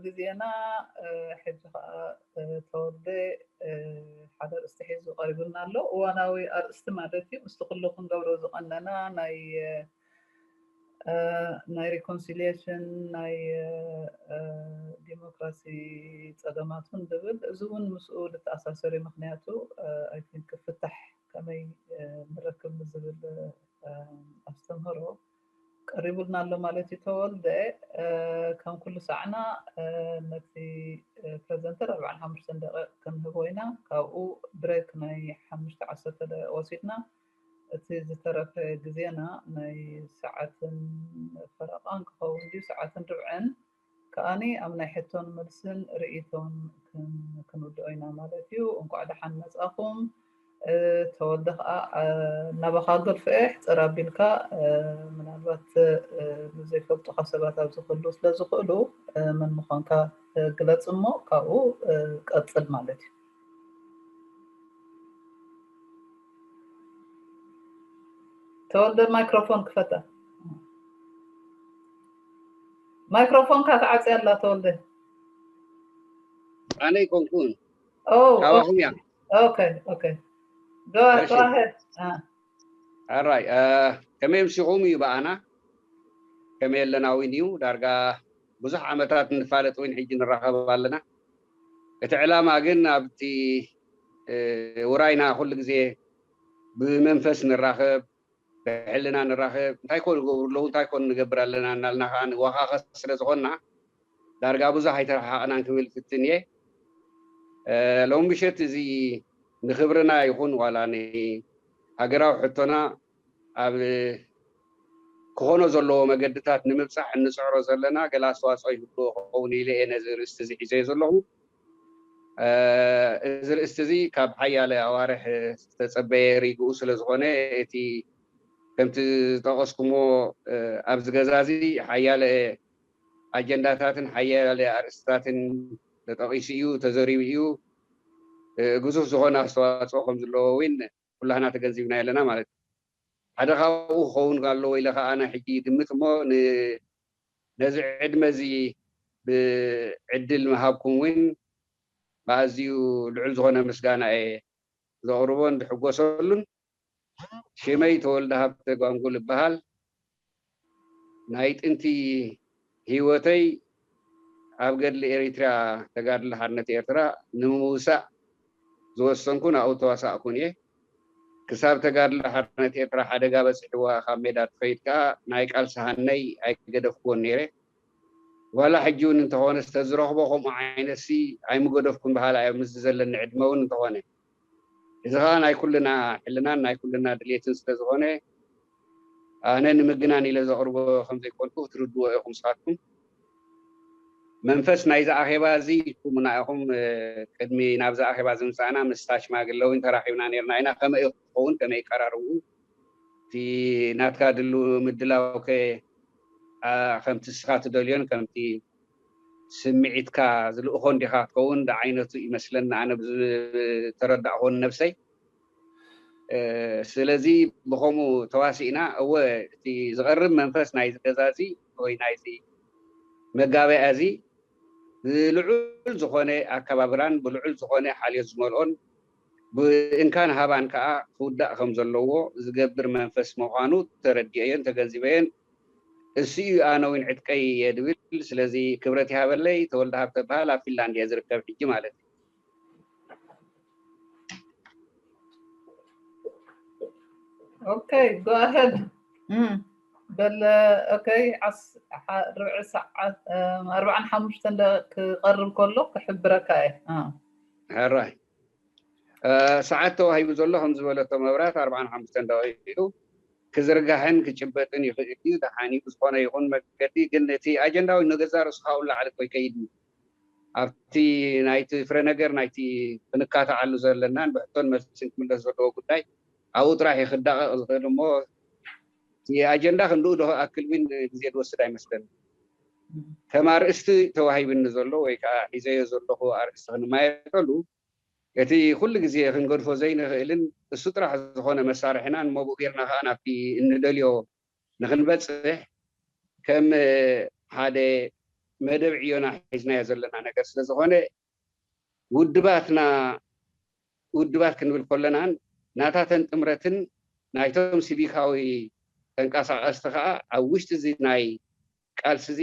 ግዜና። ሕጂ ከዓ ተወልደ ሓደ ኣርእስቲ ሒዙ ቀሪቡልና ኣሎ። እዋናዊ ኣርእስቲ ማለት እዩ። ምስቲ ኩሉ ክንገብሮ ዝቐነና ናይ ናይ ሪኮንሲሊየሽን ናይ ዲሞክራሲ ጸገማቱን ዝብል፣ እዚ እውን ምስኡ ዝተኣሳሰር እዩ። ምክንያቱ ኣይ ቲንክ ፍታሕ ከመይ ንረክብ ንዝብል ኣስተምህሮ ቀሪቡልና ኣሎ ማለት እዩ። ተወልደ፣ ከም ኩሉ ሳዕና ነቲ ፕረዘንተር ኣርባዓን ሓሙሽተን ደቂቕ ክንህቦ ኢና። ካብኡ ብሬክ ናይ ሓሙሽተ ዓሰርተ ደቂቕ ወሲድና፣ እቲ ዝተረፈ ግዜና ናይ ሰዓትን ፈረቓን ክኸውን ድዩ፣ ሰዓትን ርብዕን ከኣኒ ኣብ ናይ ሕቶን መልስን ርእይቶን ክንውድኦ ኢና ማለት እዩ። እንኳዕ ደሓን መጻኹም። ተወልደ ከዓ ናባኻ ገልፍኤ ሕፅር ኣቢልካ፣ ምናልባት ንዘይፈልጡኻ ሰባት ኣብዚ ክህልዉ ስለ ዝኽእሉ፣ መን ምዃንካ ግለፅ እሞ ካብኡ ቀፅል ማለት እዩ። ተወልደ ማይክሮፎን ክፈታ። ማይክሮፎንካ ተዓፅያ ኣላ ተወልደ። ኣነ ይኮንኩን ኦ ካባኹም እያ። ኦኬ ኦኬ። Go እሺ። go ahead። ኣ ኣራይ ከመይ ምሲኹም እዩ በኣና ከመይ ኣለና እውን እዩ ዳርጋ ብዙሕ ዓመታት ንፋለጥ እውን ሕጂ ንራኸብ ኣለና። እቲ ዕላማ ግን ኣብቲ ውራይና ኩሉ ግዜ ብመንፈስ ንራኸብ ብሕልና ንራኸብ እንታይ ኮን ዝገብሩ ኣለዉ እንታይ ኮን ንገብር ኣለና እናልና ከዓ ንወኻኸስ ስለ ዝኾንና ዳርጋ ብዙሕ ኣይተረሓቕናን ክብል ፍትን እየ። ሎሚ ምሸት እዚ ንክብርና ይኹን ዋላ ንሃገራዊ ሕቶና ኣብ ክኾኖ ዘለዎ መገድታት ንምብፃሕ እንፅዕሮ ዘለና ገለ ኣስተዋፅኦ ይህልዎ ክኸውን ኢለ እየ ነዚ ርእስቲ እዚ ሒዘዮ ዘለኹ። እዚ ርእስቲ እዚ ካብ ሓያለ ኣዋርሕ ዝተፀበየ ሪግኡ ስለ ዝኾነ እቲ ከምቲ ዝጠቐስኩሞ ኣብዚ ገዛ እዚ ሓያለ ኣጀንዳታትን ሓያለ ኣርእስትታትን ተጠቒሱ እዩ ተዘሪቡ እዩ። ግዙፍ ዝኾነ ኣስተዋፅኦ ከም ዘለዎ እውን ኩላህና ተገንዚብና ኣለና ማለት እዩ። ሓደ ካብኡ ክኸውን ኣለዎ ኢለ ከዓ ናይ ሕጂ ግምት እሞ ነዚ ዕድመ እዚ ብዕድል ምሃብኩም እውን ብኣዝዩ ልዑል ዝኾነ ምስጋና እየ ዘቕርቦን ዝሕጎሰሉን። ሽመይ ተወልደ ሃብተ ጓንጉል እበሃል። ናይ ጥንቲ ህይወተይ ኣብ ገድሊ ኤሪትርያ ተጋድሎ ሓርነት ኤርትራ ንምውሳእ ዝወሰንኩ ናብኡ ተዋሳእኩን እየ። ክሳብ ተጋድሎ ሓርነት ኤርትራ ሓደጋ በፂሕዋ ካብ ሜዳ ትኸይድ ከዓ ናይ ቃልሲ ሃነይ ኣይገደፍኩዎን ነይረ። ዋላ ሕጂ እውን እንተኾነ ዝተዝረኽቦ ከምኡ ዓይነት ሲ ኣይምገደፍኩን በሃላ እየ ምስዚ ዘለኒ ዕድመ እውን እንተኾነ እዚ ከዓ ናይ ኩልና ሕልናን ናይ ኩልና ድሌትን ስለ ዝኾነ ኣነ ንምግናን ኢለ ዘቕርቦ ከም ዘይኮንኩ ክትርድዎ ኢኹም ስኻትኩም። መንፈስ ናይዚ ኣኼባ እዚ ኢልኩምና ኢኹም። ቅድሚ ናብዚ ኣኼባ ዝምፃእና ምስታ ሽማግለ እውን ተራኺብና ነርና ኢና። ከመይ ክኸውን ከመይ ይቀራርቡ እቲ ናትካ ድሉ ምድላው ከ ከምቲ ስኻ ትደልዮን ከምቲ ስምዒትካ ዝልእኾ እንዲኻ ክትከውን ዝዓይነቱ ይመስለኒ ኣነ ብዝተረዳእኹን ነብሰይ። ስለዚ ብኸምኡ ተዋሲእና እወ እቲ ዝቐርብ መንፈስ ናይዚ ገዛ እዚ ወይ ናይዚ መጋበያ እዚ ብልዑል ዝኾነ ኣከባብራን ብልዑል ዝኾነ ሓልዮት ዝመልኦን ብእንካን ሃባን ከዓ ክውዳእ ከም ዘለዎ ዝገብር መንፈስ ምዃኑ ተረዲኦዮን ተገንዚበዮን። እሱ እዩ ኣነ እውን ዕጥቀይ እየ ድብል። ስለዚ ክብረት ይሃበለይ። ተወልደ ሃብተ በሃል ኣብ ፊንላንድ እየ ዝርከብ ሕጂ ማለት እዩ። Okay, go ahead. በል okay፣ ርብዒ ሰዓት ኣርባዓን ሓሙሽተን ደቂቕ ክቐርብ ከሎ ክሕብረካ እየ። ሕራይ ሰዓት ተዋሂቡ ዘሎ ከም ዝበለቶ መብራት ኣርባዓን ሓሙሽተን ደቂቕ እዩ። ክዝርጋሕን ክጭበጥን ይኽእል እዩ። ደሓን እዩ። ብዝኾነ ይኹን መገዲ ግን እቲ ኣጀንዳ ወይ ንገዛ ርእስኻ እውን ላዕሊ እኮ ይከይድ እዩ። ኣብቲ ናይቲ ፍረ ነገር ናይቲ ክንካታዓሉ ዘለናን ብሕቶን መልስን ክምለስ ዘለዎ ጉዳይ ኣብኡ ጥራሕ እዩ ክዳቐቕ ዝኽእል እሞ እቲ ኣጀንዳ ክንድኡ ዶ ክኣክል እውን ግዜ ዝወስድ ኣይመስለኒ። ከም ኣርእስቲ ተዋሂብኒ ዘሎ ወይ ከዓ ሒዘዮ ዘለኹ ኣርእስቲ ክንማየጠሉ እቲ ኩሉ ግዜ ክንገድፎ ዘይንኽእልን እሱ ጥራሕ ዝኾነ መሳርሕናን መብኡ ጌርና ከዓ ናብቲ እንደልዮ ንክንበፅሕ ከም ሓደ መደብ ዕዮና ሒዝናዮ ዘለና ነገር ስለ ዝኾነ ውድባትና ውድባት ክንብል ከለናን ናታተን ጥምረትን ናይቶም ሲቪካዊ ተንቀሳቐስቲ ከዓ ኣብ ውሽጢ እዚ ናይ ቃልሲ እዚ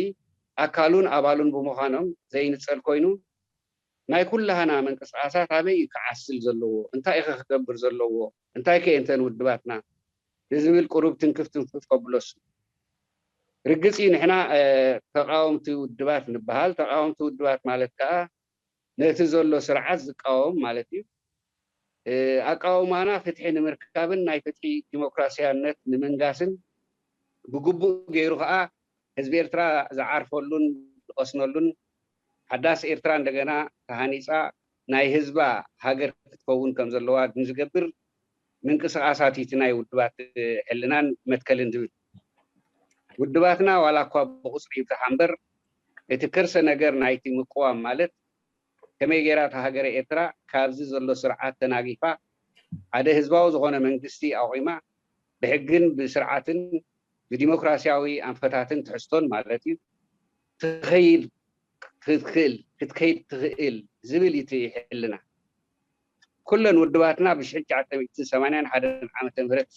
ኣካሉን ኣባሉን ብምዃኖም ዘይንፀል ኮይኑ ናይ ኩላህና ምንቅስቃሳት ኣበይ እዩ ክዓስል ዘለዎ እንታይ ኢኸ ክገብር ዘለዎ እንታይ ከ እንተን ውድባትና ንዝብል ቁሩብ ትንክፍ ትንክፍ ከብሎስ ርግፅ እዩ ንሕና ተቃወምቲ ውድባት ንበሃል ተቃወምቲ ውድባት ማለት ከዓ ነቲ ዘሎ ስርዓት ዝቃወም ማለት እዩ ኣቃውማና ፍትሒ ንምርካብን ናይ ፍትሒ ዲሞክራሲያነት ንምንጋስን ብግቡእ ገይሩ ከዓ ህዝቢ ኤርትራ ዝዓርፈሉን ዝቀስነሉን ሓዳስ ኤርትራ እንደገና ተሃኒፃ ናይ ህዝባ ሃገር ክትከውን ከም ዘለዋ ንዝገብር ምንቅስቃሳት እቲ ናይ ውድባት ሕልናን መትከልን ዝብል ውድባትና ዋላ እኳ ብቁፅሪ ይብዛሓ እምበር እቲ ከርሰ ነገር ናይቲ ምቅዋም ማለት ከመይ ገይራ እታ ሃገረ ኤርትራ ካብዚ ዘሎ ስርዓት ተናጊፋ ሓደ ህዝባዊ ዝኾነ መንግስቲ ኣቑማ ብሕግን ብስርዓትን ብዲሞክራሲያዊ ኣንፈታትን ትሕዝቶን ማለት እዩ ትኸይድ ክትክእል ክትከይድ ትኽእል ዝብል እዩ ሕልና ኩለን ውድባትና ብ1981 ዓመተ ምህረት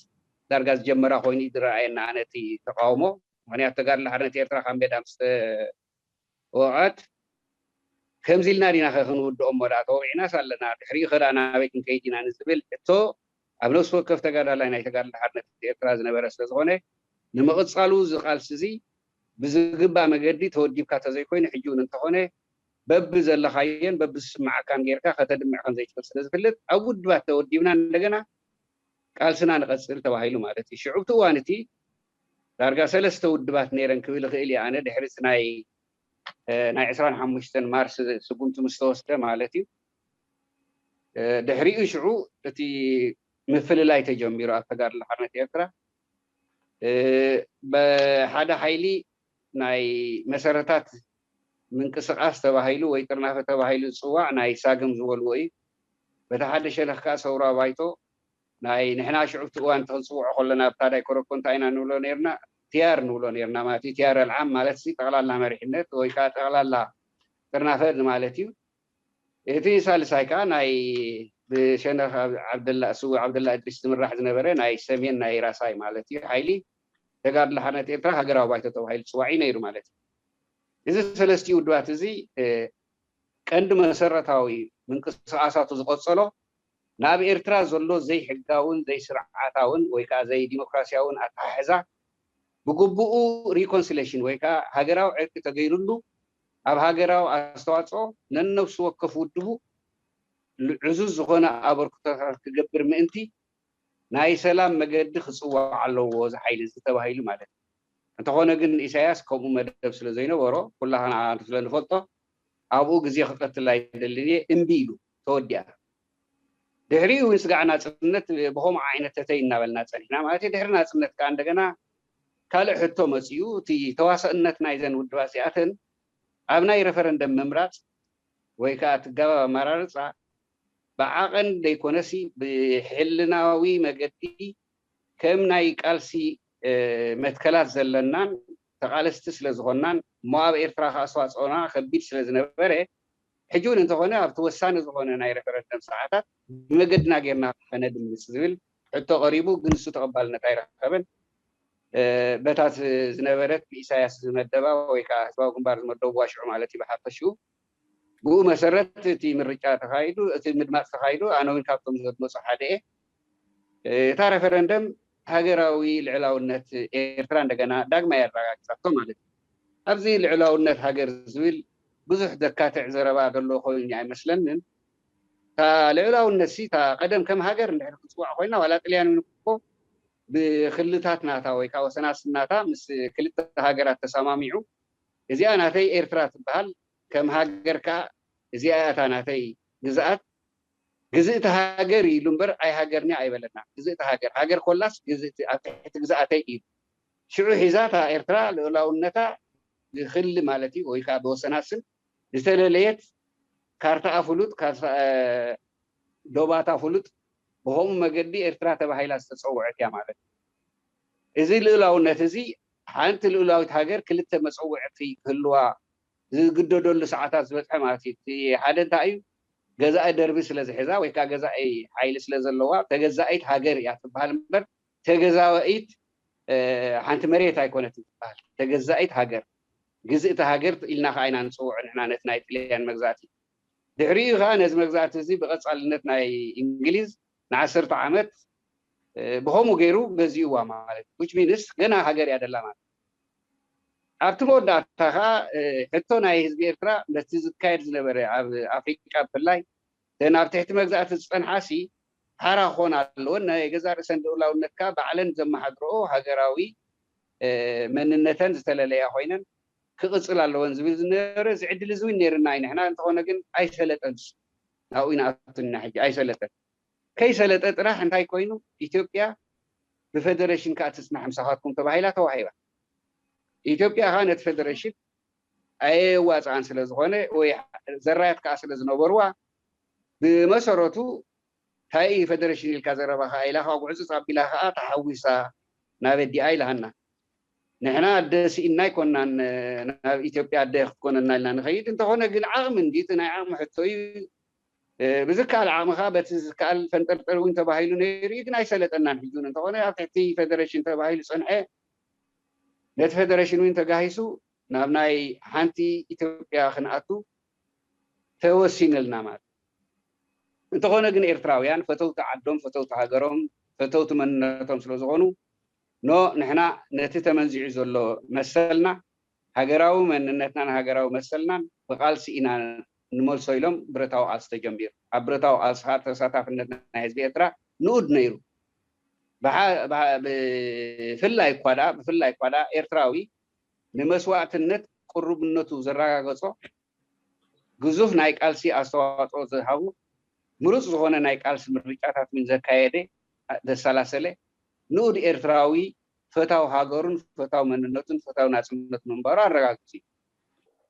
ዳርጋ ዝጀመራ ኮይኑ ዝረኣየና ኣነ እቲ ተቃውሞ ምክንያት ተጋድሎ ሓርነት ኤርትራ ካብ ሜዳ ምስ ወቐት ከምዚ ኢልና ዲና ከ ክንውድኦም ወላ ተወቂዕናስ ኣለና ድሕሪኡ ከዳ ናበይ ክንከይድ ኢና ንዝብል ሕቶ ኣብ ነፍሲ ወከፍ ተጋዳላይ ናይ ተጋድሎ ሓርነት ኤርትራ ዝነበረ ስለ ዝኾነ ንምቕጻሉ እዚ ቃልሲ እዚ ብዝግባእ መገዲ ተወዲብካ ተዘይኮይኑ ሕጂ እውን እንተኾነ በቢ ዘለኻዮን በቢ ዝስምዓካን ጌርካ ከተድምዕ ከም ዘይትኽእል ስለ ዝፍለጥ ኣብ ውድባት ተወዲብና እንደገና ቃልስና ንቐጽል ተባሂሉ ማለት እዩ። ሽዑ ኣብቲ እዋን እቲ ዳርጋ ሰለስተ ውድባት ነይረን ክብል እኽእል እየ ኣነ ድሕሪ እቲ ናይ ናይ ዕስራን ሓሙሽተን ማርስ ስጉምቲ ምስ ተወስደ ማለት እዩ። ድሕሪኡ ሽዑ እቲ ምፍልላይ ተጀሚሩ ኣብ ተጋድሎ ሓርነት ኤርትራ ብሓደ ሓይሊ ናይ መሰረታት ምንቅስቃስ ተባሂሉ ወይ ጥርናፈ ተባሂሉ ዝፅዋዕ ናይ ሳግም ዝበልዎ እዩ። በቲ ሓደ ሸነኽ ከዓ ሰውራ ባይቶ ናይ ንሕና ሽዑ እቲ እዋን ተክንፅውዖ ከለና ብታዳይ ኮረኮ እንታይ ኢና ንብሎ ነርና ትያር ንብሎ ነርና ማለት እዩ ትያር ኣልዓም ማለት ሲ ጠቅላላ መሪሕነት ወይ ከዓ ጠቅላላ ጥርናፈ ማለት እዩ እቲ ሳልሳይ ከዓ ናይ ብሸነክ ዓብደላ ስው ዓብደላ እድሪስ ዝምራሕ ዝነበረ ናይ ሰሜን ናይ ራሳይ ማለት እዩ ሓይሊ ተጋድሎ ሓርነት ኤርትራ ሃገራዊ ባይቶ ተባሂሉ ፅዋዕ እዩ ነይሩ ማለት እዩ እዚ ሰለስቲኡ ውድባት እዚ ቀንዲ መሰረታዊ ምንቅስቃሳቱ ዝቐጸሎ ናብ ኤርትራ ዘሎ ዘይሕጋውን ዘይስርዓታውን ወይ ከዓ ዘይዲሞክራሲያውን ኣተሓሕዛ ብግቡኡ reconciliation ወይ ከዓ ሃገራዊ ዕርቂ ተገይሩሉ ኣብ ሃገራዊ ኣስተዋፅኦ ነነብሱ ወከፍ ውድቡ ዕዙዝ ዝኾነ ኣበርክቶታት ክገብር ምእንቲ ናይ ሰላም መገዲ ክፅዋዕ ኣለዎ እዚ ሓይሊ እዚ ተባሂሉ ማለት እዩ። እንተኾነ ግን ኢሳያስ ከምኡ መደብ ስለ ዘይነበሮ ኩላህና ስለ ንፈልጦ ኣብኡ ግዜ ክቀትል ኣይደልን እየ እምቢ ኢሉ ተወዲኣ። ድሕሪኡ እውን ስጋዕ ናፅነት ብኸምኡ ዓይነት ተተይ እናበልና ፀኒሕና ማለት እዩ። ድሕሪ ናፅነት ከዓ እንደገና ካልእ ሕቶ መፂኡ እቲ ተዋሰእነት ናይዘን ውድባት እዚኣተን ኣብ ናይ ረፈረንደም ምምራፅ ወይ ከዓ እቲ ኣገባብ ኣመራርፃ ብዓቐን ዘይኮነሲ ብሕልናዊ መገዲ ከም ናይ ቃልሲ መትከላት ዘለናን ተቓለስቲ ስለ ዝኾንናን እሞ ኣብ ኤርትራ ከዓ ኣስተዋፅኦና ከቢድ ስለ ዝነበረ ሕጂ እውን እንተኾነ ኣብቲ ወሳኒ ዝኾነ ናይ ረፈረንደም ሰዓታት ብመገድና ጌርና ከነድምፅ ዝብል ሕቶ ቀሪቡ ግን ንሱ ተቐባልነት ኣይረኸበን። በታት ዝነበረት ብኢሳያስ ዝመደባ ወይ ከዓ ህዝባዊ ግንባር ዝመደቡ ዋሽዑ ማለት እዩ ብሓፈሽኡ ብኡ መሰረት እቲ ምርጫ ተኻይዱ እቲ ምድማፅ ተኻይዱ ኣነ እውን ካብቶም ዝመፁ ሓደ እየ እታ ረፈረንደም ሃገራዊ ልዕላውነት ኤርትራ እንደገና ዳግማ የረጋግፃቶ ማለት እዩ ኣብዚ ልዕላውነት ሃገር ዝብል ብዙሕ ዘካትዕ ዘረባ ዘሎ ኮይኑ ኣይመስለንን እታ ልዕላውነት ሲ እታ ቀደም ከም ሃገር እንድሕር ክፅዋዕ ኮይና ዋላ ጥልያን እውን እኮ ብክልታት ናታ ወይ ከዓ ወሰናስናታ ምስ ክልተ ሃገራት ተሰማሚዑ እዚኣ ናተይ ኤርትራ ትበሃል ከም ሃገር ከዓ እዚኣ እታ ናተይ ግዝኣት ግዝእቲ ሃገር ኢሉ እምበር ኣይ ሃገርኒ ኣይበለና ግዝእቲ ሃገር ሃገር ኮላስ ግዝእቲ ኣብ ትሕቲ ግዝኣተይ ኢሉ ሽዑ ሒዛ እታ ኤርትራ ልኡላውነታ ዝክሊ ማለት እዩ ወይ ከዓ ብወሰናስን ዝተለለየት ካርታኣ ፍሉጥ ዶባታ ፍሉጥ ብኸምኡ መገዲ ኤርትራ ተባሂላ ዝተፀውዐት እያ ማለት እዩ እዚ ልኡላውነት እዚ ሓንቲ ልኡላዊት ሃገር ክልተ መፀውዕቲ ክህልዋ ዝግደደሉ ሰዓታት ዝበፅሐ ማለት እዩ። እቲ ሓደ እንታይ እዩ? ገዛኢ ደርቢ ስለ ዝሕዛ ወይ ከዓ ገዛኢ ሓይሊ ስለ ዘለዋ ተገዛኢት ሃገር እያ ትበሃል እምበር ተገዛኢት ሓንቲ መሬት ኣይኮነትን ትበሃል። ተገዛኢት ሃገር፣ ግዝእቲ ሃገር ኢልና ከዓ ኢና ንፅውዖ ንሕና ነቲ ናይ ጥልያን መግዛእቲ። ድሕሪኡ ከዓ ነዚ መግዛእቲ እዚ ብቐፃልነት ናይ እንግሊዝ ንዓሰርተ ዓመት ብኸምኡ ገይሩ ገዚእዋ ማለት፣ which means ገና ሃገር እያ ደላ ማለት። ኣብቲ መወዳእታ ከዓ ሕቶ ናይ ህዝቢ ኤርትራ ነቲ ዝካየድ ዝነበረ ኣብ ኣፍሪቃ ብፍላይ እተን ኣብ ትሕቲ መግዛእቲ ዝፀንሓ ሲ ሓራ ክኾን ኣለወን፣ ናይ ገዛ ርእሰን ልኡላውነት ከዓ ባዕለን ዘመሓድረኦ ሃገራዊ መንነተን ዝተለለያ ኮይነን ክቕፅል ኣለወን ዝብል ዝነበረ እዚ ዕድል እዚ እውን ነይርና እዩ። ንሕና እንተኾነ ግን ኣይሰለጠን፣ ናብኡ ይንኣቱና ሕጂ ኣይሰለጠን። ከይሰለጠ ጥራሕ እንታይ ኮይኑ ኢትዮጵያ ብፈደሬሽን ከዓ ትፅናሕ ምሳኻትኩም ተባሂላ ተዋሂባ። ኢትዮጵያ ከዓ ነቲ ፈደሬሽን ኣየዋፅኣን ስለ ዝኾነ ወይ ዘራያት ከዓ ስለ ዝነበርዋ ብመሰረቱ እንታይ እዩ ፈደሬሽን ኢልካ ዘረባ ከዓ ኢላ ከዓ ጉዕፅፅ ኣቢላ ከዓ ተሓዊሳ ናብ ኣዲኣ ኢላሃና። ንሕና ኣደ ስኢንና ኣይኮናን ናብ ኢትዮጵያ ኣደ ክትኮነና ኢልና ንኸይድ። እንተኾነ ግን ዓቕሚ እንዲ እቲ ናይ ዓቕሚ ሕቶ እዩ። ብዝከኣል ዓቕምኻ በቲ ዝከኣል ፈንጠርጠር እውን ተባሂሉ ነይሩ እዩ፣ ግን ኣይሰለጠናን። ሕጂ እውን እንተኾነ ኣብ ትሕቲ ፈደሬሽን ተባሂሉ ፀንሐ። ነቲ ፈደሬሽን እውን ተጋሂሱ ናብ ናይ ሓንቲ ኢትዮጵያ ክንኣቱ ተወሲንልና ማለት። እንተኾነ ግን ኤርትራውያን ፈተውቲ ዓዶም፣ ፈተውቲ ሃገሮም፣ ፈተውቲ መንነቶም ስለ ዝኾኑ ኖ ንሕና ነቲ ተመንዚዑ ዘሎ መሰልና ሃገራዊ መንነትናን ሃገራዊ መሰልናን ብቃልሲ ኢና ንመልሶ ኢሎም ብረታዊ ቃልሲ ተጀሚሩ። ኣብ ብረታዊ ቃልሲ ከዓ ተሳታፍነት ናይ ህዝቢ ኤርትራ ንኡድ ነይሩ። ብሓ- ብሓ- ብፍላይ እኳ ደኣ ብፍላይ እኳ ደኣ ኤርትራዊ ንመስዋእትነት ቅሩብነቱ ዘረጋገጾ ግዙፍ ናይ ቃልሲ ኣስተዋጽኦ ዝሃቡ ምሩጽ ዝኾነ ናይ ቃልሲ ምርጫታት እውን ዘካየደ ዘሰላሰለ ንኡድ ኤርትራዊ ፈታው ሃገሩን ፈታው መንነቱን ፈታው ናጽነቱ ምንባሩ ኣረጋግጹ እዩ።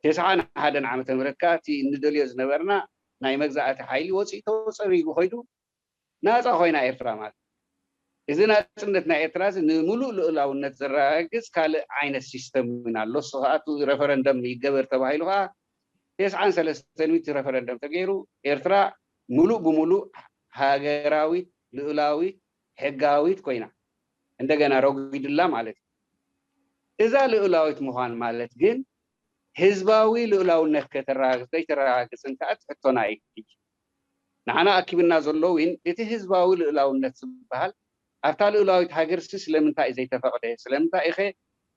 ተስዓን ሓደን ዓመተ ምህረት ከዓ እቲ እንደልዮ ዝነበርና ናይ መግዛእቲ ሓይሊ ወፂኡ ተፀሪጉ ኮይዱ ናፃ ኮይና ኤርትራ ማለት። እዚ ናፅነት ናይ ኤርትራ እዚ ንምሉእ ልኡላውነት ዘረጋግፅ ካልእ ዓይነት ሲስተም እውን ኣሎ። እሱ ከዓ እቲ ረፈረንደም ይገበር ተባሂሉ ከዓ ተስዓን ሰለስተን ረፈረንደም ተገይሩ ኤርትራ ሙሉእ ብሙሉእ ሃገራዊት ልኡላዊት ሕጋዊት ኮይና እንደገና ረጒድላ ማለት እዩ። እዛ ልኡላዊት ምዃን ማለት ግን ህዝባዊ ልኡላውነት ከተረጋግፅ ዘይተረጋግፅ እንታይ ሕቶና እዩ። ንዓና ኣኪብና ዘሎ እውን እቲ ህዝባዊ ልኡላውነት ዝበሃል ኣብታ ልኡላዊት ሃገር ሲ ስለምንታይ እዩ ዘይተፈቕደ? ስለምንታይ ኢኸ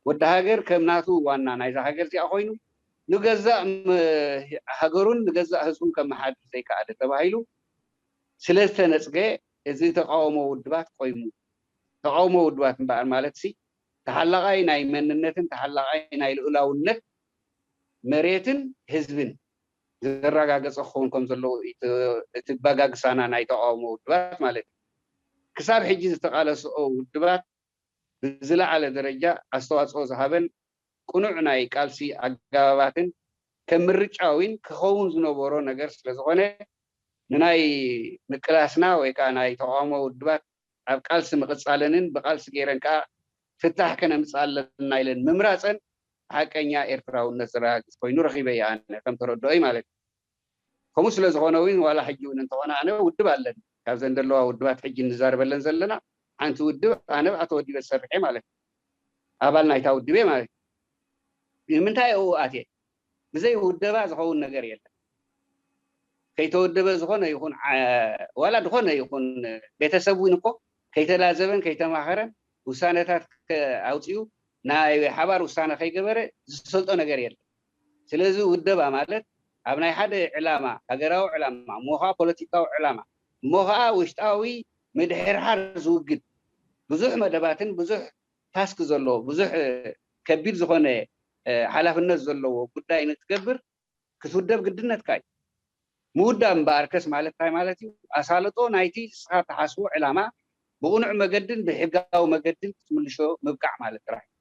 ወዲ ሃገር ከም ናቱ ዋና ናይዛ ሃገር እዚኣ ኮይኑ ንገዛእ ሃገሩን ንገዛእ ህዝቡን ከመሓድር ዘይከኣለ ተባሂሉ ስለ ዝተነፅገ እዚ ተቃውሞ ውድባት ቆይሙ። ተቃውሞ ውድባት እምበኣር ማለት ሲ ተሓላቃይ ናይ መንነትን ተሓላቃይ ናይ ልኡላውነት መሬትን ህዝብን ዘረጋገፀ ክኸውን ከም ዘለዎ እቲ ባጋግሳና ናይ ተቃውሞ ውድባት ማለት እዩ። ክሳብ ሕጂ ዝተቃለስኦ ውድባት ብዝለዓለ ደረጃ ኣስተዋፅኦ ዝሃበን ቅኑዕ ናይ ቃልሲ ኣገባባትን ከም ምርጫ እውን ክኸውን ዝነበሮ ነገር ስለዝኾነ ንናይ ምቅላስና ወይ ከዓ ናይ ተቃውሞ ውድባት ኣብ ቃልሲ ምቕፃለንን ብቃልሲ ገይረን ከዓ ፍታሕ ከነምፅኣለና ኢለን ምምራፀን ሓቀኛ ኤርትራውነት ዘረጋግፅ ኮይኑ ረኺበ እየ ኣነ ከም ተረድኦይ ማለት እዩ። ከምኡ ስለ ዝኾነ እውን ዋላ ሕጂ እውን እንተኾነ ኣነ ውድብ ኣለኒ። ካብዘን ዘለዋ ውድባት ሕጂ እንዛረበለን ዘለና ሓንቲ ውድብ ኣነ ብኣ ተወዲበ ዝሰርሕ እየ ማለት እዩ። ኣባል ናይታ ውድብ እየ ማለት እዩ። ንምንታይ ኣብኡ ኣትየ? ብዘይ ውደባ ዝኸውን ነገር የለን። ከይተወደበ ዝኾነ ይኹን ዋላ ዝኾነ ይኹን ቤተሰብ እውን እኮ ከይተላዘበን ከይተማኸረን ውሳነታት ኣውፅኡ ናይ ሓባር ውሳነ ከይገበረ ዝሰልጦ ነገር የለን። ስለዚ ውደባ ማለት ኣብ ናይ ሓደ ዕላማ ሃገራዊ ዕላማ እሞ ከዓ ፖለቲካዊ ዕላማ እሞ ከዓ ውሽጣዊ ምድሕርሓር ዝውግድ ብዙሕ መደባትን ብዙሕ ታስክ ዘለዎ ብዙሕ ከቢድ ዝኾነ ሓላፍነት ዘለዎ ጉዳይ ንክትገብር ክትውደብ ግድነትካ እዩ። ምውዳብ እምበኣርከስ ማለት እንታይ ማለት እዩ? ኣሳልጦ ናይቲ ንስኻ ትሓስቦ ዕላማ ብቕኑዕ መገድን ብሕጋዊ መገድን ክትምልሾ ምብቃዕ ማለት ጥራሕ እዩ።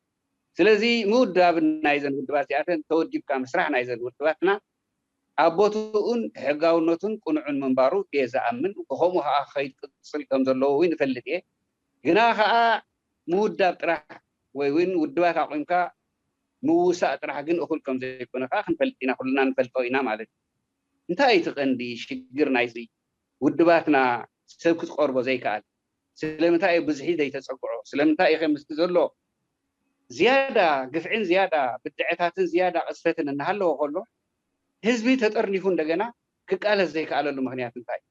ስለዚ ምውዳብ ናይዘን ውድባት እዚኣተን ተወዲብካ ምስራሕ ናይዘን ውድባትና ኣብ ቦትኡን ሕጋውነቱን ቅኑዕን ምንባሩ እየ ዝኣምን። ብኸምኡ ከዓ ክኸይድ ክቅፅል ከም ዘለዎ እውን እፈልጥ እየ። ግና ከዓ ምውዳብ ጥራሕ ወይ እውን ውድባት ኣቑምካ ምውሳእ ጥራሕ ግን እኹል ከም ዘይኮነ ከዓ ክንፈልጥ ኢና፣ ኩልና ንፈልጦ ኢና ማለት እዩ። እንታይ እዩ እቲ ቀንዲ ሽግር ናይዚ ውድባትና ሰብ ክትቀርቦ ዘይከኣል? ስለምንታይ እዩ ብዝሒ ዘይተፀግዖ? ስለምንታይ እዩ ከምስቲ ዘሎ ዝያዳ ግፍዕን ዝያዳ ብድዐታትን ዝያዳ ቅስፈትን እናሃለዎ ከሎ ህዝቢ ተጠርኒፉ እንደገና ክቃለስ ዘይከኣለሉ ምክንያት እንታይ?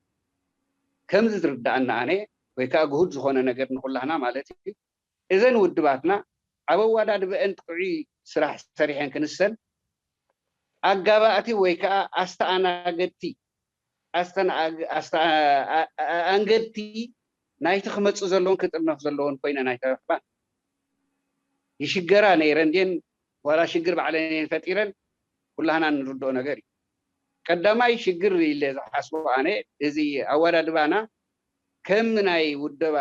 ከምዚ ዝርዳኣና ኣነ ወይ ከዓ ግሁድ ዝኾነ ነገር ንኩላህና ማለት እዩ፣ እዘን ውድባትና ኣብ ኣወዳድበአን ጥዑይ ስራሕ ሰሪሐን ክንሰን ኣጋባእቲ ወይ ከዓ ኣስተኣናገድቲ ኣስተናግ- ኣስተ- ኣ- ኣ- ኣንገድቲ ናይቲ ክመፅእ ዘለውን ክጥርነፍ ዘለውን ኮይነን ኣይተረኽባን። ይሽገራ ነይረን ድየን ዋላ ሽግር ባዕለን እየን ፈጢረን? ኩላህና እንርድኦ ነገር እዩ። ቀዳማይ ሽግር ኢለ ዝሓስቦ ኣነ እዚ ኣወዳድባና ከም ናይ ውደባ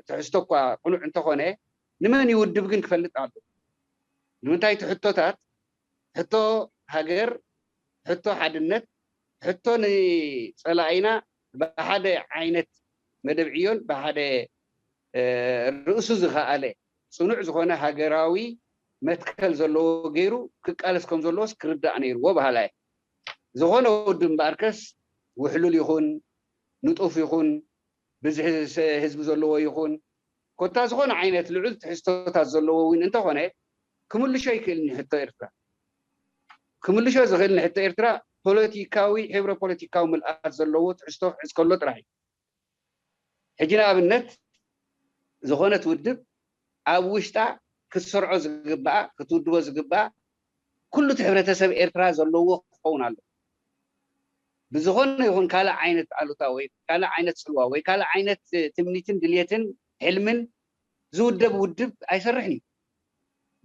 ትሕዝቶ እኳ ቅኑዕ እንተኾነ ንመን ይውድብ ግን ክፈልጥ ኣሎ። ንምንታይ እቲ ሕቶታት ሕቶ ሃገር፣ ሕቶ ሓድነት፣ ሕቶ ንፀላኢና ብሓደ ዓይነት መደብ ዕዮን ብሓደ ርእሱ ዝኸኣለ ፅኑዕ ዝኾነ ሃገራዊ መትከል ዘለዎ ገይሩ ክቃለስ ከም ዘለዎስ ክርዳእ ነይርዎ በሃላይ። ዝኾነ ውድብ እምበኣርከስ ውሕሉል ይኹን ንጡፍ ይኹን ብዝሒ ህዝቢ ዘለዎ ይኹን ኮታ ዝኾነ ዓይነት ልዑል ትሕዝቶታት ዘለዎ እውን እንተኾነ ክምልሾ ይክእል ንሕቶ ኤርትራ ክምልሾ ዝኽእል ንሕቶ ኤርትራ ፖለቲካዊ ሕብረ ፖለቲካዊ ምልኣት ዘለዎ ትሕዝቶ ክሕዝ ከሎ ጥራሕ እዩ። ሕጂ ንኣብነት ዝኾነት ውድብ ኣብ ውሽጣ ክትሰርዖ ዝግባኣ ክትውድቦ ዝግባኣ ኩሉ እቲ ሕብረተሰብ ኤርትራ ዘለዎ ክኸውን ኣሎ። ብዝኾነ ይኹን ካልእ ዓይነት ኣሉታ ወይ ካልእ ዓይነት ፅልዋ ወይ ካልእ ዓይነት ትምኒትን ድልየትን ሕልምን ዝውደብ ውድብ ኣይሰርሕን እዩ።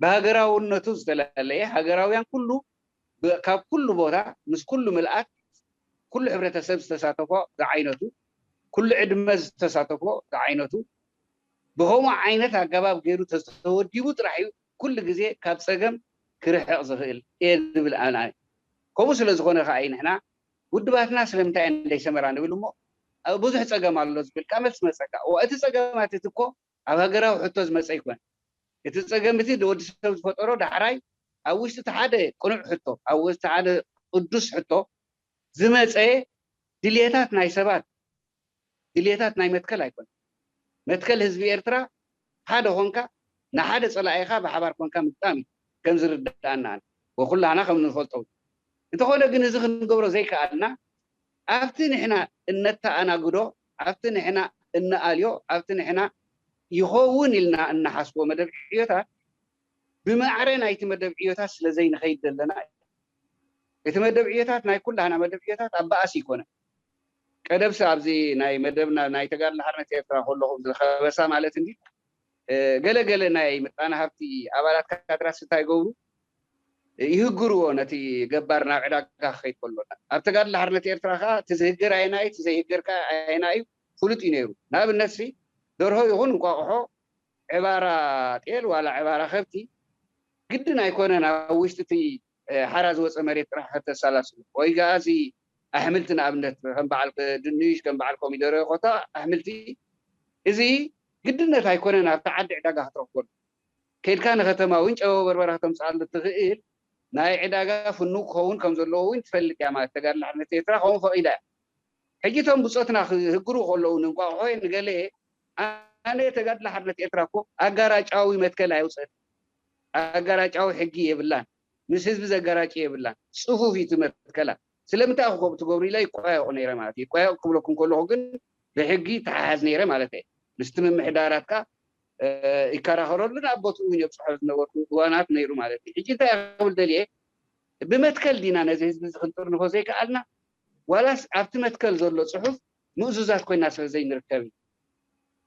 ብሃገራውነቱ ዝተላለየ ሃገራውያን ኩሉ ካብ ኩሉ ቦታ ምስ ኩሉ ምልኣት ኩሉ ሕብረተሰብ ዝተሳተፎ ዝዓይነቱ ኩሉ ዕድመ ዝተሳተፎ ዝዓይነቱ ብኸምኡ ዓይነት ኣገባብ ገይሩ ተወዲቡ ጥራሕ እዩ ኩሉ ግዜ ካብ ፀገም ክርሕቕ ዝኽእል እየ ዝብል ኣነ። ከምኡ ስለ ዝኾነ ከዓ እዩ ንሕና ውድባትና ስለምንታይ እየን ዘይሰመራ ንብል እሞ ብዙሕ ፀገም ኣሎ ዝብል ከዓ መልሲ መፀካ። እቲ ፀገማት እቲ እኮ ኣብ ሃገራዊ ሕቶ ዝመፀ ኣይኮነ። እቲ ፀገም እቲ ወዲ ሰብ ዝፈጠሮ ዳሕራይ ኣብ ውሽጢ እቲ ሓደ ቅኑዕ ሕቶ ኣብ ውሽጢ ሓደ ቅዱስ ሕቶ ዝመፀ ድልየታት ናይ ሰባት ድልየታት ናይ መትከል ኣይኮነ። መትከል ህዝቢ ኤርትራ ሓደ ኮንካ ንሓደ ፀላኢኻ ብሓባር ኮንካ ምግጣም እዩ ከም ዝርዳእና ኣነ ወኩላህና ከም ንፈልጦ። እንተኾነ ግን እዚ ክንገብሮ ዘይከኣልና ኣብቲ ንሕና እነተኣናግዶ ኣብቲ ንሕና እንኣልዮ ኣብቲ ንሕና ይኸውን ኢልና እንሓስቦ መደብ ዕዮታት ብማዕረ ናይቲ መደብ ዕዮታት ስለ ዘይንኸይድ ዘለና እዩ። እቲ መደብ ዕዮታት ናይ ኩላህና መደብ ዕዮታት ኣበኣሲ ይኮነ። ቀደምሲ ኣብዚ ናይ መደብና ናይ ተጋድሎ ሓርነት ኤርትራ ከለኹም ዝኸበሳ ማለት እንዲ ገለ ገለ ናይ ምጣነ ሃብቲ ኣባላት ካድራስ እንታይ ይገብሩ ይህግርዎ ነቲ ገባር ናብ ዕዳጋ ክኸይድ ከሎ ኣብ ተጋድሎ ሓርነት ኤርትራ ከዓ እቲ ዝህገር ኣየናይ እቲ ዘይህገር ከዓ ኣየናይ እዩ ፍሉጥ እዩ ነይሩ። ንኣብነት ሲ ደርሆ ይኹን እንቋቑሖ ዕባራ ጤል ዋላ ዕባራ ከብቲ ግድን ኣይኮነን ኣብ ውሽጢ እቲ ሓራ ዝወፀ መሬት ጥራሕ ከተሳላስሉ ወይ ከዓ እዚ ኣሕምልቲ ንኣብነት ከም በዓል ድንሽ ከም በዓል ኮሚደረ ኮታ ኣሕምልቲ እዚ ግድነት ኣይኮነን ኣብቲ ዓዲ ዕዳጋ ክትረክበሉ ከይድካ ንከተማ እውን ጨበ በርበረ ከተምፅኣሉ ትኽእል ናይ ዕዳጋ ፍኑ ክኸውን ከም ዘለዎ እውን ትፈልጥ እያ ማለት ተጋድሎ ሓርነት ኤርትራ ከምኡ ፈቒዳ እያ። ሕጂ እቶም ብፆትና ክህግሩ ከለዉ ንእንቋቑሖ ንገለ ኣነ ተጋድሎ ሓርነት ኤርትራ እኮ ኣጋራጫዊ መትከል ኣየውፅአት ኣጋራጫዊ ሕጊ የብላን ምስ ህዝቢ ዘጋራጭ የብላን ፅፉፍ እዩ እቲ መትከላ ስለምንታይ ኢኹ ከምኡ ትገብሩ ኢለ ይቋየቑ ነይረ ማለት እዩ ይቋየቑ ክብለኩም ከለኹ ግን ብሕጊ ተሓሓዝ ነይረ ማለት እየ ምስቲ ምምሕዳራትካ ይከራኸረሉ ናብ ቦትኡ እውን የብፅሖ ዝነበርኩ እዋናት ነይሩ ማለት እዩ ሕጂ እንታይ ክብል ደልየ ብመትከል ዲና ነዚ ህዝቢ እዚ ክንጥርንፎ ዘይከኣልና ዋላስ ኣብቲ መትከል ዘሎ ፅሑፍ ምእዙዛት ኮይና ስለ ዘይንርከብ እዩ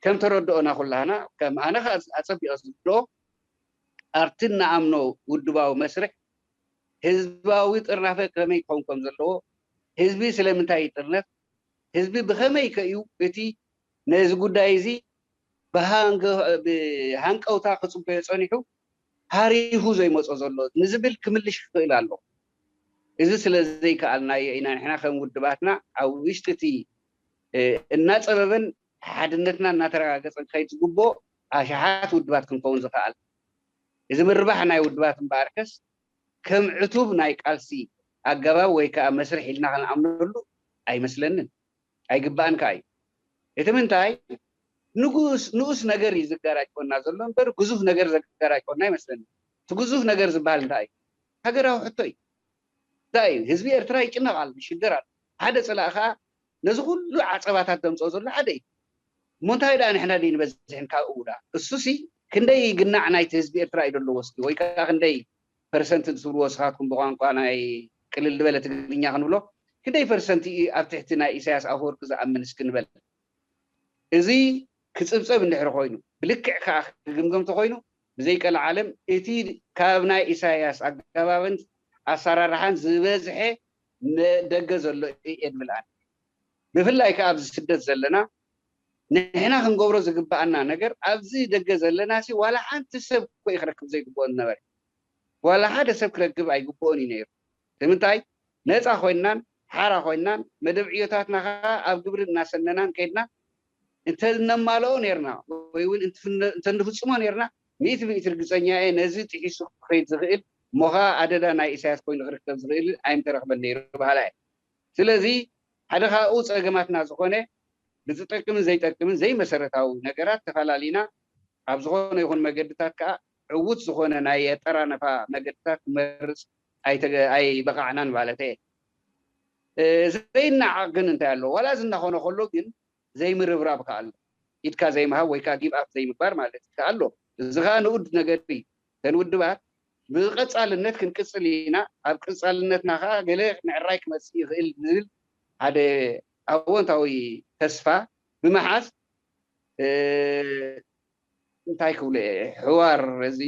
ከም ተረድኦና ኩላህና ከም ኣነ ከዓ ኣፀቢቐ ዝርድኦ ኣብቲ እንኣምኖ ውድባዊ መስርሕ ህዝባዊ ጥርናፈ ከመይ ክኸውን ከም ዘለዎ ህዝቢ ስለምንታይ ይጥርነፍ ህዝቢ ብኸመይ ከ እዩ እቲ ነዚ ጉዳይ እዚ ብሃንቀውታ ክፅበዮ ፀኒሑ ሃሪፉ ዘይመፆ ዘሎ ንዝብል ክምልሽ ክኽእል ኣሎ። እዚ ስለ ዘይከኣልናዮ ኢና ንሕና ከም ውድባትና ኣብ ውሽጢ እቲ እናፀበበን ሓድነትና እናተረጋገፀን ክኸይድ ዝግብኦ ኣሽሓት ውድባት ክንከውን ዝኸኣል እዚ ምርባሕ ናይ ውድባት እምበኣርከስ ከም ዕቱብ ናይ ቃልሲ ኣገባብ ወይ ከዓ መስርሕ ኢልና ክንኣምነሉ ኣይመስለንን፣ ኣይግባእን ከዓ እዩ። እቲ ምንታይ ንጉስ ንኡስ ነገር እዩ ዘጋራጭወና ዘሎ እምበር ግዙፍ ነገር ዘጋራጭወና ኣይመስለንን። እቲ ግዙፍ ነገር ዝበሃል እንታይ እዩ? ሃገራዊ ሕቶ እዩ። እንታይ እዩ? ህዝቢ ኤርትራ ይጭነቕ ኣሎ፣ ይሽገር ኣሎ። ሓደ ጽላእ ከዓ ነዚ ኩሉ ዓጸባታት ዘምጽኦ ዘሎ ሓደ እዩ። እሞ እንታይ ደኣ ንሕና ደይ ንበዝሕን ካብኡ ደኣ? እሱሲ ክንደይ ግናዕ ናይቲ ህዝቢ ኤርትራ እዩ ዘለዎ እስኪ? ወይ ከዓ ክንደይ ፐርሰንት ትብልዎ ንስኻትኩም ብቋንቋ ናይ ቅልል ዝበለ ትግርኛ ክንብሎ፣ ክንደይ ፐርሰንት እዩ ኣብ ትሕቲ ናይ ኢሳያስ ኣፈወርቂ ዝኣምን እስኪ ንበል። እዚ ክጽብጸብ እንድሕሪ ኮይኑ፣ ብልክዕ ከኣ ክግምገም ተኾይኑ፣ ብዘይቀልዓለም እቲ ካብ ናይ ኢሳያስ ኣገባብን ኣሰራርሓን ዝበዝሐ ደገ ዘሎ እየ ዝብል ኣነ። ብፍላይ ከኣ ኣብዚ ስደት ዘለና ንሕና ክንገብሮ ዝግብኣና ነገር ኣብዚ ደገ ዘለናሲ ዋላ ሓንቲ ሰብ እኮ እዩ ክረክብ ዘይግብኦ ዝነበረ። ዋላ ሓደ ሰብ ክረክብ ኣይግብኦን እዩ ነይሩ። ንምንታይ? ነፃ ኮይንናን ሓራ ኮይንናን መደብ ዕዮታትና ከዓ ኣብ ግብሪ እናሰነናን ከይድና እንተነማልኦ ነይርና ወይ እውን እንተንፍፅሞ ነይርና ሚእቲ ሚእቲ ርግፀኛ እየ ነዚ ጥሒሱ ክኸይድ ዝኽእል እሞ ከዓ ኣደዳ ናይ ኢሳያስ ኮይኑ ክርከብ ዝኽእል ኣይምተረኽበን ነይሩ በሃላ እየ። ስለዚ ሓደ ካብኡ ፀገማትና ዝኾነ ብዝጠቅምን ዘይጠቅምን ዘይመሰረታዊ ነገራት ተፈላሊና ኣብ ዝኾነ ይኹን መገድታት ከዓ ዕዉት ዝኾነ ናይ ኣጠራነፋ መገድታት ክመርፅ ኣይበቃዕናን ማለት እየ። ዘይናዓቕ ግን እንታይ ኣሎ? ዋላ እዚ እናኾነ ከሎ ግን ዘይምርብራብ ከዓ ኣሎ። ኢድካ ዘይምሃብ ወይ ከዓ ጊቭ ኣፕ ዘይምግባር ማለት ከዓ ኣሎ። እዚ ከዓ ንኡድ ነገር እዩ። ተን ውድባት ብቐፃልነት ክንቅፅል ኢና። ኣብ ቀፃልነትና ከዓ ገለ ምዕራይ ክመፅእ ይኽእል ዝብል ሓደ ኣወንታዊ ተስፋ ብምሓዝ እንታይ ክብሉ እየ፣ ሕዋር እዚ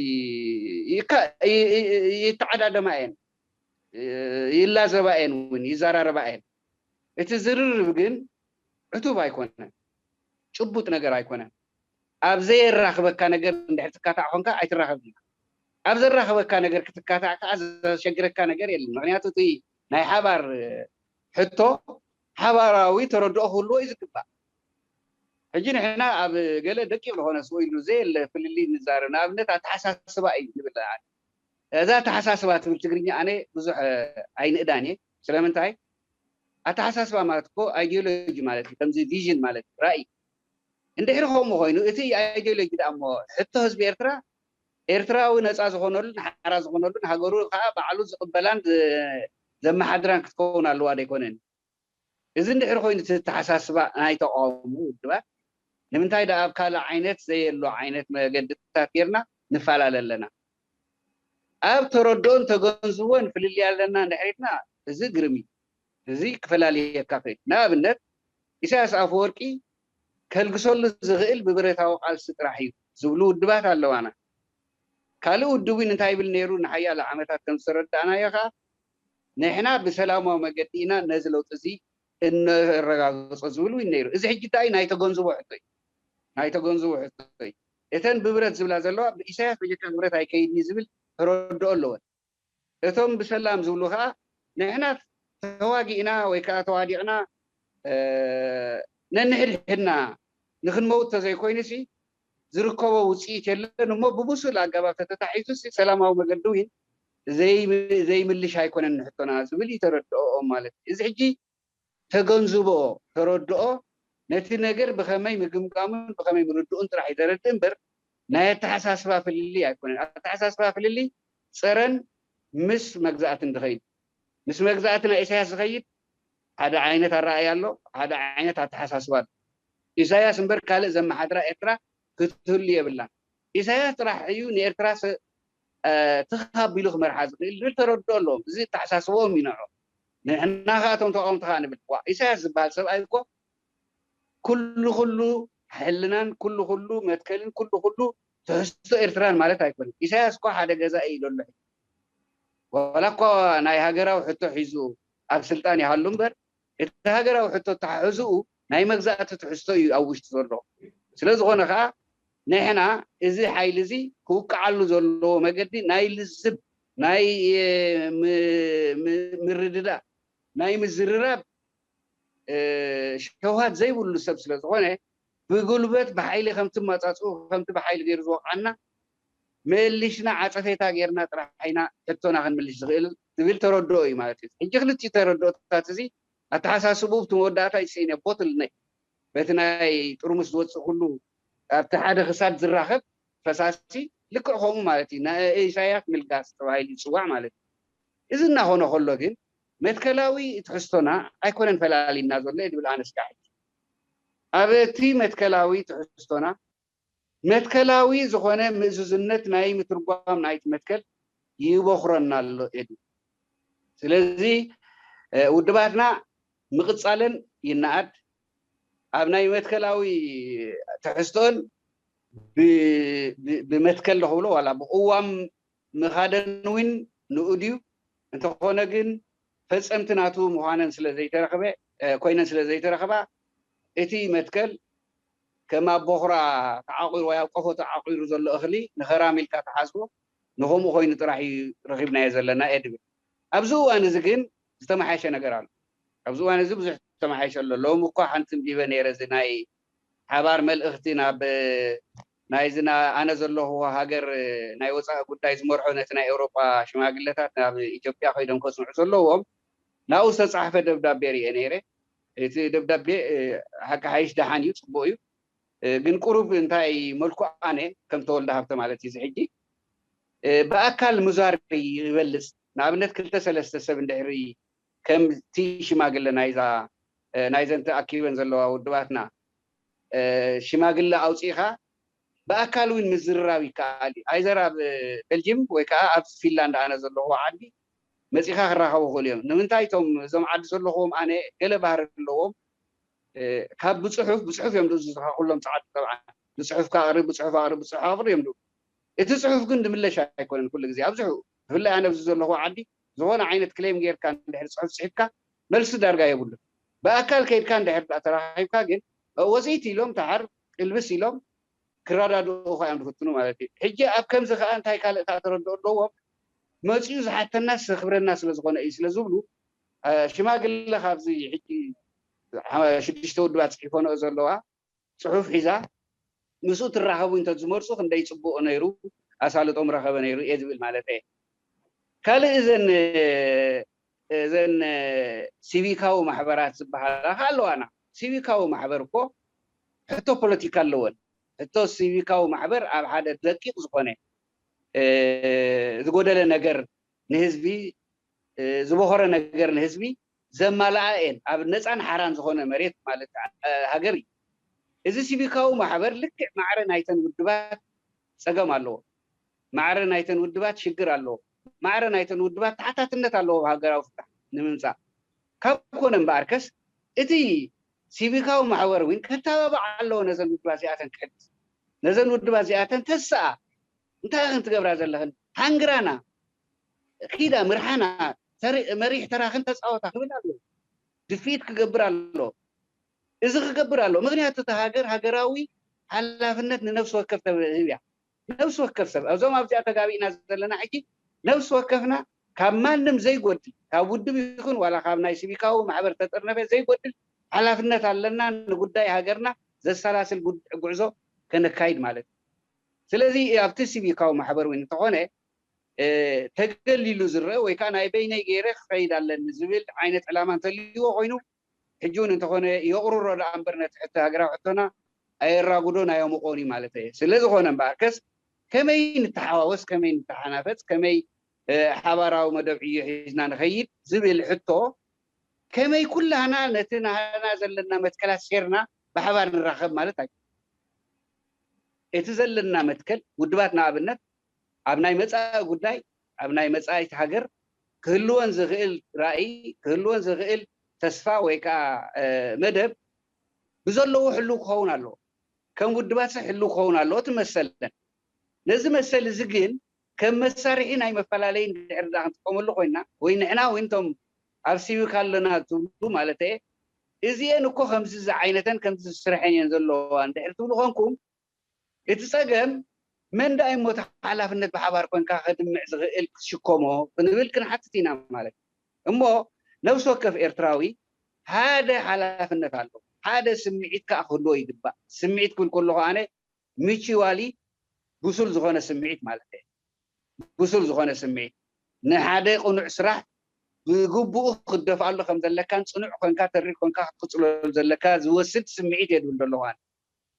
ይተዓዳደማ እየን፣ ይላዘባ እየን እውን ይዘራረባ እየን። እቲ ዝርርብ ግን ዕቱብ ኣይኮነን፣ ጭቡጥ ነገር ኣይኮነን። ኣብ ዘየራኽበካ ነገር እንድሕር ትካታዕ ኮንካ ኣይትራኸብን። ኣብ ዘራኽበካ ነገር ክትካታዕ ከዓ ዘሸግረካ ነገር የለን። ምክንያቱ እቲ ናይ ሓባር ሕቶ ሓባራዊ ተረድኦ ክህልዎ እዩ ዝግባእ። ሕጂ ንሕና ኣብ ገለ ደቂቕ ዝኾነ ስኡ ኢሉ ዘየለ ፍልልይ ንዛረብ። ንኣብነት ኣተሓሳስባ እዩ ንብል። እዛ ኣተሓሳስባ ትብል ትግርኛ ኣነ ብዙሕ ኣይንእዳን እየ። ስለምንታይ? ኣተሓሳስባ ማለት እኮ ኣይዲዮሎጂ ማለት እዩ። ከምዚ ቪዥን ማለት እዩ፣ ራእይ። እንድሕሪ ከምኡ ኮይኑ እቲ ኣይዲዮሎጂ ደኣ እሞ ሕቶ ህዝቢ ኤርትራ ኤርትራዊ ነፃ ዝኾነሉን ሓራ ዝኾነሉን ሃገሩ ከዓ ባዕሉ ዝቕበላን ዘመሓድራን ክትከውን ኣለዋ ዶ ኣይኮነን? እዚ እንድሕሪ ኮይኑ እቲ ኣተሓሳስባ ናይ ተቃውሞ ውድባት ንምንታይ ደኣ ኣብ ካልእ ዓይነት ዘየሎ ዓይነት መገድታት ጌርና ንፈላለ ኣለና? ኣብ ተረድኦን ተገንዝቦን ፍልልይ ኣለና እንድሕር ኢልና እዚ ግርም እዩ። እዚ ክፈላልየካ ይኽእል። ንኣብነት ኢሳያስ ኣፈወርቂ ከልግሰሉ ዝኽእል ብብረታዊ ቃልሲ ጥራሕ እዩ ዝብሉ ውድባት ኣለዋና። ካልእ ውድብ እውን እንታይ ይብል ነይሩ ንሓያለ ዓመታት ከም ዝተረዳእናዮ ከዓ ንሕና ብሰላማዊ መገዲ ኢና ነዚ ለውጢ እዚ እነረጋግጾ ዝብል እውን ነይሩ። እዚ ሕጂ እንታይ ናይ ተገንዝቦ ሕቶ እዩ። ናይ ተገንዝቦ ሕቶ እዩ። እተን ብብረት ዝብላ ዘለዋ ብኢሳያስ በጀካ ብረት ኣይከይድን ዝብል ተረድኦ ኣለወን። እቶም ብሰላም ዝብሉ ከዓ ንሕና ተዋጊእና ወይ ከዓ ተዋዲቕና ነንሕድሕድና ንክንመውት ተዘይኮይኑ ሲ ዝርከቦ ውፅኢት የለን እሞ ብብሱል ኣገባብ ተተታሒዙ ሲ ሰላማዊ መገዲ እውን ዘይምልሽ ኣይኮነን ንሕቶና ዝብል እዩ ተረድኦኦም ማለት እዩ። እዚ ሕጂ ተገንዝቦ ተረድኦ ነቲ ነገር ብኸመይ ምግምጋሙን ብኸመይ ምርድኡን ጥራሕ እዩ ዘረድእ እምበር ናይ ኣተሓሳስባ ፍልልይ ኣይኮነን። ኣተሓሳስባ ፍልልይ ፀረን ምስ መግዛእትን ዝኸይድ ምስ መግዛእቲ ናይ ኢሳያስ ዝኸይድ ሓደ ዓይነት ኣረኣእያ ኣሎ፣ ሓደ ዓይነት ኣተሓሳስባ ኣሎ። ኢሳያስ እምበር ካልእ ዘመሓድራ ኤርትራ ክትህሉ የብላን። ኢሳያስ ጥራሕ እዩ ንኤርትራ ትኽ ኣቢሉ ክመርሓ ዝኽእል ዝብል ተረድኦ ኣለዎም። እዚ ኣተሓሳስብኦም እዩ ንዕኦም። ንሕና ከዓ እቶም ተቃወምቲ ከዓ ንብል ዋ ኢሳያስ ዝበሃል ሰብኣይ እኮ ኩሉ ኩሉ ሕልናን ኩሉ ኩሉ መትከልን ኩሉ ኩሉ ትሕዝቶ ኤርትራን ማለት ኣይኮነን። ኢሳያስ እኮ ሓደ ገዛ እዩ ዘሎ። ዋላ እኳ ናይ ሃገራዊ ሕቶ ሒዙ ኣብ ስልጣን ይሃሉ እምበር እቲ ሃገራዊ ሕቶ ተሓሕዝኡ ናይ መግዛእቲ ትሕዝቶ እዩ ኣብ ውሽጢ ዘሎ። ስለ ዝኾነ ከዓ ንሕና እዚ ሓይሊ እዚ ክውቅዓሉ ዘለዎ መገዲ ናይ ልዝብ ናይ ምርድዳእ ናይ ምዝርራብ ሸውሃት ዘይብሉ ሰብ ስለ ዝኾነ ብጉልበት ብሓይሊ ከምቲ መፃፅኡ ከምቲ ብሓይሊ ገይሩ ዝወቕዓና መሊሽና ዓጸፌታ ጌርና ጥራሕ ኢና ሕቶና ክንምልሽ ዝኽእል ዝብል ተረድኦ እዩ ማለት እዩ። ሕጂ ክልቲኡ ተረድኦታት እዚ ኣተሓሳስቡ እቲ መወዳእታ ይስኢነ ቦትልነክ በቲ ናይ ጥርሙስ ዝወፅእ ኩሉ ኣብቲ ሓደ ክሳድ ዝራኸብ ፈሳሲ ልክዕ ከምኡ ማለት እዩ። ናይ ኢሳያስ ምልጋስ ተባሂሉ ይፅዋዕ ማለት እዩ። እዚ እናኾነ ከሎ ግን መትከላዊ ትሕዝቶና ኣይኮነን ፈላሊና ዘሎ እየ ድብል ኣነስካ ሕጂ ኣብ እቲ መትከላዊ ትሕዝቶና መትከላዊ ዝኾነ ምእዙዝነት ናይ ምትርጓም ናይቲ መትከል ይበኽረና ኣሎ ኤዱ። ስለዚ ውድባትና ምቕጻለን ይነኣድ ኣብ ናይ መትከላዊ ትሕዝቶን ብመትከል ዝኽብሎ ዋላ ብቅዋም ምኻደን እውን ንኡድ እዩ። እንተኾነ ግን ፈጸምቲ ናቱ ምዃነን ስለ ዘይተረኽበ ኮይነን ስለ ዘይተረኽባ እቲ መትከል ከም ኣብ ቦኽራ ተዓቑሩ ወይ ኣብ ቆፎ ተዓቑሩ ዘሎ እኽሊ ንኸራም ኢልካ ተሓስቦ ንኸምኡ ኮይኑ ጥራሕ እዩ ረኺብናዮ ዘለና እየ ድብል። ኣብዚ እዋን እዚ ግን ዝተመሓየሸ ነገር ኣሎ። ኣብዚ እዋን እዚ ብዙሕ ዝተመሓየሸ ኣሎ። ሎም እኳ ሓንቲ ንቢበ ነይረ እዚ ናይ ሓባር መልእኽቲ ናብ ናይዚ ኣነ ዘለኹዎ ሃገር ናይ ወፃኢ ጉዳይ ዝመርሖ ነቲ ናይ ኤውሮጳ ሽማግለታት ናብ ኢትዮጵያ ከይዶም ከፅንዑ ዘለዎም ናብኡ ዝተፃሕፈ ደብዳቤ ርኤ ነይረ። እቲ ደብዳቤ ሓቂ ሓይሽ ደሓን እዩ፣ ፅቡቅ እዩ። ግን ቁሩብ እንታይ መልኩ ኣነ ከም ተወልደ ሃብተ ማለት እዩ እዚ ሕጂ ብኣካል ምዛር ይበልፅ። ንኣብነት ክልተ ሰለስተ ሰብ እንድሕሪ ከምቲ ሽማግለ ናይዛ ናይዘን ተኣኪበን ዘለዋ ውድባትና ሽማግለ ኣውፂእኻ ብኣካል እውን ምዝርራብ ይከኣል እዩ። ኣይዘር ኣብ ቤልጅም ወይ ከዓ ኣብ ፊንላንድ ኣነ ዘለኹ ዓዲ መፂኻ ክራኸቡ ክእሉ እዮም። ንምንታይ እቶም እዞም ዓዲ ዘለኹዎም ኣነ ገለ ባህሪ ኣለዎም ካብ ብፅሑፍ ብፅሑፍ እዮም ዝዝኻ ኩሎም ፀዓዱ ጠብዓ ብፅሑፍ ካቕርብ ብፅሑፍ ኣቕርብ ብፅሑፍ ኣቕርብ እዮም እቲ ፅሑፍ ግን ድምለሽ ኣይኮነን ኩሉ ግዜ ኣብዝሑ ብፍላይ ኣነ ኣብዚ ዘለኹ ዓዲ ዝኾነ ዓይነት ክሌም ጌርካ እንድሕር ፅሑፍ ፅሒፍካ መልሲ ዳርጋ የብሉን። ብኣካል ከይድካ እንድሕር ተራኺብካ ግን ወፅኢት ኢሎም ተሓር ቅልብስ ኢሎም ክረዳድኡ ኳ እዮም ዝፍትኑ ማለት እዩ። ሕጂ ኣብ ከምዚ ከዓ እንታይ ካልእ ከዓ ተረድኦ ኣለዎም መፅኡ ዝሓተናስ ክብረና ስለ ዝኾነ እዩ ስለ ዝብሉ ሽማግለ ካብዚ ሕጂ ሽዱሽተ ውድባት ፅሒፎ ንኦ ዘለዋ ፅሑፍ ሒዛ ምስኡ ትራኸቡ እንተ ዝመርፁ ክንደይ ፅቡቅ ነይሩ ኣሳልጦም ረኸበ ነይሩ እየ ዝብል ማለት እየ። ካልእ እዘን እዘን ሲቪካዊ ማሕበራት ዝበሃላ ኣለዋና። ሲቪካዊ ማሕበር እኮ ሕቶ ፖለቲካ ኣለወን። ሕቶ ሲቪካዊ ማሕበር ኣብ ሓደ ደቂቅ ዝኾነ ዝጎደለ ነገር ንህዝቢ ዝበኾረ ነገር ንህዝቢ ዘማልኣ እየን ኣብ ነፃን ሓራን ዝኾነ መሬት ማለት ሃገር እዩ። እዚ ሲቪካዊ ማሕበር ልክዕ ማዕረ ናይተን ውድባት ፀገም ኣለዎ። ማዕረ ናይተን ውድባት ሽግር ኣለዎ። ማዕረ ናይተን ውድባት ተሓታትነት ኣለዎ ሃገራዊ ፍታሕ ንምምፃእ ካብ ኮነ እምበኣርከስ እቲ ሲቪካዊ ማሕበር እውን ከተባባዕ ኣለዎ ነዘን ውድባት እዚኣተን ክሕግዝ ነዘን ውድባት እዚኣተን ተስኣ እንታይ ኢኽን ትገብራ ዘለኽን ሃንግራና ኪዳ ምርሓና መሪሕ ተራኽን ተፃወታ ክብል ኣለዎ። ድፍኢት ክገብር ኣለዎ። እዚ ክገብር ኣለዎ። ምክንያቱ እቲ ሃገር ሃገራዊ ሓላፍነት ንነፍሲ ወከፍ ተህብ እያ። ነፍሲ ወከፍ ሰብ እዞም ኣብዚኣ ተጋቢእና ዘለና ሕጂ ነፍሲ ወከፍና ካብ ማንም ዘይጎድል ካብ ውድብ ይኹን ዋላ ካብ ናይ ሲቪካዊ ማሕበር ተጠርነፈ ዘይጎድል ሓላፍነት ኣለና ንጉዳይ ሃገርና ዘሰላስል ጉዕዞ ከነካይድ ማለት እዩ። ስለዚ ኣብቲ ሲቪካዊ ማሕበር እውን እንተኾነ ተገሊሉ ዝረአ ወይ ከዓ ናይ በይነይ ገይረ ክኸይድ ኣለኒ ዝብል ዓይነት ዕላማ እንተልይዎ ኮይኑ ሕጂ እውን እንተኾነ የቕርሮ ደኣ እምበር ነቲ ሕቶ ሃገራዊ ሕቶና ኣየራጉዶ ናይ ኣምቆን እዩ ማለት እየ። ስለ ዝኾነ እምበኣርከስ ከመይ ንተሓዋወስ፣ ከመይ ንተሓናፈፅ፣ ከመይ ሓባራዊ መደብ ዕዮ ሒዝና ንኸይድ ዝብል ሕቶ ከመይ ኩላህና ነቲ ናህና ዘለና መትከላት ሴርና ብሓባር ንራኸብ ማለት ኣዩ። እቲ ዘለና መትከል ውድባት ንኣብነት ኣብ ናይ መፃኢ ጉዳይ ኣብ ናይ መፃኢት ሃገር ክህልወን ዝኽእል ራእይ ክህልወን ዝኽእል ተስፋ ወይ ከዓ መደብ ብዘለዎ ሕልው ክኸውን ኣለዎ። ከም ውድባት ሕልው ክኸውን ኣለዎ እቲ መሰለን። ነዚ መሰል እዚ ግን ከም መሳርሒ ናይ መፈላለይ እንድሕር ዳ ክንጥቀመሉ ኮይና ወይ ንሕና ወይ እንቶም ኣብ ሲቪክ ኣለና ትብሉ ማለት እየ እዚኤን እኮ ከምዚ ዝዓይነተን ከምዚ ዝስርሐን እየን ዘለዋ እንድሕር ትብሉ ኮንኩም እቲ ጸገም መን ደኣ እሞ እቲ ሓላፍነት ብሓባር ኮንካ ከድምዕ ዝኽእል ክትሽከሞ ክንብል ክንሓትት ኢና ማለት እሞ ነብሲ ወከፍ ኤርትራዊ ሓደ ሓላፍነት ኣሎ ሓደ ስምዒት ከዓ ክህልዎ ይግባእ ስምዒት ክብል ከለኹ ኣነ ሚችዋሊ ብሱል ዝኾነ ስምዒት ማለት እዩ። ብሱል ዝኾነ ስምዒት ንሓደ ቅኑዕ ስራሕ ብግቡኡ ክትደፍኣሉ ከም ዘለካን ጽኑዕ ኮንካ ተሪር ኮንካ ክትቅጽሎ ዘለካ ዝወስድ ስምዒት እየ ዝብል ዘለኹ ኣነ።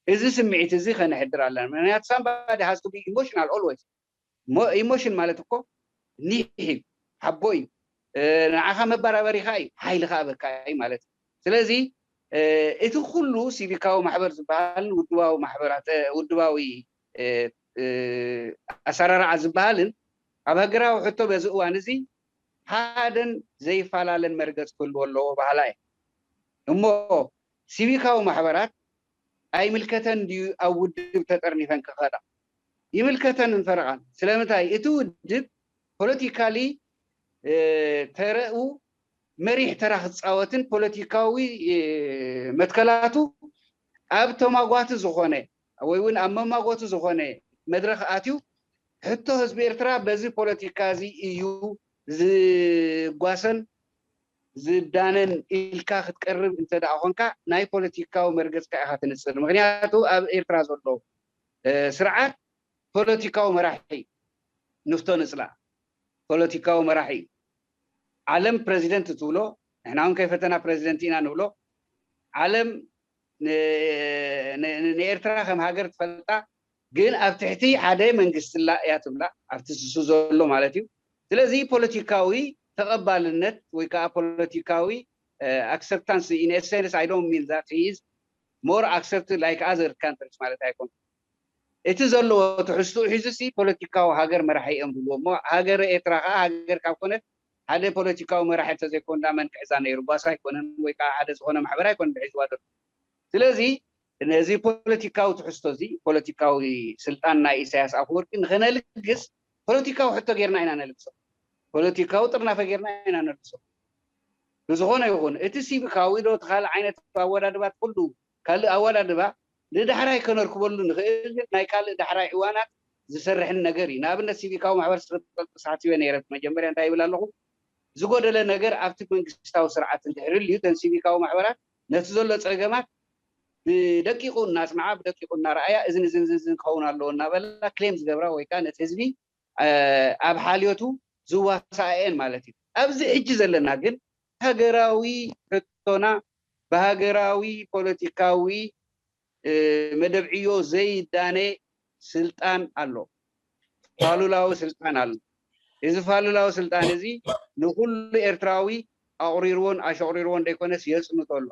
እዚ ስምዒት እዚ ከነሕድር ኣለና። ምክንያቱ somebody has to be emotional always። ኢሞሽን ማለት እኮ ኒሕ እዩ፣ ሓቦ እዩ፣ ንዓኻ መበራበሪኻ እዩ፣ ሓይሊ ከኣበካ እዩ ማለት እዩ። ስለዚ እቲ ኩሉ ሲቪካዊ ማሕበር ዝበሃልን ውድባዊ ማሕበራት ውድባዊ ኣሰራርዓ ዝበሃልን ኣብ ሃገራዊ ሕቶ በዚ እዋን እዚ ሓደን ዘይፈላለን መርገፅ ክህልዎ ኣለዎ በሃላ እየ። እሞ ሲቪካዊ ማሕበራት ኣይምልከተን ድዩ ኣብ ውድብ ተጠርኒፈን ክኸዳ? ይምልከተን ፈረቓን። ስለምንታይ እቲ ውድብ ፖለቲካሊ ተረኡ መሪሕ ተራ ክፃወትን ፖለቲካዊ መትከላቱ ኣብ ተማጓቲ ዝኾነ ወይ እውን ኣብ መማጎቲ ዝኾነ መድረኽ ኣትዩ ሕቶ ህዝቢ ኤርትራ በዚ ፖለቲካ እዚ እዩ ዝጓሰን ዝዳነን ኢልካ ክትቀርብ እንተ ደኣ ኮንካ ናይ ፖለቲካዊ መርገፅካ ኢኻ ትንፅር። ምክንያቱ ኣብ ኤርትራ ዘሎ ስርዓት ፖለቲካዊ መራሒ ንፍቶ ንፅላ ፖለቲካዊ መራሒ እዩ። ዓለም ፕረዚደንት ትብሎ፣ ንሕና እውን ከይፈተና ፕረዚደንት ኢና ንብሎ። ዓለም ንኤርትራ ከም ሃገር ትፈልጣ፣ ግን ኣብ ትሕቲ ሓደ መንግስቲ ላ እያ ትብላ፣ ኣብቲ ስሱ ዘሎ ማለት እዩ። ስለዚ ፖለቲካዊ ተቐባልነት ወይ ከዓ ፖለቲካዊ ኣክሰፕታንስ ኢን ኤሰንስ ኣይ ዶንት ሚን ዛት ሂዝ ሞር ኣክሰፕት ላይክ ኣዘር ካንትሪስ ማለት ኣይኮን። እቲ ዘለዎ ትሕዝትኡ ሒዙ ሲ ፖለቲካዊ ሃገር መራሒ እዮም ዝብልዎ እሞ ሃገር ኤርትራ ከዓ ሃገር ካብ ኮነት ሓደ ፖለቲካዊ መራሒ እንተዘይኮንዳ መን ክሕዛ ነይሩ? ጓሳ ኣይኮነን ወይ ከዓ ሓደ ዝኾነ ማሕበር ኣይኮነን ዝሒዝዋ ዘሎ። ስለዚ ነዚ ፖለቲካዊ ትሕዝቶ እዚ ፖለቲካዊ ስልጣን ናይ ኢሳያስ ኣፈወርቂ ንኸነልግስ ፖለቲካዊ ሕቶ ጌርና ኢና ነልግሶ። ፖለቲካዊ ጥርናፈ ጌርና ኢና ነልግሶ። ብዝኾነ ይኹን እቲ ሲቪካዊ ዶ እቲ ካልእ ዓይነት ኣወዳድባት ኩሉ ካልእ ኣወዳድባ ንዳሕራይ ከነርክበሉ ንኽእል ናይ ካልእ ዳሕራይ እዋናት ዝሰርሕን ነገር እዩ። ንኣብነት ሲቪካዊ ማሕበር ስርጥጥስ ሓሲበ ነይረ። መጀመርያ እንታይ ይብል ኣለኹ? ዝጎደለ ነገር ኣብቲ መንግስታዊ ስርዓት እንድሕር ልዩ ተን ሲቪካዊ ማሕበራት ነቲ ዘሎ ፀገማት ብደቂቁ እናፅንዓ ብደቂቁ እናረኣያ እዝን እዝን እዝን ክኸውን ኣለዎ እናበላ ክሌም ዝገብራ ወይ ከዓ ነቲ ህዝቢ ኣብ ሓልዮቱ ዝዋሳኣየን ማለት እዩ። ኣብዚ ሕጂ ዘለና ግን ሃገራዊ ሕቶና ብሃገራዊ ፖለቲካዊ መደብ ዕዮ ዘይዳነ ስልጣን ኣሎ። ፋሉላዊ ስልጣን ኣሎ። እዚ ፋሉላዊ ስልጣን እዚ ንኩሉ ኤርትራዊ ኣቑሪርዎን ኣሸቑሪርዎን ዘይኮነስ የፅንቶ ኣሎ።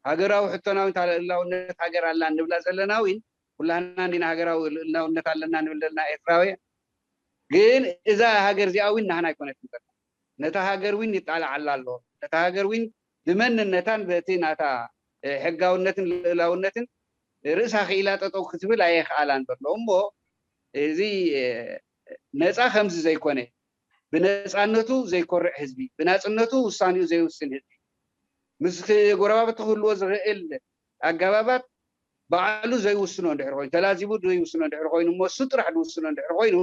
ሃገራዊ ሕቶና እውን እታ ልእላውነት ሃገር ኣላ እንብላ ዘለና እውን ኩላህና እንዲና ሃገራዊ ልእላውነት ኣለና ንብል ዘለና ኤርትራውያን። ግን እዛ ሃገር እዚኣ እውን ናህና ኣይኮነትን ዘላ። ነታ ሃገር እውን ይጣላዓላ ኣሎ። ነታ ሃገር እውን ብመንነታን በቲ ናታ ሕጋውነትን ልእላውነትን ርእሳ ክኢላ ጠጠው ክትብል ኣየኽኣላን ዘሎ። እሞ እዚ ነፃ ከምዚ ዘይኮነ ብነፃነቱ ዘይኮርዕ ህዝቢ፣ ብናፅነቱ ውሳኔኡ ዘይውስን ህዝቢ፣ ምስ ጎረባብቲ ክህልዎ ዝኽእል ኣገባባት ባዕሉ ዘይውስኖ እንድሕር ኮይኑ፣ ተላዚቡ ዘይውስኖ እንድሕር ኮይኑ እሞ እሱ ጥራሕ ዝውስኖ እንድሕር ኮይኑ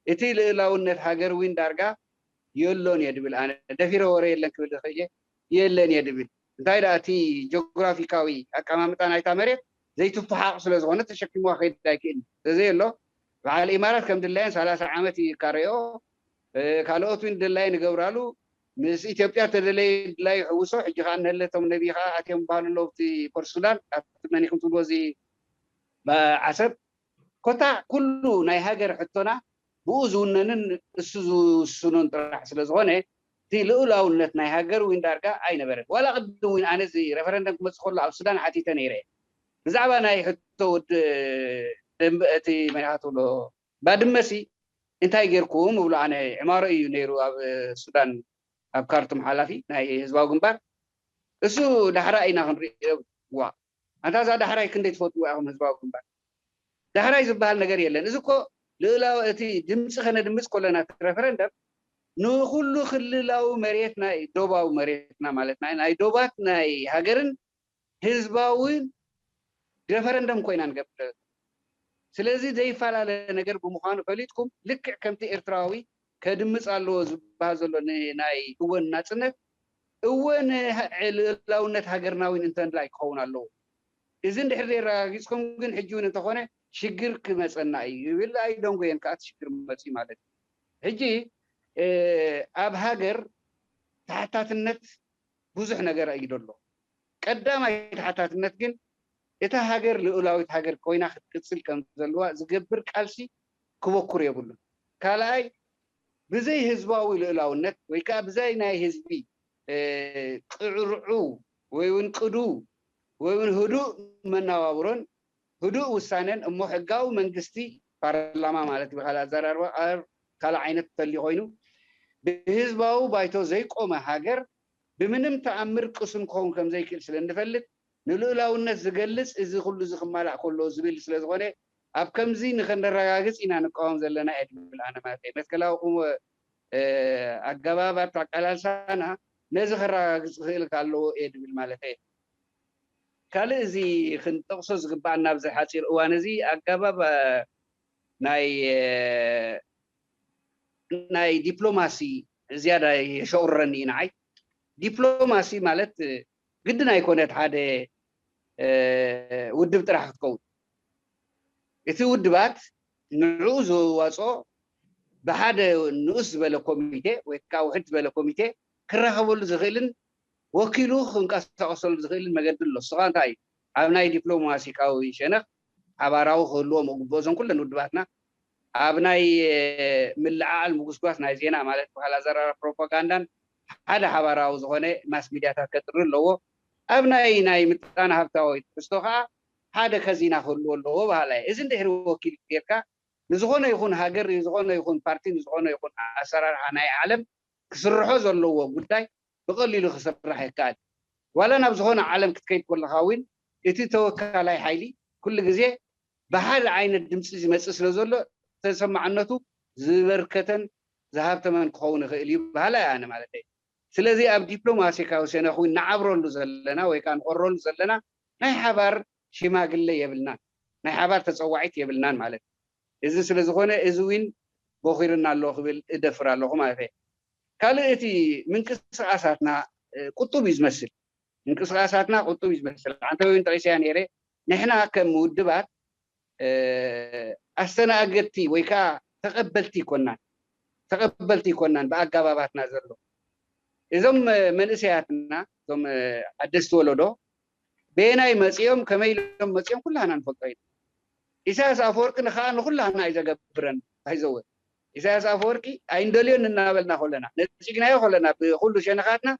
እቲ ልእላውነት ሃገር እውን ዳርጋ የሎን እየ ድብል። ኣነ ደፊረ ወረ የለን ክብል ዝኽእል እየ፣ የለን እየ ድብል። እንታይ ደኣ እቲ ጂኦግራፊካዊ ኣቀማምጣ ናይታ መሬት ዘይትፈሓቕ ስለ ዝኾነ ተሸኪምዋ ክኸይድ ኣይክእልን። ስለዘየሎ በዓል ኢማራት ከም ድላየን ሰላሳ ዓመት ይካረዮ፣ ካልኦት እውን ድላየን ይገብራሉ። ምስ ኢትዮጵያ ተደለየ ድላዩ ይሕውሶ። ሕጂ ከዓ እነለቶም ነቢ ከዓ ኣትዮም በሃሉ ኣለዉ ኣብቲ ፖርት ሱዳን ኣብቲ መኒኹም ትብልዎ እዚ ዓሰብ ኮታ ኩሉ ናይ ሃገር ሕቶና ብኡ ዝውነንን እሱ ዝውስኖን ጥራሕ ስለ ዝኾነ እቲ ልኡላውነት ናይ ሃገር እውን ዳርጋ ኣይነበረን። ዋላ ቅድም እውን ኣነ እዚ ሬፈረንደም ክመፅእ ከሎ ኣብ ሱዳን ሓቲተ ነይረ። ብዛዕባ ናይ ሕቶ ወዲ ደንበ እቲ መን ኢኻ ትብሎ ባድመሲ እንታይ ጌርኩም እብሎ ኣነ ዕማሮ እዩ ነይሩ ኣብ ሱዳን ኣብ ካርቱም ሓላፊ ናይ ህዝባዊ ግንባር እሱ ዳሕራ ኢና ክንሪኦ ዋ ኣንታ እዛ ዳሕራይ ክንደይ ትፈትዎ ኢኹም ህዝባዊ ግንባር ዳሕራይ ዝበሃል ነገር የለን። እዚ እኮ ልእላዊ እቲ ድምፂ ከነድምፅ ከለና እቲ ሬፈረንደም ንኩሉ ክልላዊ መሬት ናይ ዶባዊ መሬትና ማለት ናይ ናይ ዶባት ናይ ሃገርን ህዝባውን ሬፈረንደም ኮይና ንገብር። ስለዚ ዘይፈላለ ነገር ብምዃኑ ፈሊጥኩም ልክዕ ከምቲ ኤርትራዊ ከድምፅ ኣለዎ ዝበሃል ዘሎ ናይ እወን ናፅነት እወን ልእላውነት ሃገርና እውን እንተላይ ክኸውን ኣለዎ። እዚ እንድሕር ዘየረጋጊፅኩም ግን ሕጂ እውን እንተኾነ ሽግር ክመፀና እዩ ይብል። ኣይደንጎየን ከዓ እቲ ሽግር መፅኡ ማለት እዩ። ሕጂ ኣብ ሃገር ተሓታትነት ብዙሕ ነገር እዩ ዘሎ። ቀዳማይ ተሓታትነት ግን እታ ሃገር ልኡላዊት ሃገር ኮይና ክትቅፅል ከም ዘለዋ ዝገብር ቃልሲ ክበኩር የብሉን። ካልኣይ ብዘይ ህዝባዊ ልኡላውነት ወይ ከዓ ብዘይ ናይ ህዝቢ ቅዕርዑ ወይ እውን ቅዱ ወይ እውን ህዱእ መነባብሮን ህዱእ ውሳኔን እሞ ሕጋዊ መንግስቲ ፓርላማ ማለት ብካል ኣዘራርባ ካልእ ዓይነት ተልዩ ኮይኑ ብህዝባዊ ባይቶ ዘይቆመ ሃገር ብምንም ተኣምር ቅሱን ክኸውን ከም ዘይክእል ስለ እንፈልጥ ንልኡላውነት ዝገልጽ እዚ ኩሉ እዚ ክማላእ ከሎ ዝብል ስለ ዝኾነ ኣብ ከምዚ ንኸነረጋግጽ ኢና ንቃወም ዘለና እየ ድብል ኣነ ማለት እየ። መትከላዊ ኣገባባት ኣቀላልሳና ነዚ ከረጋግጽ ክኽእል ኣለዎ እየ ድብል ማለት እየ። ካልእ እዚ ክንጠቕሶ ዝግባኣና ኣብዚ ሓፂር እዋን እዚ ኣገባብ ናይ ናይ ዲፕሎማሲ ዝያዳ የሸቑረኒ እዩ ንዓይ። ዲፕሎማሲ ማለት ግድን ኣይኮነት ሓደ ውድብ ጥራሕ ክትከውን እቲ ውድባት ንዕኡ ዝዋፅኦ ብሓደ ንኡስ ዝበለ ኮሚቴ ወይ ከዓ ውሕድ ዝበለ ኮሚቴ ክራኸበሉ ዝኽእልን ወኪሉ ክንቀሳቀሰሉ ዝኽእልን መገዲ ኣሎ። ንስኻ እንታይ ኣብ ናይ ዲፕሎማሲካዊ ሸነኽ ሓባራዊ ክህልዎም እግብኦ እዞም ኩለን ውድባትና ኣብ ናይ ምልዓዓል ምጉስጓስ ናይ ዜና ማለት ብካል ኣዘራርባ ፕሮፓጋንዳን ሓደ ሓባራዊ ዝኾነ ማስ ሚድያታት ከጥሪ ኣለዎ። ኣብ ናይ ናይ ምጣነ ሃብታዊ ትሕዝቶ ከዓ ሓደ ከዚና ክህልዎ ኣለዎ በሃላይ። እዚ እንድሕሪ ወኪል ጌርካ ንዝኾነ ይኹን ሃገር ንዝኾነ ይኹን ፓርቲ ንዝኾነ ይኹን ኣሰራርሓ ናይ ዓለም ክስርሖ ዘለዎ ጉዳይ ብቐሊሉ ክስራሕ ይከኣል። ዋላ ናብ ዝኾነ ዓለም ክትከይድ ከለኻ እውን እቲ ተወካላይ ሓይሊ ኩሉ ግዜ ብሓደ ዓይነት ድምፂ ዝመፅእ ስለ ዘሎ ተሰማዕነቱ ዝበርከተን ዝሃብተመን ክኸውን ይኽእል እዩ በሃላይ ኣነ ማለት እዩ። ስለዚ ኣብ ዲፕሎማሲካዊ ሸነኽ እውን ንዓብረሉ ዘለና ወይ ከዓ ንቆረሉ ዘለና ናይ ሓባር ሽማግለ የብልናን፣ ናይ ሓባር ተፀዋዒት የብልናን ማለት እዩ። እዚ ስለ ዝኾነ እዚ እውን ቦኺርና ኣሎ ክብል እደፍር ኣለኹ ማለት እየ። ካልእ እቲ ምንቅስቃሳትና ቁጡብ እዩ ዝመስል። ምንቅስቃሳትና ቁጡብ እዩ ዝመስል። ኣንተ እውን ጠቂሰያ ነይረ። ንሕና ከም ውድባት ኣስተናገድቲ ወይ ከዓ ተቐበልቲ ይኮናን ተቐበልቲ ይኮናን ብኣጋባባትና ዘሎ እዞም መንእሰያትና እዞም ሓደስቲ ወለዶ በየናይ መፂኦም ከመይ ኢሎም መፂኦም ኩላህና ንፈልጦ ኢና። ኢሳያስ ኣፈወርቂ ንኸዓ ንኩላህና እዩ ዘገብረን ኣይዘወ ኢሳያስ ኣፈወርቂ ኣይንደልዮን እናበልና ከለና ነፂግናዮ ከለና ብኩሉ ሸነኻትና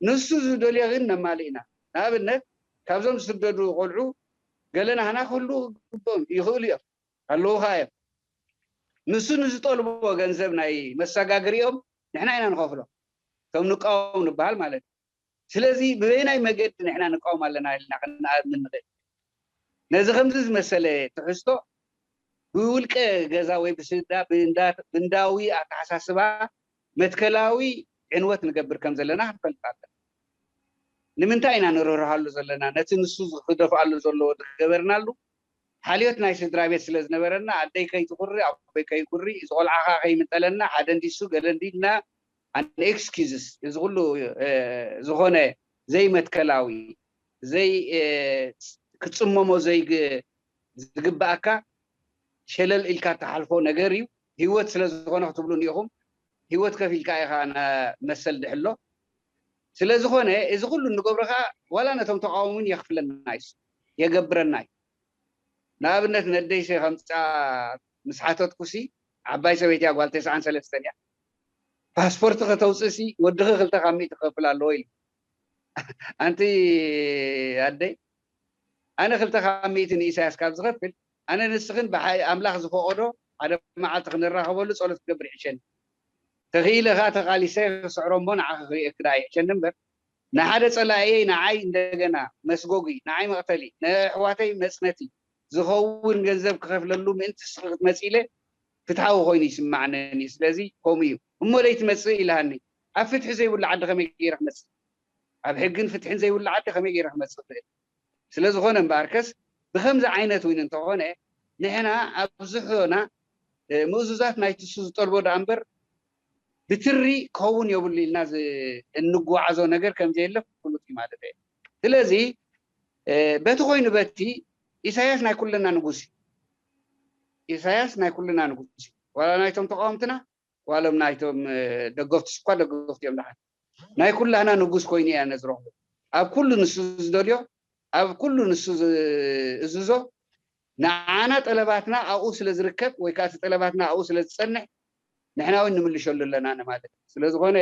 ንሱ ዝደልዮ ግን ነማልእ ኢና። ንኣብነት ካብዞም ዝስደዱ ቆልዑ ገለ ናህና ክህሉ ግብኦም ይኽእሉ እዮም ኣለዉ ከዓ እዮም። ንሱ ንዝጠልቦ ገንዘብ ናይ መሰጋገሪኦም ንሕና ኢና ንኸፍሎ እቶም ንቃወም ንበሃል ማለት እዩ። ስለዚ ብበይናይ መገዲ ንሕና ንቃወም ኣለና ኢልና ክንኣምን ንኽእል። ነዚ ከምዚ ዝመሰለ ትሕዝቶ ብውልቀ ገዛ ወይ ብስድራ ብእንዳዊ ኣተሓሳስባ መትከላዊ ዕንወት ንገብር ከም ዘለና ክንፈልጥ ኣለና። ንምንታይ ኢና ንርህርሃሉ ዘለና? ነቲ ንሱ ክደፍኣሉ ዘለዎ ዝገበርናሉ ሓልዮት ናይ ስድራ ቤት ስለ ዝነበረና ኣደይ ከይትኩሪ ኣቦይ ከይኩሪ እዚ ቆልዓ ከዓ ከይምጠለና ሓደ እንዲሱ ገለ እንዲና ኣን ኤክስኪዝስ እዚ ኩሉ ዝኾነ ዘይመትከላዊ ዘይ ክትፅመሞ ዘይ ዝግባኣካ ሸለል ኢልካ እትሓልፎ ነገር እዩ። ህይወት ስለ ዝኾነ ክትብሉኒ ኢኹም። ህይወት ከፊልካ ኢኻ መሰል ድሕሎ። ስለ ዝኾነ እዚ ኩሉ እንገብሮ ከዓ ዋላ ነቶም ተቃወሙን የኽፍለና እዩ የገብረና እዩ። ንኣብነት ነደይሰ ከምፃ ምስ ሓተትኩሲ ዓባይ ሰበይቲ እያ ጓል ተስዓን ሰለስተን እያ ፓስፖርት ከተውፅእሲ ወድኺ ክልተ ካብ ሚእቲ ክኸፍል ኣለዎ ኢሉ ኣንቲ ኣደይ ኣነ ክልተ ካብ ሚእቲ ንኢሳያስ ካብ ዝኸፍል ኣነ ንስኽን ብሓይ ኣምላኽ ዝፈቐዶ ሓደ መዓልቲ ክንራኸበሉ ጸሎት ክገብር ይሕሸኒ። ተኽኢለ ኸኣ ተቓሊሰ ክስዕሮ እሞ ንዓኺ ክርእየኪ ደኣ ይሕሸኒ እምበር ንሓደ ጸላእየይ ንዓይ እንደገና መስጎጒ፣ ንዓይ መቕተሊ፣ ንኣሕዋተይ መጽነቲ ዝኸውን ገንዘብ ክኸፍለሉ ምእንቲ ንስኺ ክትመጺ ኢለ ፍትሓዊ ኮይኑ ይስማዓነኒ። ስለዚ ከምኡ እዩ እሞ ለይትመጽእ ኢልሃኒ። ኣብ ፍትሒ ዘይብሉ ዓዲ ከመይ ገይረ ክመጽእ? ኣብ ሕግን ፍትሕን ዘይብሉ ዓዲ ከመይ ገይረ ክመጽእ ይኽእል? ስለ ዝኾነ እምበኣርከስ ብኸምዚ ዓይነት እውን እንተኾነ ንሕና ኣብዝሖና ምእዙዛት ናይቲ እሱ ዝጠልቦ ደኣ እምበር ብትሪ ክኸውን የብሉ ኢልና እንጓዓዞ ነገር ከም ዘየለ ፍሉጥ እዩ ማለት እየ። ስለዚ በቲ ኮይኑ በቲ ኢሳያስ ናይ ኩለና ንጉስ እዩ። ኢሳያስ ናይ ኩልና ንጉስ እዩ። ዋላ ናይቶም ተቃወምትና ዋሎም ናይቶም ደገፍቲ ስኳ ደገፍቲ እዮም ደሓን ናይ ኩላህና ንጉስ ኮይኑ እያ ነዝረኽቦ። ኣብ ኩሉ ንሱ ዝደልዮ፣ ኣብ ኩሉ ንሱ ዝእዝዞ፣ ንዓና ጠለባትና ኣብኡ ስለ ዝርከብ ወይ ከዓ እቲ ጠለባትና ኣብኡ ስለ ዝፀንሕ ንሕና እውን ንምልሸሉ ኣለና ማለት እዩ። ስለዝኾነ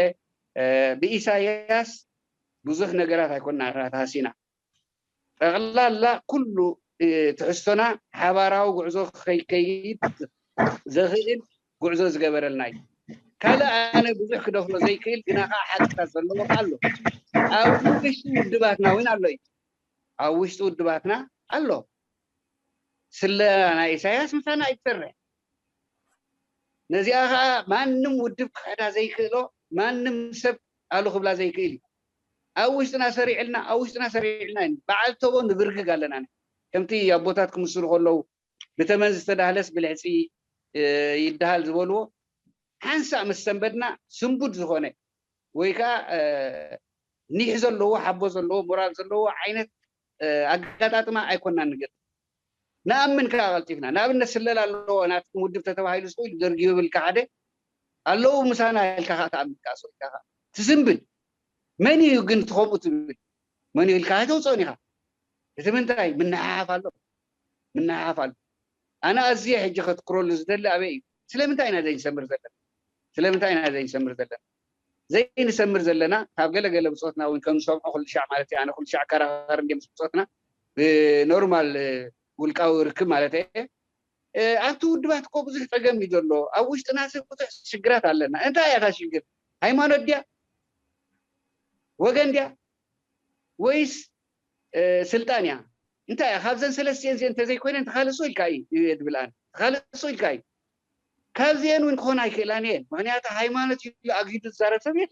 ብኢሳያስ ብዙሕ ነገራት ኣይኮንና ተሃሲና። ጠቕላላ ኩሉ ትሕዝቶና ሓባራዊ ጉዕዞ ከይከይድ ዘኽእል ጉዕዞ ዝገበረልና እዩ። ካልእ ኣነ ብዙሕ ክደፍሮ ዘይክእል ግና ከዓ ሓቅታት ዘለዎ ኣሎ። ኣብ ውሽጢ ውድባትና እውን ኣሎ እዩ። ኣብ ውሽጢ ውድባትና ኣሎ። ስለላ ናይ ኢሳያስ ምሳና ኣይትሰርሕ። ነዚኣ ከዓ ማንም ውድብ ክሕዳ ዘይክእሎ፣ ማንም ሰብ ኣሉ ክብላ ዘይክእል እዩ። ኣብ ውሽጥና ሰሪዕልና ኣብ ውሽጥና ሰሪዕልና ዩ በዓል ተቦ ንብርግግ ኣለና። ከምቲ ኣቦታት ክምስሉ ከለዉ ብተመን ዝተዳህለስ ብልሕፂ ይደሃል ዝበልዎ ሓንሳእ ምስ ሰንበድና ስንቡድ ዝኾነ ወይ ከዓ ኒሕ ዘለዎ ሓቦ ዘለዎ ሞራል ዘለዎ ዓይነት ኣጋጣጥማ ኣይኮናን ንገጥም። ንኣምን ከዓ ቀልጢፍና ንኣብነት ስለላ ኣለዎ ናትኩም ውድብ ተተባሂሉ ስኢሉ ደርጊ ይብል ሓደ ኣለዉ ምሳና ኢልካ ከዓ ተኣምን ከዓ ሰው ኢልካ ትስንብድ። መን እዩ ግን ትኸምኡ ትብል? መን እዩ ኢልካ ኣይተውፅኦን ኢኻ። እቲ ምንታይ ምንሓሓፍ ኣሎ ምንሓሓፍ ኣሎ። ኣነ ኣዝየ ሕጂ ከትኩረሉ ዝደሊ ኣበይ እዩ? ስለምንታይ ኢና ዘይንሰምር ዘለና? ስለምንታይ ኢና ዘይንሰምር ዘለና? ዘይንሰምር ዘለና ካብ ገለ ገለ ብፆትና እውን ከም ዝሰምዖ ኩሉ ሻዕ ማለት እዩ። ኣነ ኩሉ ሻዕ ከራኸር እንዲም ብፆትና ብኖርማል ውልቃዊ ርክብ ማለት እየ። ኣብቲ ውድባት እኮ ብዙሕ ፀገም እዩ ዘሎ። ኣብ ውሽጥና ሲ ብዙሕ ሽግራት ኣለና። እንታይ እያ እታ ሽግር? ሃይማኖት ድያ? ወገን ድያ? ወይስ ስልጣን እያ? እንታይ እያ? ካብዘን ሰለስቲኤን እዚአን እንተዘይኮይነን ተኻለሶ ኢልካ እዩ እየ ድብል ኣነ። ተኻለሶ ኢልካ እዩ። ካብዚአን እውን ክኾን ኣይክእላን እየን። ምክንያቱ ሃይማኖት ኢሉ ኣግሂዱ ዝዛረብ ሰብ የለ።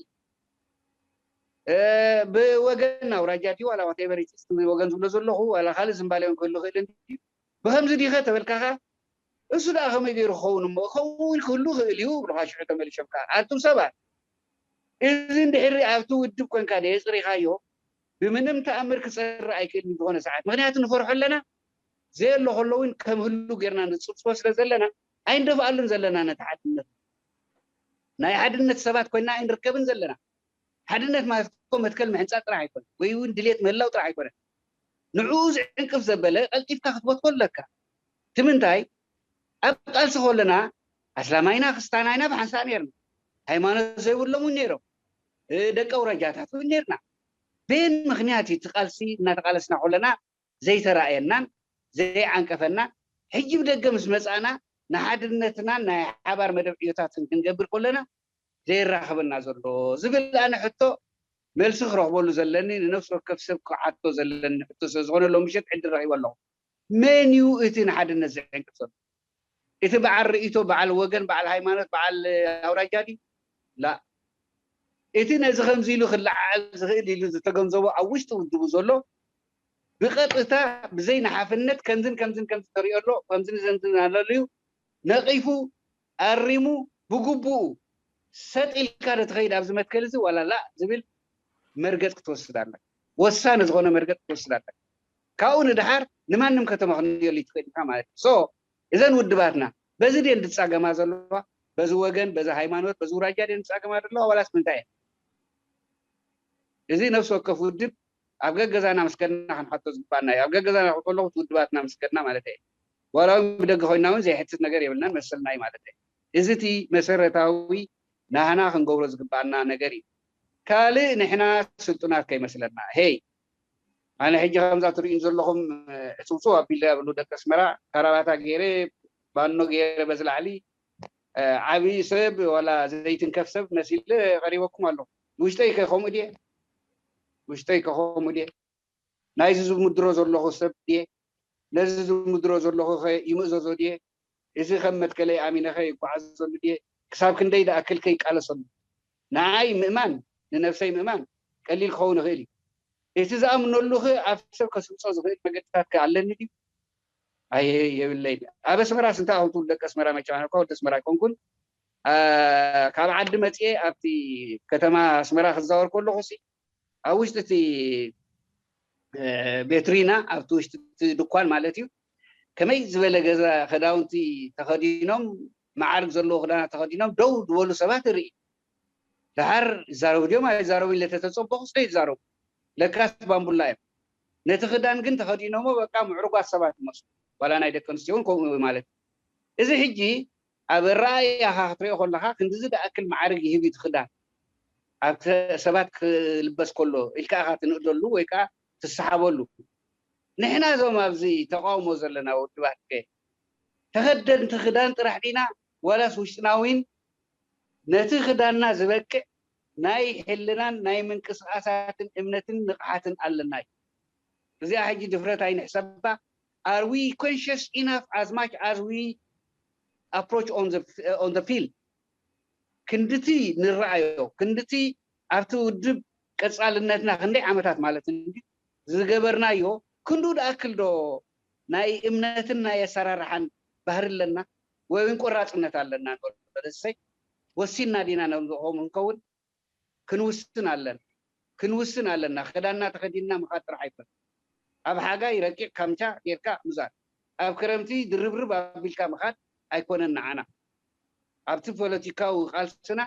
ብወገን ኣውራጃ ድዩ ዋላ whatever ወገን ዝብሎ ዘለኹ ዋላ ካልእ ዝምባሌ እውን ክህሉ ክእል እንድዩ። ብከምዚ ዲኸ ተበልካ ከ እሱ ደኣ ከመይ ገይሩ ክኸውን እሞ ከውን ክህሉ ክእል እዩ ብልካ ሽዑ ተመሊሾም ከ ኣቱም ሰባት እዚ እንድሕሪ ኣብቲ ውድብ ኮንካ ደ የፅሪኻዮ ብምንም ተኣምር ክፀሪ ኣይክእልን ዝኾነ ሰዓት ምክንያቱ ንፈርሖ ኣለና ዘየሎ ከሎ እውን ከም ህሉ ጌርና ንፅብፅቦ ስለ ዘለና ኣይንደፍኣሉን ዘለና ነቲ ሓድነት ናይ ሓድነት ሰባት ኮይና ኣይንርከብን ዘለና ሓድነት ማለት እኮ መትከል ምሕንፃ ጥራሕ ኣይኮነ ወይ እውን ድሌት ምህላው ጥራሕ ኣይኮነ ንዕኡ ዝዕንቅፍ ዘበለ ቀልጢፍካ ክትበትኮ ኣለካ ትምንታይ ኣብ ቃልሲ ከለና ኣስላማይና ክስታናይና ብሓንሳእ ነርና ሃይማኖት ዘይብሎም እውን ነይሮም ደቂ ኣውራጃታት እውን ነርና ቤን ምክንያት እቲ ቃልሲ እናተቃለስና ከለና ዘይተራእየናን ዘይዓንቀፈና ሕጂ ብደገ ምስ መፃእና ንሓድነትናን ናይ ሓባር መደብ ዕዮታትን ክንገብር ከለና ዘየራኽበና ዘሎ ዝብል ኣነ ሕቶ መልሲ ክረኽበሉ ዘለኒ ንነፍሲ ወከፍ ሰብ ክዓቶ ዘለኒ ሕቶ ስለ ዝኾነ ሎም ምሸት ዕድል ረኺበ ኣለኹ መን እዩ እቲ ንሓድነት ዝዕንቅፍ ዘሎ እቲ በዓል ርእይቶ በዓል ወገን በዓል ሃይማኖት በዓል ኣውራጃ ድዩ ላ እቲ ነዚ ከምዚ ኢሉ ክለዓዓል ዝኽእል ኢሉ ዝተገንዘቦ ኣብ ውሽጢ ውድቡ ዘሎ ብቐጥታ ብዘይ ንሓፍነት ከምዝን ከምዝን ከምዚ ተሪኦ ኣሎ ከምዝን ዘንዝን ኣለሉ እዩ ነቒፉ ኣሪሙ ብግቡኡ ሰጥ ኢልካ ዶ ትኸይድ ኣብዚ መትከል እዚ ዋላ ላእ ዝብል መርገፅ ክትወስድ ኣለካ ወሳኒ ዝኾነ መርገፅ ክትወስድ ኣለካ ካብኡ ንድሓር ንማንም ከተመኽንየሉ ይትኽእል ኢኻ ማለት እዩ እዘን ውድባትና በዚ ድየን ዝፃገማ ዘለዋ በዚ ወገን በዚ ሃይማኖት በዚ ውራጃ ድየን ዝፃገማ ዘለዋ ዋላስ ምንታይ እየን እዚ ነፍሲ ወከፍ ውድብ ኣብ ገገዛና ምስ ከድና ክንሓቶ ዝግባና እዩ ኣብ ገገዛና ከለኹ ውድባትና ምስ ከድና ማለት እየ ዋላ እውን ብደገ ኮይና እውን ዘይሕትት ነገር የብልናን መሰልና እዩ ማለት እየ እዚ እቲ መሰረታዊ ናህና ክንገብሮ ዝግባና ነገር እዩ ካልእ ንሕና ስልጡናት ከይመስለና ሄይ ኣነ ሕጂ ከምዛ ትርእዩ ዘለኹም ዕፅውፅው ኣቢለ ኣብሉ ደቂ ኣስመራ ካራባታ ገይረ ባኖ ገይረ በዚ ላዕሊ ዓብዪ ሰብ ዋላ ዘይትንከፍ ሰብ መሲለ ቀሪበኩም ኣለኹ ውሽጠይ ከ ከምኡ ድየ ውሽጠይ ከ ከምኡ ድየ ናይዚ ዝምድሮ ዘለኹ ሰብ ድየ ነዚ ዝምድሮ ዘለኹ ከ ይምእዘዞ ድየ እዚ ከም መትከለይ ኣሚነ ከ ይጓዓዘሉ ድየ ክሳብ ክንደይ ዝኣክል ከ ይቃለሰሉ ንዓይ ምእማን ንነብሰይ ምእማን ቀሊል ክኸውን ይኽእል እዩ እቲ ዝኣምነሉ ከ ኣብ ሰብ ከስምፆ ዝኽእል መገድታት ከ ኣለኒ ድዩ ኣየ የብለይ ኣብ ኣስመራ ስንታ ኣኹም ትውልድ ደቂ ኣስመራ መቸም ኣነ እኳ ወዲ ኣስመራ ኣይኮንኩን ካብ ዓዲ መፅየ ኣብቲ ከተማ ኣስመራ ክዛወር ከለኹ ሲ ኣብ ውሽጢ እቲ ቤትሪና ኣብቲ ውሽጢ እቲ ድኳን ማለት እዩ ከመይ ዝበለ ገዛ ክዳውንቲ ተኸዲኖም፣ መዓርግ ዘለዎ ክዳናት ተኸዲኖም ደው ዝበሉ ሰባት እርኢ። ደሓር ይዛረቡ ድዮም ኣይዛረቡን ኢለ ተተጸበኹ ስለ ይዛረቡ። ለካስ ባምቡላ እዮም። ነቲ ክዳን ግን ተኸዲኖሞ በቃ ምዕሩጓት ሰባት ይመስሉ። ዋላ ናይ ደቂ ኣንስትዮ እውን ከምኡ ማለት እዩ። እዚ ሕጂ ኣብ ኣረኣእያኻ ክትሪኦ ከለኻ ክንድዚ ደኣክል መዓርግ ይህብ እዩ እቲ ክዳን። ኣብ ከ-፣ ሰባት ክልበስ ከሎ ኢልካ ኢኻ ትንእደሉ ወይ ከዓ ትሰሓበሉ። ንሕና እዞም ኣብዚ ተቃውሞ ዘለና ውድባት ከ ተኸደንቲ ክዳን ጥራሕ ዲና ዋላስ ውሽጥና እውን ነቲ ክዳንና ዝበቅዕ ናይ ሕልናን ናይ ምንቅስቃሳትን እምነትን ንቕሓትን ኣለና እዩ። እዚኣ ሕጂ ድፍረት ኣይንሕሰባ። Are we conscious enough as much as we approach on the, on the field? ክንድቲ ንረኣዮ፣ ክንድቲ ኣብቲ ውድብ ቀጻልነትና ክንደይ ዓመታት ማለት እንዲ ዝገበርናዮ ክንዱ ደኣክል ዶ ናይ እምነትን ናይ ኣሰራርሓን ባህሪ ኣለና ወይ እውን ቆራጽነት ኣለና ንበሎ ደሰይ ወሲንና ዲና ነብዝኾም እንከውን ክንውስን ኣለና ክንውስን ኣለና። ክዳንና ተኸዲንና ምኻድ ጥራሕ ኣይኮነ። ኣብ ሓጋይ ረቂቕ ካምቻ ጌርካ ምዛር፣ ኣብ ክረምቲ ድርብርብ ኣቢልካ ምኻድ ኣይኮነን ንዓና። ኣብቲ ፖለቲካዊ ቃልስና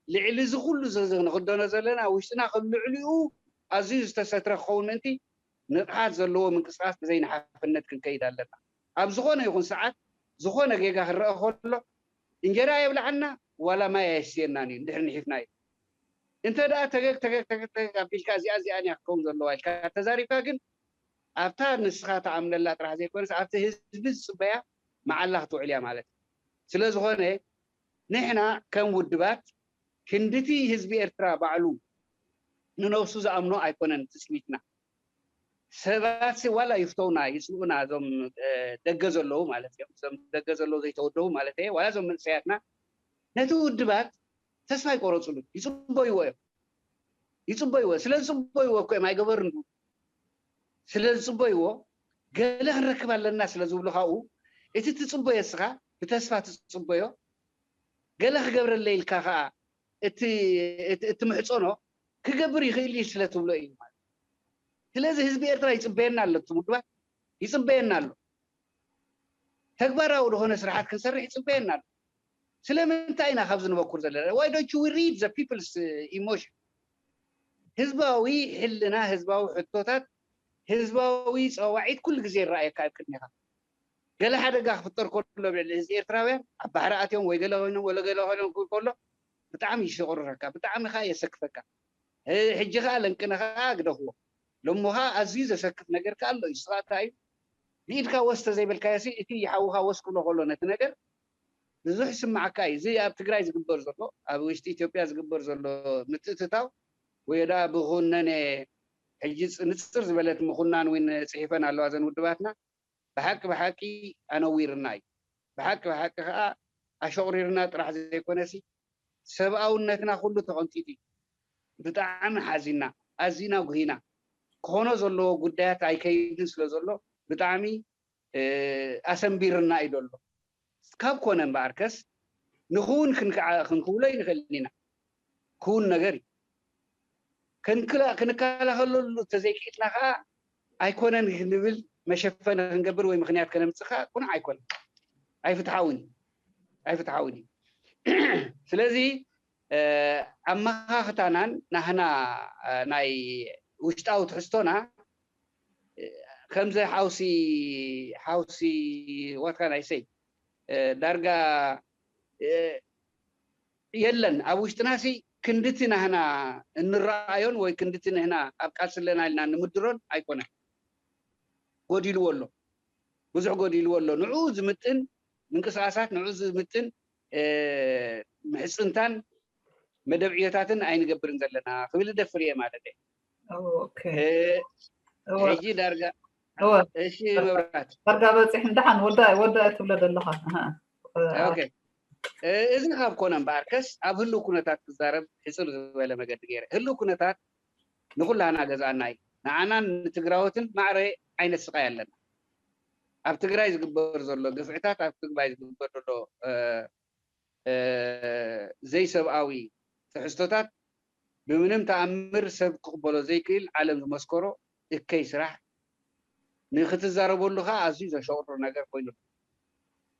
ልዕሊ እዚ ኩሉ ዝርዝር ንኽደኖ ዘለና ውሽጥና ከም ልዕሊኡ ኣዝዩ ዝተሰትረ ክኸውን ምእንቲ ንቕሓት ዘለዎ ምንቅስቃስ ብዘይንሓፍነት ክንከይድ ኣለና። ኣብ ዝኾነ ይኹን ሰዓት ዝኾነ ጌጋ ክረአ ከሎ እንጀራ የብልዓና ዋላ ማይ ኣየስትየናን እዩ እንድሕር ንሒፍናዮ። እንተ ደኣ ተገግ ተገግ ተገግ ተገግ ኣቢልካ እዚኣ እዚኣን እያ ክከውን ዘለዋ ኢልካ ተዛሪብካ ግን ኣብታ ንስኻ ተኣምነላ ጥራሕ ዘይኮነስ ኣብቲ ህዝቢ ዝፅበያ መዓላ ክትውዕል እያ ማለት እዩ። ስለ ዝኾነ ንሕና ከም ውድባት ክንድቲ ህዝቢ ኤርትራ ባዕሉ ንነብሱ ዝኣምኖ ኣይኮነን ትፅቢትና። ሰባት ሲ ዋላ ይፍተውና ይፅልኡና እዞም ደገ ዘለዉ ማለት እዮም። እዞም ደገ ዘለዉ ዘይተወደቡ ማለት እየ ዋላ እዞም መንእሰያትና ነቲ ውድባት ተስፋ ይቆረፅሉ ይፅበይዎ እዮም። ይፅበይዎ ስለ ዝፅበይዎ እኮ እዮም ኣይገበርን ስለ ዝፅበይዎ ገለ ክንረክብ ኣለና ስለ ዝብሉ ካብኡ እቲ ትፅበዮ እስኻ ብተስፋ ትፅበዮ ገለ ክገብረለ ኢልካ ከዓ እቲ ምሕፀኖ ክገብር ይኽእል እዩ ስለ ትብሎ እዩ ማለት። ስለዚ ህዝቢ ኤርትራ ይፅበየና ኣሎ፣ እቲ ውድባት ይፅበየና ኣሎ። ተግባራዊ ዝኾነ ስራሓት ክንሰርሕ ይፅበየና ኣሎ። ስለምንታይ ኢና ካብዚ ንበኩር ዘለና? Why don't you read the people's emotion? ህዝባዊ ሕልና፣ ህዝባዊ ሕቶታት፣ ህዝባዊ ፀዋዒት ኩሉ ግዜ ይረኣየካ ኣብ ቅድሜኻ። ገለ ሓደጋ ክፍጠር ከሎ ኣብ ልዕሊ ህዝቢ ኤርትራውያን ኣብ ባሕሪ ኣትዮም ወይ ገለ ኮይኖም ወለ ገለ ኮይኖም ክብል ከሎ ብጣዕሚ ይሸቑርረካ፣ ብጣዕሚ ከዓ የሰክፈካ። ሕጂ ከዓ ለንቅነ ከዓ ግደፍዎ። ሎሞ ከዓ ኣዝዩ ዘሰክፍ ነገር ከዓ ኣሎ እዩ። ስኻ እንታይ እዩ ብኢድካ ወስ ተዘይበልካዮ ሲ እቲ ሓውኻ ወስ ክብሎ ከሎ ነቲ ነገር ብዙሕ ይስማዓካ እዩ። እዚ ኣብ ትግራይ ዝግበር ዘሎ ኣብ ውሽጢ ኢትዮጵያ ዝግበር ዘሎ ምትእትታው ወይ ደኣ ብኹነነ ሕጂ ንፅር ዝበለት ምኹናን እውን ፅሒፈን ኣለዋ ዘን ውድባትና ብሓቂ ብሓቂ ኣነዊርና እዩ። ብሓቂ ብሓቂ ከዓ ኣሸቑሪርና ጥራሕ ዘይኮነሲ ሰብኣውነትና ኩሉ ተቐንጢጡ እዩ። ብጣዕሚ ሓዚና ኣዚና ጉሂና ክኾኖ ዘለዎ ጉዳያት ኣይከይድን ስለ ዘሎ ብጣዕሚ ኣሰንቢርና እዩ ዘሎ። ካብ ኮነ እምበኣርከስ ንኽውን ክንብሎ ይንኽእል ኢና። ክውን ነገር እዩ። ክንከላኸለሉ ተዘይክኢልና ከዓ ኣይኮነን ክንብል መሸፈኒ ክንገብር ወይ ምክንያት ከነምፅእ ከዓ ቁኑዕ ኣይኮነን። ኣይፍትሓውን እዩ። ኣይፍትሓውን እዩ። ስለዚ ኣመኻኽታናን ናህና ናይ ውሽጣዊ ትሕዝቶና ከምዚ ሓውሲ ሓውሲ what can I say ዳርጋ የለን ኣብ ውሽጥና ሲ ክንድቲ ናህና እንረኣዮን ወይ ክንድቲ ንህና ኣብ ቃልሲ ኣለና ኢልና ንምድሮን ኣይኮነን። ጎዲልዎ ኣሎ፣ ብዙሕ ጎዲልዎ ኣሎ። ንዕኡ ዝምጥን ምንቅስቃሳት፣ ንዕኡ ዝምጥን ምሕፅንታን መደብ ዕዮታትን ኣይንገብርን ዘለና ክብል እደፍር እየ ማለት እየ። ሕጂ ዳርጋ እሺ መብራት ዳርጋ በፂሕ እንዳሓን ወዳ ወዳ ትብለ ዘለኻ እዚ ካብ ኮነ እምበኣርከስ ኣብ ህልው ኩነታት ክዛረብ ሕፅር ዝበለ መገዲ ገይረ ህልው ኩነታት ንኩላና ገዛእና እዩ። ንዓናን ንትግራዎትን ማዕረ ዓይነት ስቃይ ኣለና። ኣብ ትግራይ ዝግበር ዘሎ ግፍዕታት ኣብ ትግራይ ዝግበር ዘሎ ዘይሰብኣዊ ትሕዝቶታት ብምንም ተኣምር ሰብ ክቕበሎ ዘይክእል ዓለም ዝመስከሮ እከይ ስራሕ ንክትዛረበሉ ከዓ ኣዝዩ ዘሸቕሩ ነገር ኮይኑ ኣሎ።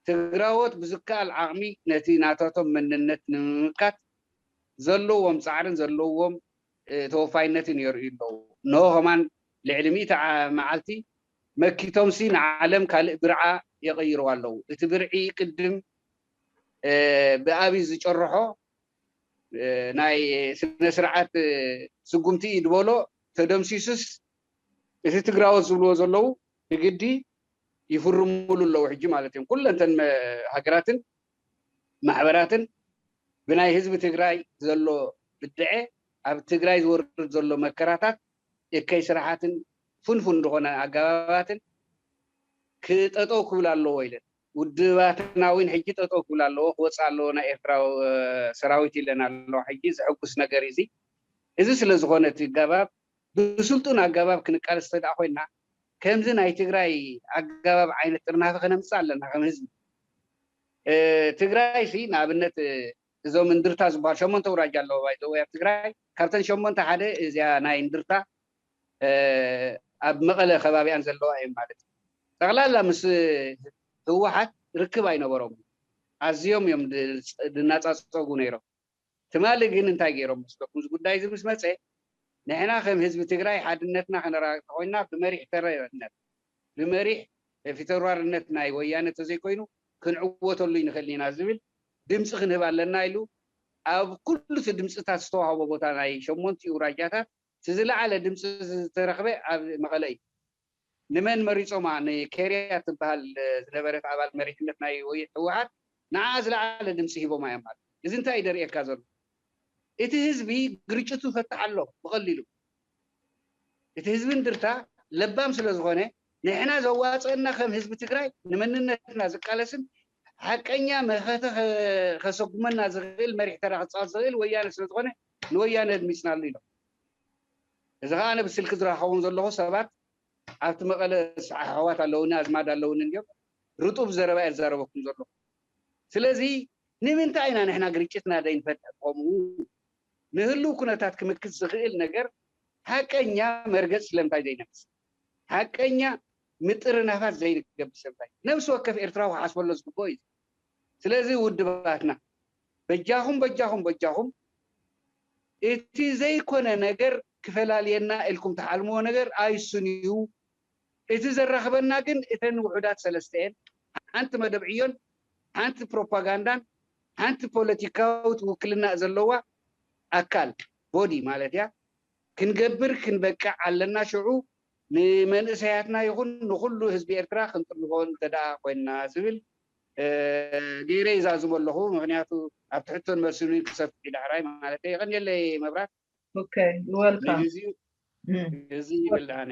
ትግራዎት ብዝከኣል ዓቕሚ ነቲ ናታቶም መንነት ንምምካት ዘለዎም ፃዕርን ዘለዎም ተወፋይነትን የርእዩ ኣለዉ። እንሆ ከማን ልዕሊ ሚእቲ መዓልቲ መኪቶምሲ ንዓለም ካልእ ብርዓ የቐይርዋ ኣለዉ። እቲ ብርዒ ቅድም ብኣብይ ዝጨርሖ ናይ ስነ ስርዓት ስጉምቲ እዩ ዝበሎ ተደምሲሱስ፣ እቲ ትግራዎት ዝብልዎ ዘለዉ ብግዲ ይፍርሙሉ ኣለዉ ሕጂ ማለት እዮም። ኩለንተን ሃገራትን ማሕበራትን ብናይ ህዝቢ ትግራይ ዘሎ ብድዐ፣ ኣብ ትግራይ ዝወርድ ዘሎ መከራታት እከይ ስራሓትን ፍንፉን ዝኾነ ኣገባባትን ክጠጠው ክብል ኣለዎ ኢለን። ውድባትና እውን ሕጂ ጠጠው ክብል ኣለዎ፣ ክወፅእ ኣለዎ ናይ ኤርትራ ሰራዊት ኢለን ኣለዋ። ሕጂ ዘሐጉስ ነገር እዚ እዚ ስለ ዝኾነ እቲ ኣገባብ ብስልጡን ኣገባብ ክንቃለስ ተደኣ ኮይና ከምዚ ናይ ትግራይ ኣገባብ ዓይነት ጥርናፈ ከነምፅእ ኣለና ከም ህዝቢ። ትግራይ ሲ ንኣብነት እዞም እንድርታ ዝበሃል ሸሞንተ ውራጃ ኣለዎ ባይዘወይ ኣብ ትግራይ። ካብተን ሸሞንተ ሓደ እዚኣ ናይ እንድርታ ኣብ መቐለ ከባቢኣን ዘለዋ እየን ማለት እዩ። ጠቕላላ ምስ ህወሓት ርክብ ኣይነበሮም። ኣዝዮም እዮም ድናፃፀጉ ነይሮም። ትማሊ ግን እንታይ ገይሮም መስለኩም? እዚ ጉዳይ እዚ ምስ መፀ ንሕና ከም ህዝቢ ትግራይ ሓድነትና ከነረጋግፅ ኮይና ብመሪሕ ተረነት ብመሪሕ ፊተውራርነት ናይ ወያነ ተዘይኮይኑ ክንዕወተሉ ይንኽእል ኢና ዝብል ድምፂ ክንህብ ኣለና ኢሉ ኣብ ኩሉ እቲ ድምፅታት ዝተዋህቦ ቦታ ናይ ሸሞንቲኡ ውራጃታት እቲ ዝለዓለ ድምፂ ዝተረኽበ ኣብ መቐለ እዩ። ንመን መሪፆማ? ንኬርያ ትበሃል ዝነበረት ኣባል መሪሕነት ናይ ወይ ህወሓት ንዓ ዝለዓለ ድምፂ ሂቦማ እዮም ማለት። እዚ እንታይ እዩ ደርእየካ ዘሎ? እቲ ህዝቢ ግርጭቱ ፈታሕ ኣሎ ብቐሊሉ። እቲ ህዝቢ እንድርታ ለባም ስለ ዝኾነ ንሕና ዘዋፅአና ከም ህዝቢ ትግራይ ንመንነትና ዝቃለስን ሓቀኛ መኸተ ከሰጉመና ዝኽእል መሪሕ ተራ ክፃወት ዝኽእል ወያነ ስለ ዝኾነ ንወያነ ኣድሚፅናሉ ኢሎም። እዚ ከዓ ኣነ ብስልኪ ዝረኸቦም ዘለኹ ሰባት ኣብቲ መቐለ ኣሕዋት ኣለውኒ ኣዝማድ ኣለውኒ እንዲዮም ርጡብ ዘረባ እየ ዝዛረበኩም ዘለኹ። ስለዚ ንምንታይ ኢና ንሕና ግርጭትና ዘይንፈትሕ? ከምኡ ንህልው ኩነታት ክምክት ዝኽእል ነገር ሓቀኛ መርገፅ ስለምንታይ ዘይነምፅእ? ሓቀኛ ምጥርናፋት ዘይንገብር ስለምንታይ? ነብሲ ወከፍ ኤርትራዊ ክሓስበሎ ዝግብኦ እዩ። ስለዚ ውድባትና በጃኹም በጃኹም በጃኹም እቲ ዘይኮነ ነገር ክፈላልየና ኢልኩም ትሓልምዎ ነገር ኣይሱን እዩ። እቲ ዘራኽበና ግን እተን ውሑዳት ሰለስተ እየን። ሓንቲ መደብ ዕዮን ሓንቲ ፕሮፓጋንዳን ሓንቲ ፖለቲካዊት ውክልና ዘለዋ ኣካል ቦዲ ማለት እያ ክንገብር ክንበቅዕ ኣለና። ሽዑ ንመንእሰያትና ይኹን ንኹሉ ህዝቢ ኤርትራ ክንጥርንፎ እንተደኣ ኮይንና ዝብል ገይረ ይዛዝሞ ኣለኹ። ምክንያቱ ኣብቲ ሕቶን መልስን ክሰፍሕ ዳሕራይ ማለት የቐንየለይ መብራት። Okay, welcome. እዚ ይብል ኣነ።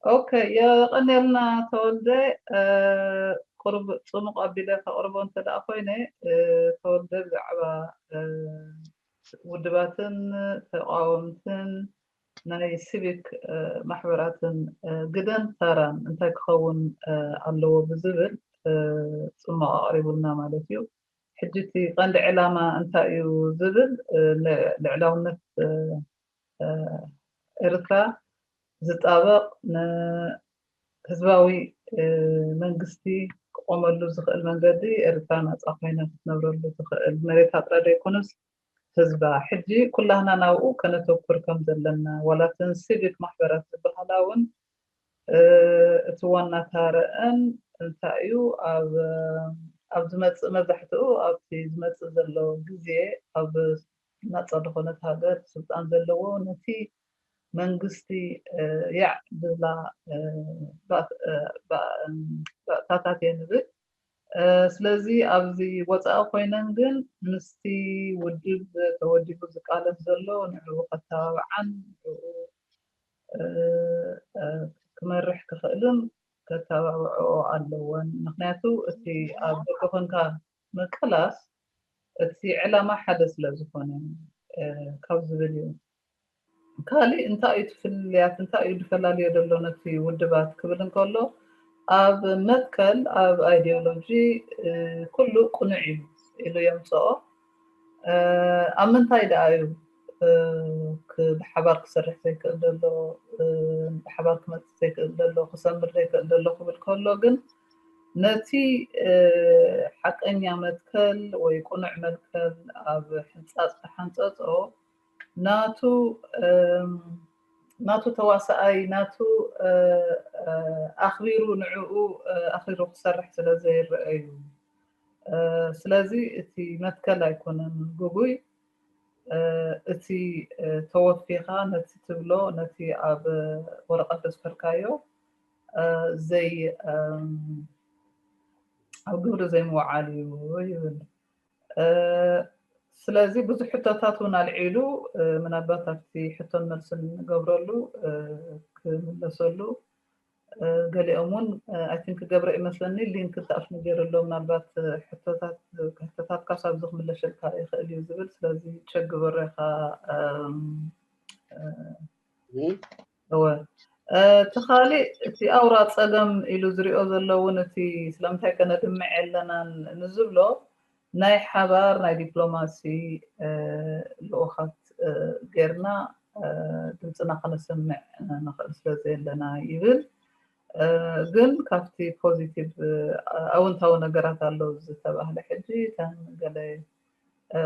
Okay, የቐንየልና ተወልደ። ቁርብ ፅሙቕ ኣቢለ ከቕርቦ እንተ ደኣ ኮይነ፣ ተወልደ ብዛዕባ ውድባትን ተቃወምትን ናይ ሲቪክ ማሕበራትን ግደን ተራን እንታይ ክኸውን ኣለዎ ብዝብል ፅሙቕ ኣቕሪቡልና ማለት እዩ። ሕጂ እቲ ቀንዲ ዕላማ እንታይ እዩ ዝብል ልዕላውነት ኤርትራ ዝጣበቕ ንህዝባዊ መንግስቲ ክቆመሉ ዝኽእል መንገዲ ኤርትራ ናፃ ኮይና ክትነብረሉ ትኽእል መሬታ ጥራይ ዘይኮነስ ህዝባ። ሕጂ ኩላህና ናብኡ ከነተኩር ከም ዘለና ዋላ እተን ሲቪክ ማሕበራት ዝበሃላ እውን እቲ ዋና ታረአን እንታይ እዩ ኣብ ዝመፅእ መብዛሕትኡ ኣብቲ ዝመፅእ ዘሎ ግዜ ኣብ ናፃ ዝኾነት ሃገር ስልጣን ዘለዎ ነቲ መንግስቲ ያዕ ዝብላ ባእታታት እየ ንብል። ስለዚ ኣብዚ ወፃኢ ኮይነን ግን ምስቲ ውድብ ተወዲቡ ዝቃለስ ዘሎ ንዕኡ ከተባብዓን ንዕኡ ክመርሕ ክኽእልን ከተባብዕኦ ኣለወን። ምክንያቱ እቲ ኣብ ደገ ኮንካ ምቅላስ እቲ ዕላማ ሓደ ስለ ዝኾነ ካብ ዝብል እዩ። ካሊእ እንታይ እዩ እቲ ፍልልያት እንታይ እዩ ዝፈላልዮ ዘሎ ነቲ ውድባት ክብል እንከሎ ኣብ መትከል ኣብ ኣይዲዮሎጂ ኩሉ ቅኑዕ እዩ ኢሉ የምፅኦ። ኣብ ምንታይ ደኣ እዩ ብሓባር ክሰርሕ ዘይክእል ዘሎ፣ ብሓባር ክመፅእ ዘይክእል ዘሎ፣ ክሰምር ዘይክእል ዘሎ ክብል ከሎ ግን ነቲ ሓቀኛ መትከል ወይ ቅኑዕ መትከል ኣብ ሕንፃፅ ተሓንፀፆ ናቱ ናቱ ተዋሳኣይ ናቱ ኣኽቢሩ ንዕኡ ኣኽቢሩ ክሰርሕ ስለ ዘይረአ እዩ። ስለዚ እቲ መትከል ኣይኮነን ግጉይ፣ እቲ ተወፊኻ ነቲ ትብሎ ነቲ ኣብ ወረቐት ዘስፈርካዮ ዘይ ኣብ ግብሪ ዘይምውዓል እዩ ይብል። ስለዚ ብዙሕ ሕቶታት እውን ኣልዒሉ፣ ምናልባት ኣብቲ ሕቶን መልስን ንገብረሉ ክምለሰሉ ገሊኦም እውን ኣይ ቲንክ ገብረ ይመስለኒ ሊንክ ተኣፍኑ ገይሩ ኣሎ። ምናልባት ሕቶታት ሕቶታት ካስ ኣብዚ ክምለሸልካ ይኽእል እዩ ዝብል። ስለዚ ቸክ ግበሮ ኢኻ። እወ እቲ ካሊእ እቲ ኣውራ ፀገም ኢሉ ዝሪኦ ዘሎ እውን እቲ ስለምንታይ ከነድምዕ የለናን ንዝብሎ ናይ ሓባር ናይ ዲፕሎማሲ ልኡኻት ጌርና ድምፅና ከነስምዕ ንኽእል ስለ ዘየለና ይብል። ግን ካብቲ ፖዚቲቭ ኣውንታዊ ነገራት ኣለዉ ዝተባህለ ሕጂ እተን ገለ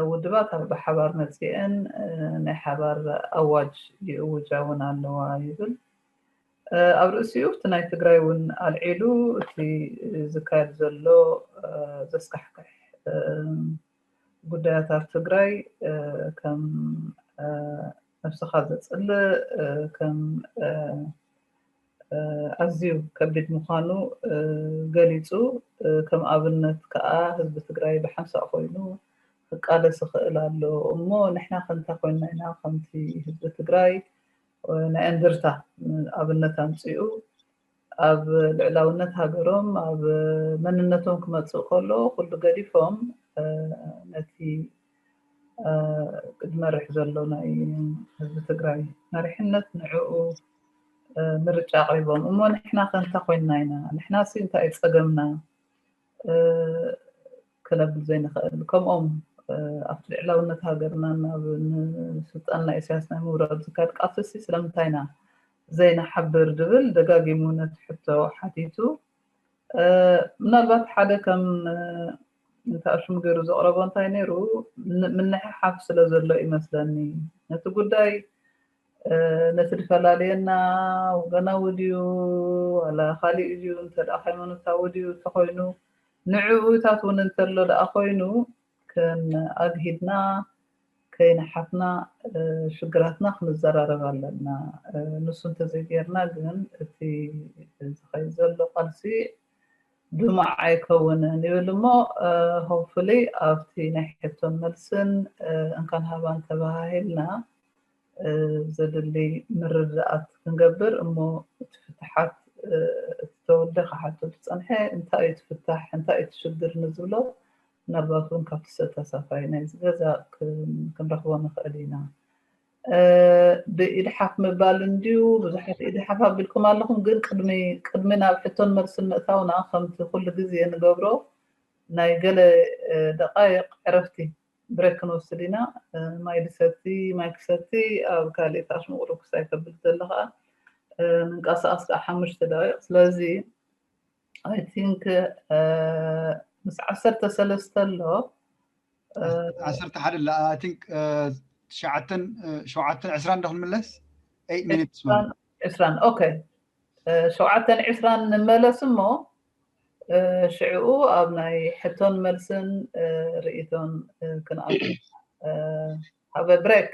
ውድባት ኣብ ብሓባር መፂአን ናይ ሓባር ኣዋጅ ይእውጃ እውን ኣለዋ ይብል። ኣብ ርእሲኡ እቲ ናይ ትግራይ እውን ኣልዒሉ እቲ ዝካየድ ዘሎ ዘስካሕክሕ ጉዳያት ኣብ ትግራይ ከም ነብስኻ ዘፅልእ ከም ኣዝዩ ከቢድ ምዃኑ ገሊፁ። ከም ኣብነት ከዓ ህዝቢ ትግራይ ብሓንሳእ ኮይኑ ክቃለስ ይኽእል ኣሎ እሞ ንሕና ከ እንታይ ኮይንና ኢና ከምቲ ህዝቢ ትግራይ ናይ እንድርታ ኣብነት ኣምፂኡ ኣብ ልዕላውነት ሃገሮም ኣብ መንነቶም ክመፅእ ከሎ ኩሉ ገዲፎም ነቲ ዝመርሕ ዘሎ ናይ ህዝቢ ትግራይ መሪሕነት ንዕኡ ምርጫ ኣቕሪቦም እሞ ንሕና ከ እንታይ ኮይንና ኢና ንሕናሲ እንታይ እዩ ፀገምና ክነብል ዘይንኽእል ከምኦም ኣብቲ ልዕላውነት ሃገርና ናብ ንስልጣን ናይ ኢሳያስ ናይ ምውራድ ዝካየድ ቃልሲ ስለምንታይ ኢና ዘይንሓብር ዝብል ደጋጊሙ ነቲ ሕቶ ሓቲቱ። ምናልባት ሓደ ከም እንተኣሽሙ ገይሩ ዘቕረቦ እንታይ ነይሩ ምንሕሓፍ ስለ ዘሎ ይመስለኒ ነቲ ጉዳይ ነቲ ዝፈላልየና ወገናዊ ድዩ ዋላ ካሊእ ድዩ እንተ ሃይማኖታዊ ድዩ እንተኮይኑ ንዕኡታት እውን እንተሎ ደኣ ኮይኑ ከን ኣግሂድና ከይነሓፍና ሽግራትና ክንዘራረብ ኣለና። ንሱ እንተዘይጌርና ግን እቲ ዝኸይድ ዘሎ ቃልሲ ድሙዕ ኣይከውንን ይብል እሞ ሆፕፉሊ ኣብቲ ናይ ሕቶን መልስን እንካን ሃባን ተባሃሂልና ዘድሊ ምርድኣት ክንገብር እሞ እቲ ፍትሓት እቲ ተወልደ ክሓቶ ዝፀንሐ እንታይ እዩ እቲ ፍታሕ እንታይ እዩ እቲ ሽግር ንዝብሎ ምናልባት እውን ካብቲ ዝተሳፋይ ናይዚ ገዛ ክንረኽቦ ንኽእል ኢና። ብኢድሓፍ ምባል እንድዩ ብዙሓት ኢድሓፍ ኣቢልኩም ኣለኹም ግን ቅድሚ ናብ ሕቶን መልስን ምእታውና ከምቲ ኩሉ ግዜ ንገብሮ ናይ ገለ ደቃይቕ ዕረፍቲ ብሬክ ክንወስድ ኢና። ማይ ድሰቲ ማይ ክሰቲ ኣብ ካሊእ ታሽምቑሩ ክሳይ ከብል ዘለ ከዓ ምንቀሳቐስ ከዓ ሓሙሽተ ደቂቕ ስለዚ I think ምስ ዓሰርተ ሰለስተ ኣሎ ዓሰርተ ሓደ ኣላ I think ትሽዓተን ሸውዓተን ዕስራን ዶ ክንምለስ eight minutes ዕስራን okay ሸውዓተን ዕስራን ንመለስ እሞ ሽዕኡ ኣብ ናይ ሕቶን መልስን ርእቶን ክንኣቱ have a break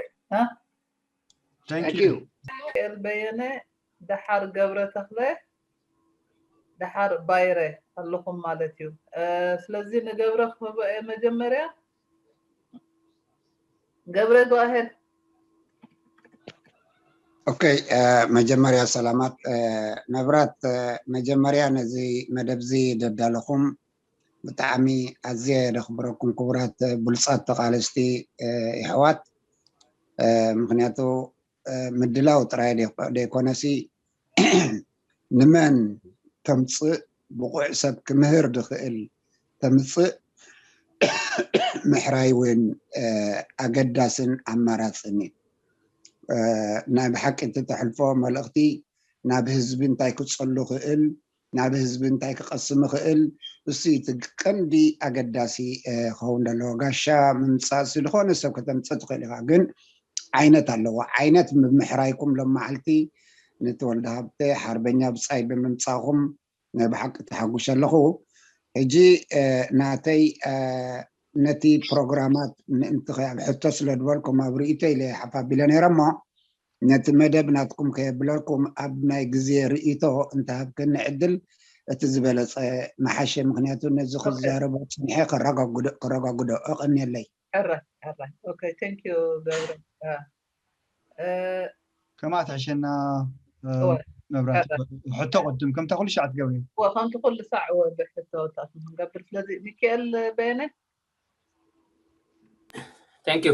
Thank you በየነ ደሓር ገብረ ተኽለ ደሓር ባይረ ኣለኹም ማለት እዩ ስለዚ ንገብረ ክህቦ እየ መጀመርያ ገብረ go ahead okay መጀመርያ ሰላማት መብራት መጀመርያ ነዚ መደብ እዚ ደዳለኹም ብጣዕሚ ኣዝየ ደኽብረኩም ክቡራት ብሉፃት ተቓለስቲ የሕዋት ምክንያቱ ምድላው ጥራይ ዘይኮነሲ ንመን ተምፅእ ብቑዕ ሰብ ክምህር ዝኽእል ተምፅእ ምሕራይ እውን ኣገዳስን ኣማራፅን እዩ ናይ ብሓቂ እቲ ተሕልፎ መልእኽቲ ናብ ህዝቢ እንታይ ክጸሉ ክእል፣ ናብ ህዝቢ እንታይ ክቐስም ክእል፣ እሱ እቲ ቀንዲ ኣገዳሲ ክኸውን ዘለዎ። ጋሻ ምምጻእ ዝኾነ ሰብ ከተምጽእ ትኽእል ኢኻ፣ ግን ዓይነት ኣለዎ። ዓይነት ምምሕራይኩም ሎም መዓልቲ ንተወልደ ሃብተ ሓርበኛ ብጻይ ብምምጻእኹም ናይ ብሓቂ ተሓጉሸ ኣለኹ። ሕጂ ናተይ ነቲ ፕሮግራማት ምእንቲ ኣብ ሕቶ ስለ ዝበልኩም ኣብ ርእይቶ ኢለ ሓፍ ኣቢለ ነይረ እሞ ነቲ መደብ ናትኩም ከየብለኩም ኣብ ናይ ግዜ ርእይቶ እንተሃብክኒ ዕድል እቲ ዝበለጸ መሓሸ። ምክንያቱ ነዚ ክዛረቦ ጽኒሐ ከረጋግዶ ከረጋግዶ። እቐንየለይ። ሕራይ ሕራይ። ኦኬ፣ thank you ገብረ። ከማት ሕሸና መብራት ሕቶ ቅድም ከምታ ኩሉ ሻዕ ትገብሪ። ከምቲ ኩሉ ሳዕ ወደ ሕቶታት ክንገብር። ስለዚ ሚካኤል በየነ thank you።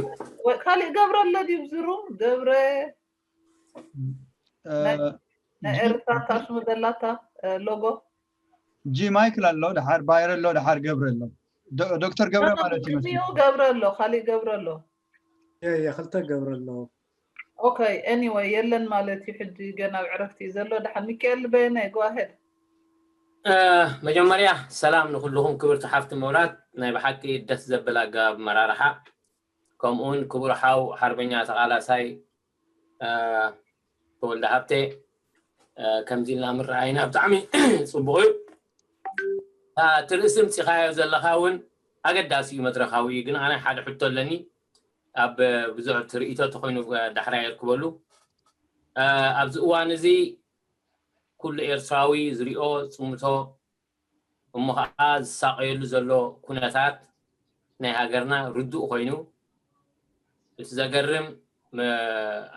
ካሊእ ገብረ ኣሎ ድዩ ዝሩ ገብረ ናይ ኤርትራ ታሽሙ ዘላታ ሎጎ ጂ ማይክል ኣሎ፣ ድሓር ባይረ ኣሎ፣ ድሓር ገብረ ኣሎ። ዶክተር ገብረ ማለት እዩ። ገብረ ኣሎ፣ ካሊእ ገብረ ኣሎ። የክልተ ገብረ ኣሎ። ኦኬ፣ anyway የለን ማለት እዩ። ሕጂ ገና ኣብ ዕረፍቲ እዩ ዘሎ። ድሓን ሚካኤል በየነ፣ go ahead። መጀመርያ ሰላም ንኩልኹም ክብርቲ ሓፍቲ መብራት፣ ናይ ብሓቂ ደስ ዘብል ኣገባብ መራርሓ፣ ከምኡውን ክቡር ሓው ሓርበኛ ተቓላሳይ ተወልደ ሃብተ ከምዚ ኢልና ምረኣይና ብጣዕሚ ፅቡቅ እዩ። እቲ ርእሲ ምፂኻዮ ዘለካ እውን ኣገዳሲ እዩ፣ መድረካዊ እዩ። ግን ኣነ ሓደ ሕቶ ኣለኒ፣ ኣብ ብዙሕ ትርኢቶ ተኮይኑ ዳሕራይ የርክበሉ። ኣብዚ እዋን እዚ ኩሉ ኤርትራዊ ዝሪኦ ፅምቶ እሞ ከዓ ዝሳቀየሉ ዘሎ ኩነታት ናይ ሃገርና ርዱእ ኮይኑ፣ እቲ ዘገርም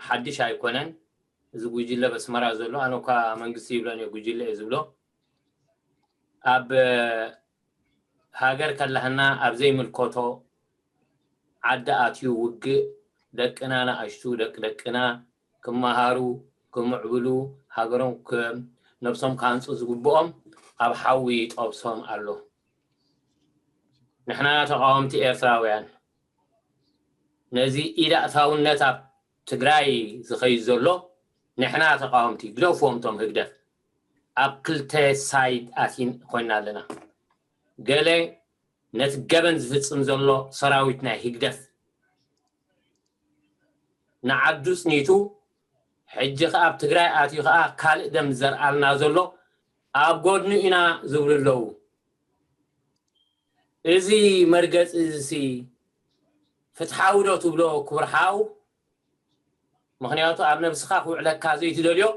ሓድሽ ኣይኮነን። እዚ ጉጅለ በስመራ ዘሎ ኣነ እኳ መንግስቲ ይብሎን እየ ጉጅለ እየ ዝብሎ። ኣብ ሃገር ከላህና ኣብ ዘይምልከቶ ዓዲ ኣትዩ ውግእ ደቅና ንኣሽቱ ደቂ ደቅና ክመሃሩ ክምዕብሉ ሃገሮም ነብሶም ክሃንፁ ዝግብኦም ኣብ ሓዊ ይጠብሶም ኣሎ። ንሕና ተቃወምቲ ኤርትራውያን ነዚ ኢዳእታውነት ኣብ ትግራይ ዝኸይድ ዘሎ ንሕና ተቃወምቲ ግደፍዎም እቶም ህግደፍ ኣብ ክልተ ሳይድ ኣቲን ኮይና ኣለና። ገለ ነቲ ገበን ዝፍጽም ዘሎ ሰራዊት ናይ ህግደፍ ንዓዱ ጽኒቱ ሕጂ ከኣ ኣብ ትግራይ ኣትዩ ከኣ ካልእ ደም ዘርኣልና ዘሎ ኣብ ጎድኑ ኢና ዝብሉ ኣለዉ። እዚ መርገጺ እዚ ፍትሓዊ ዶ ትብሎ ክቡር ሓው? ምክንያቱ ኣብ ነብስኻ ክውዕለካ ዘይትደልዮ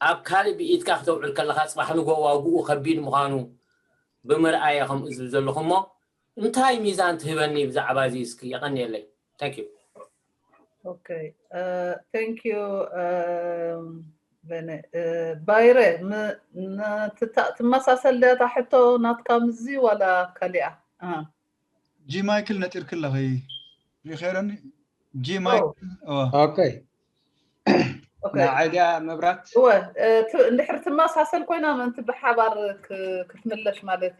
ኣብ ካልእ ብኢድካ ክተውዕል ከለካ ጽባሕ ንጎ ዋግኡ ከቢድ ምዃኑ ብምርኣየ ከምኡ ዝብል ዘለኹ እሞ እንታይ ሚዛን ትህበኒ ብዛዕባ እዚ እስኪ የቐንየለይ። Thank you። Okay. Thank you. ባይረ ትመሳሰል ድያ እታ ሕቶ ናትካ ምስዚ ዋላ ካሊኣ? ጂ ማይክል ነጢርኪ ኣለኺ ሪኸረኒ ጂ ማይክል okay ንዓይ ድያ መብራት እወ እንድሕር ትመሳሰል ኮይና ምእንቲ ብሓባር ክትምለሽ ማለት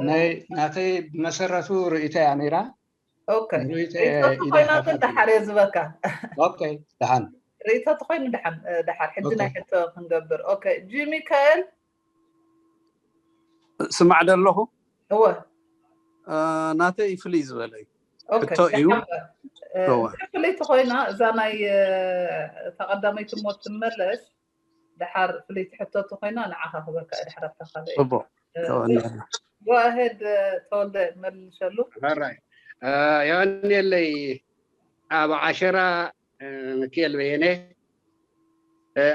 ናይ ናተይ ብመሰረቱ ርእይቶ እያ ነይራ ኮይና ግን ደሓር እየ ዝበካ ደሓን ርእይቶ ተኮይኑ ደሓን ደሓር ሕጂ ናይ ሕቶ ክንገብር ኦኬ ጂ ሚካኤል ስማዕ ዶ ኣለኹ እወ ናተይ ፍልይ ዝበለ እዩ ሕቶ እዩ ፍልይቲ ኮይና እዛ ናይ ተቐዳመይቲ ሞ ትመለስ ደሓር ፍልይቲ ሕቶ ተኮይና ንዓኻ ክበካ ድሕር ኣታኻለ ጽቡቅ go ahead ተወልደ መልሰሉ ሕራይ የቀንየለይ ኣብ ዓሸራ ምክኤል በየነ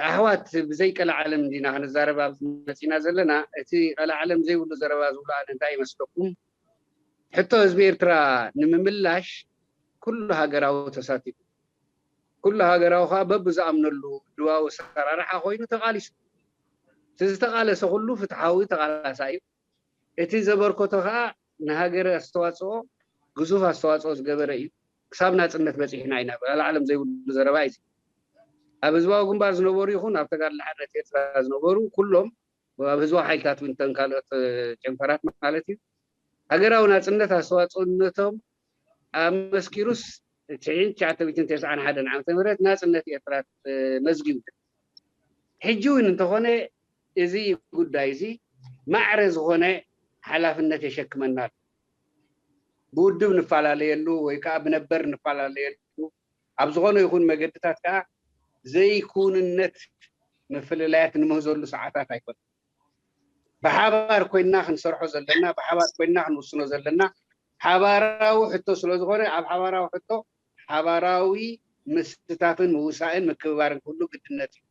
ኣሕዋት ብዘይ ቀላዓለም እንዲና ክንዛረብ ኣብዚ መፂና ዘለና እቲ ቀላዓለም ዘይብሉ ዘረባ ዝብሉ ኣነ እንታይ ይመስለኩም ሕቶ ህዝቢ ኤርትራ ንምምላሽ ኩሉ ሃገራዊ ተሳቲፉ ኩሉ ሃገራዊ ከዓ በብዝኣምነሉ ድዋዊ ኣሰራርሓ ኮይኑ ተቃሊሱ እቲ ዝተቃለሰ ኩሉ ፍትሓዊ ተቃላሳይ እዩ እቲ ዘበርኮቶ ከዓ ንሃገር ኣስተዋፅኦ ግዙፍ ኣስተዋፅኦ ዝገበረ እዩ ክሳብ ናፅነት በፂሕና ኢና ብዓለም ዘይብሉ ዘረባ እዩ ኣብ ህዝባዊ ግንባር ዝነበሩ ይኹን ኣብ ተጋድሎ ሓርነት ኤርትራ ዝነበሩ ኩሎም ኣብ ህዝባዊ ሓይልታት እውን ተን ካልኦት ጨንፈራት ማለት እዩ ሃገራዊ ናፅነት ኣስተዋፅኦነቶም ኣመስኪሩስ ትሽዓተ ሚእትን ተስዓን ሓደን ዓመተ ምህረት ናጽነት ኤርትራ መዝጊቡ። ሕጂ እውን እንተኾነ እዚ ጉዳይ እዚ ማዕረ ዝኾነ ሓላፍነት የሸክመና ኣሎ። ብውድብ ንፈላለየሉ ወይ ከዓ ብነበር ንፈላለየሉ፣ ኣብ ዝኾነ ይኹን መገድታት ከዓ ዘይክውንነት ምፍልላያት ንምህዘሉ ሰዓታት ኣይኮነን። ብሓባር ኮይንና ክንሰርሖ ዘለና፣ ብሓባር ኮይንና ክንውስኖ ዘለና ሓባራዊ ሕቶ ስለ ዝኾነ፣ ኣብ ሓባራዊ ሕቶ ሓባራዊ ምስታፍን ምውሳእን ምክብባርን ክህሉ ግድነት እዩ።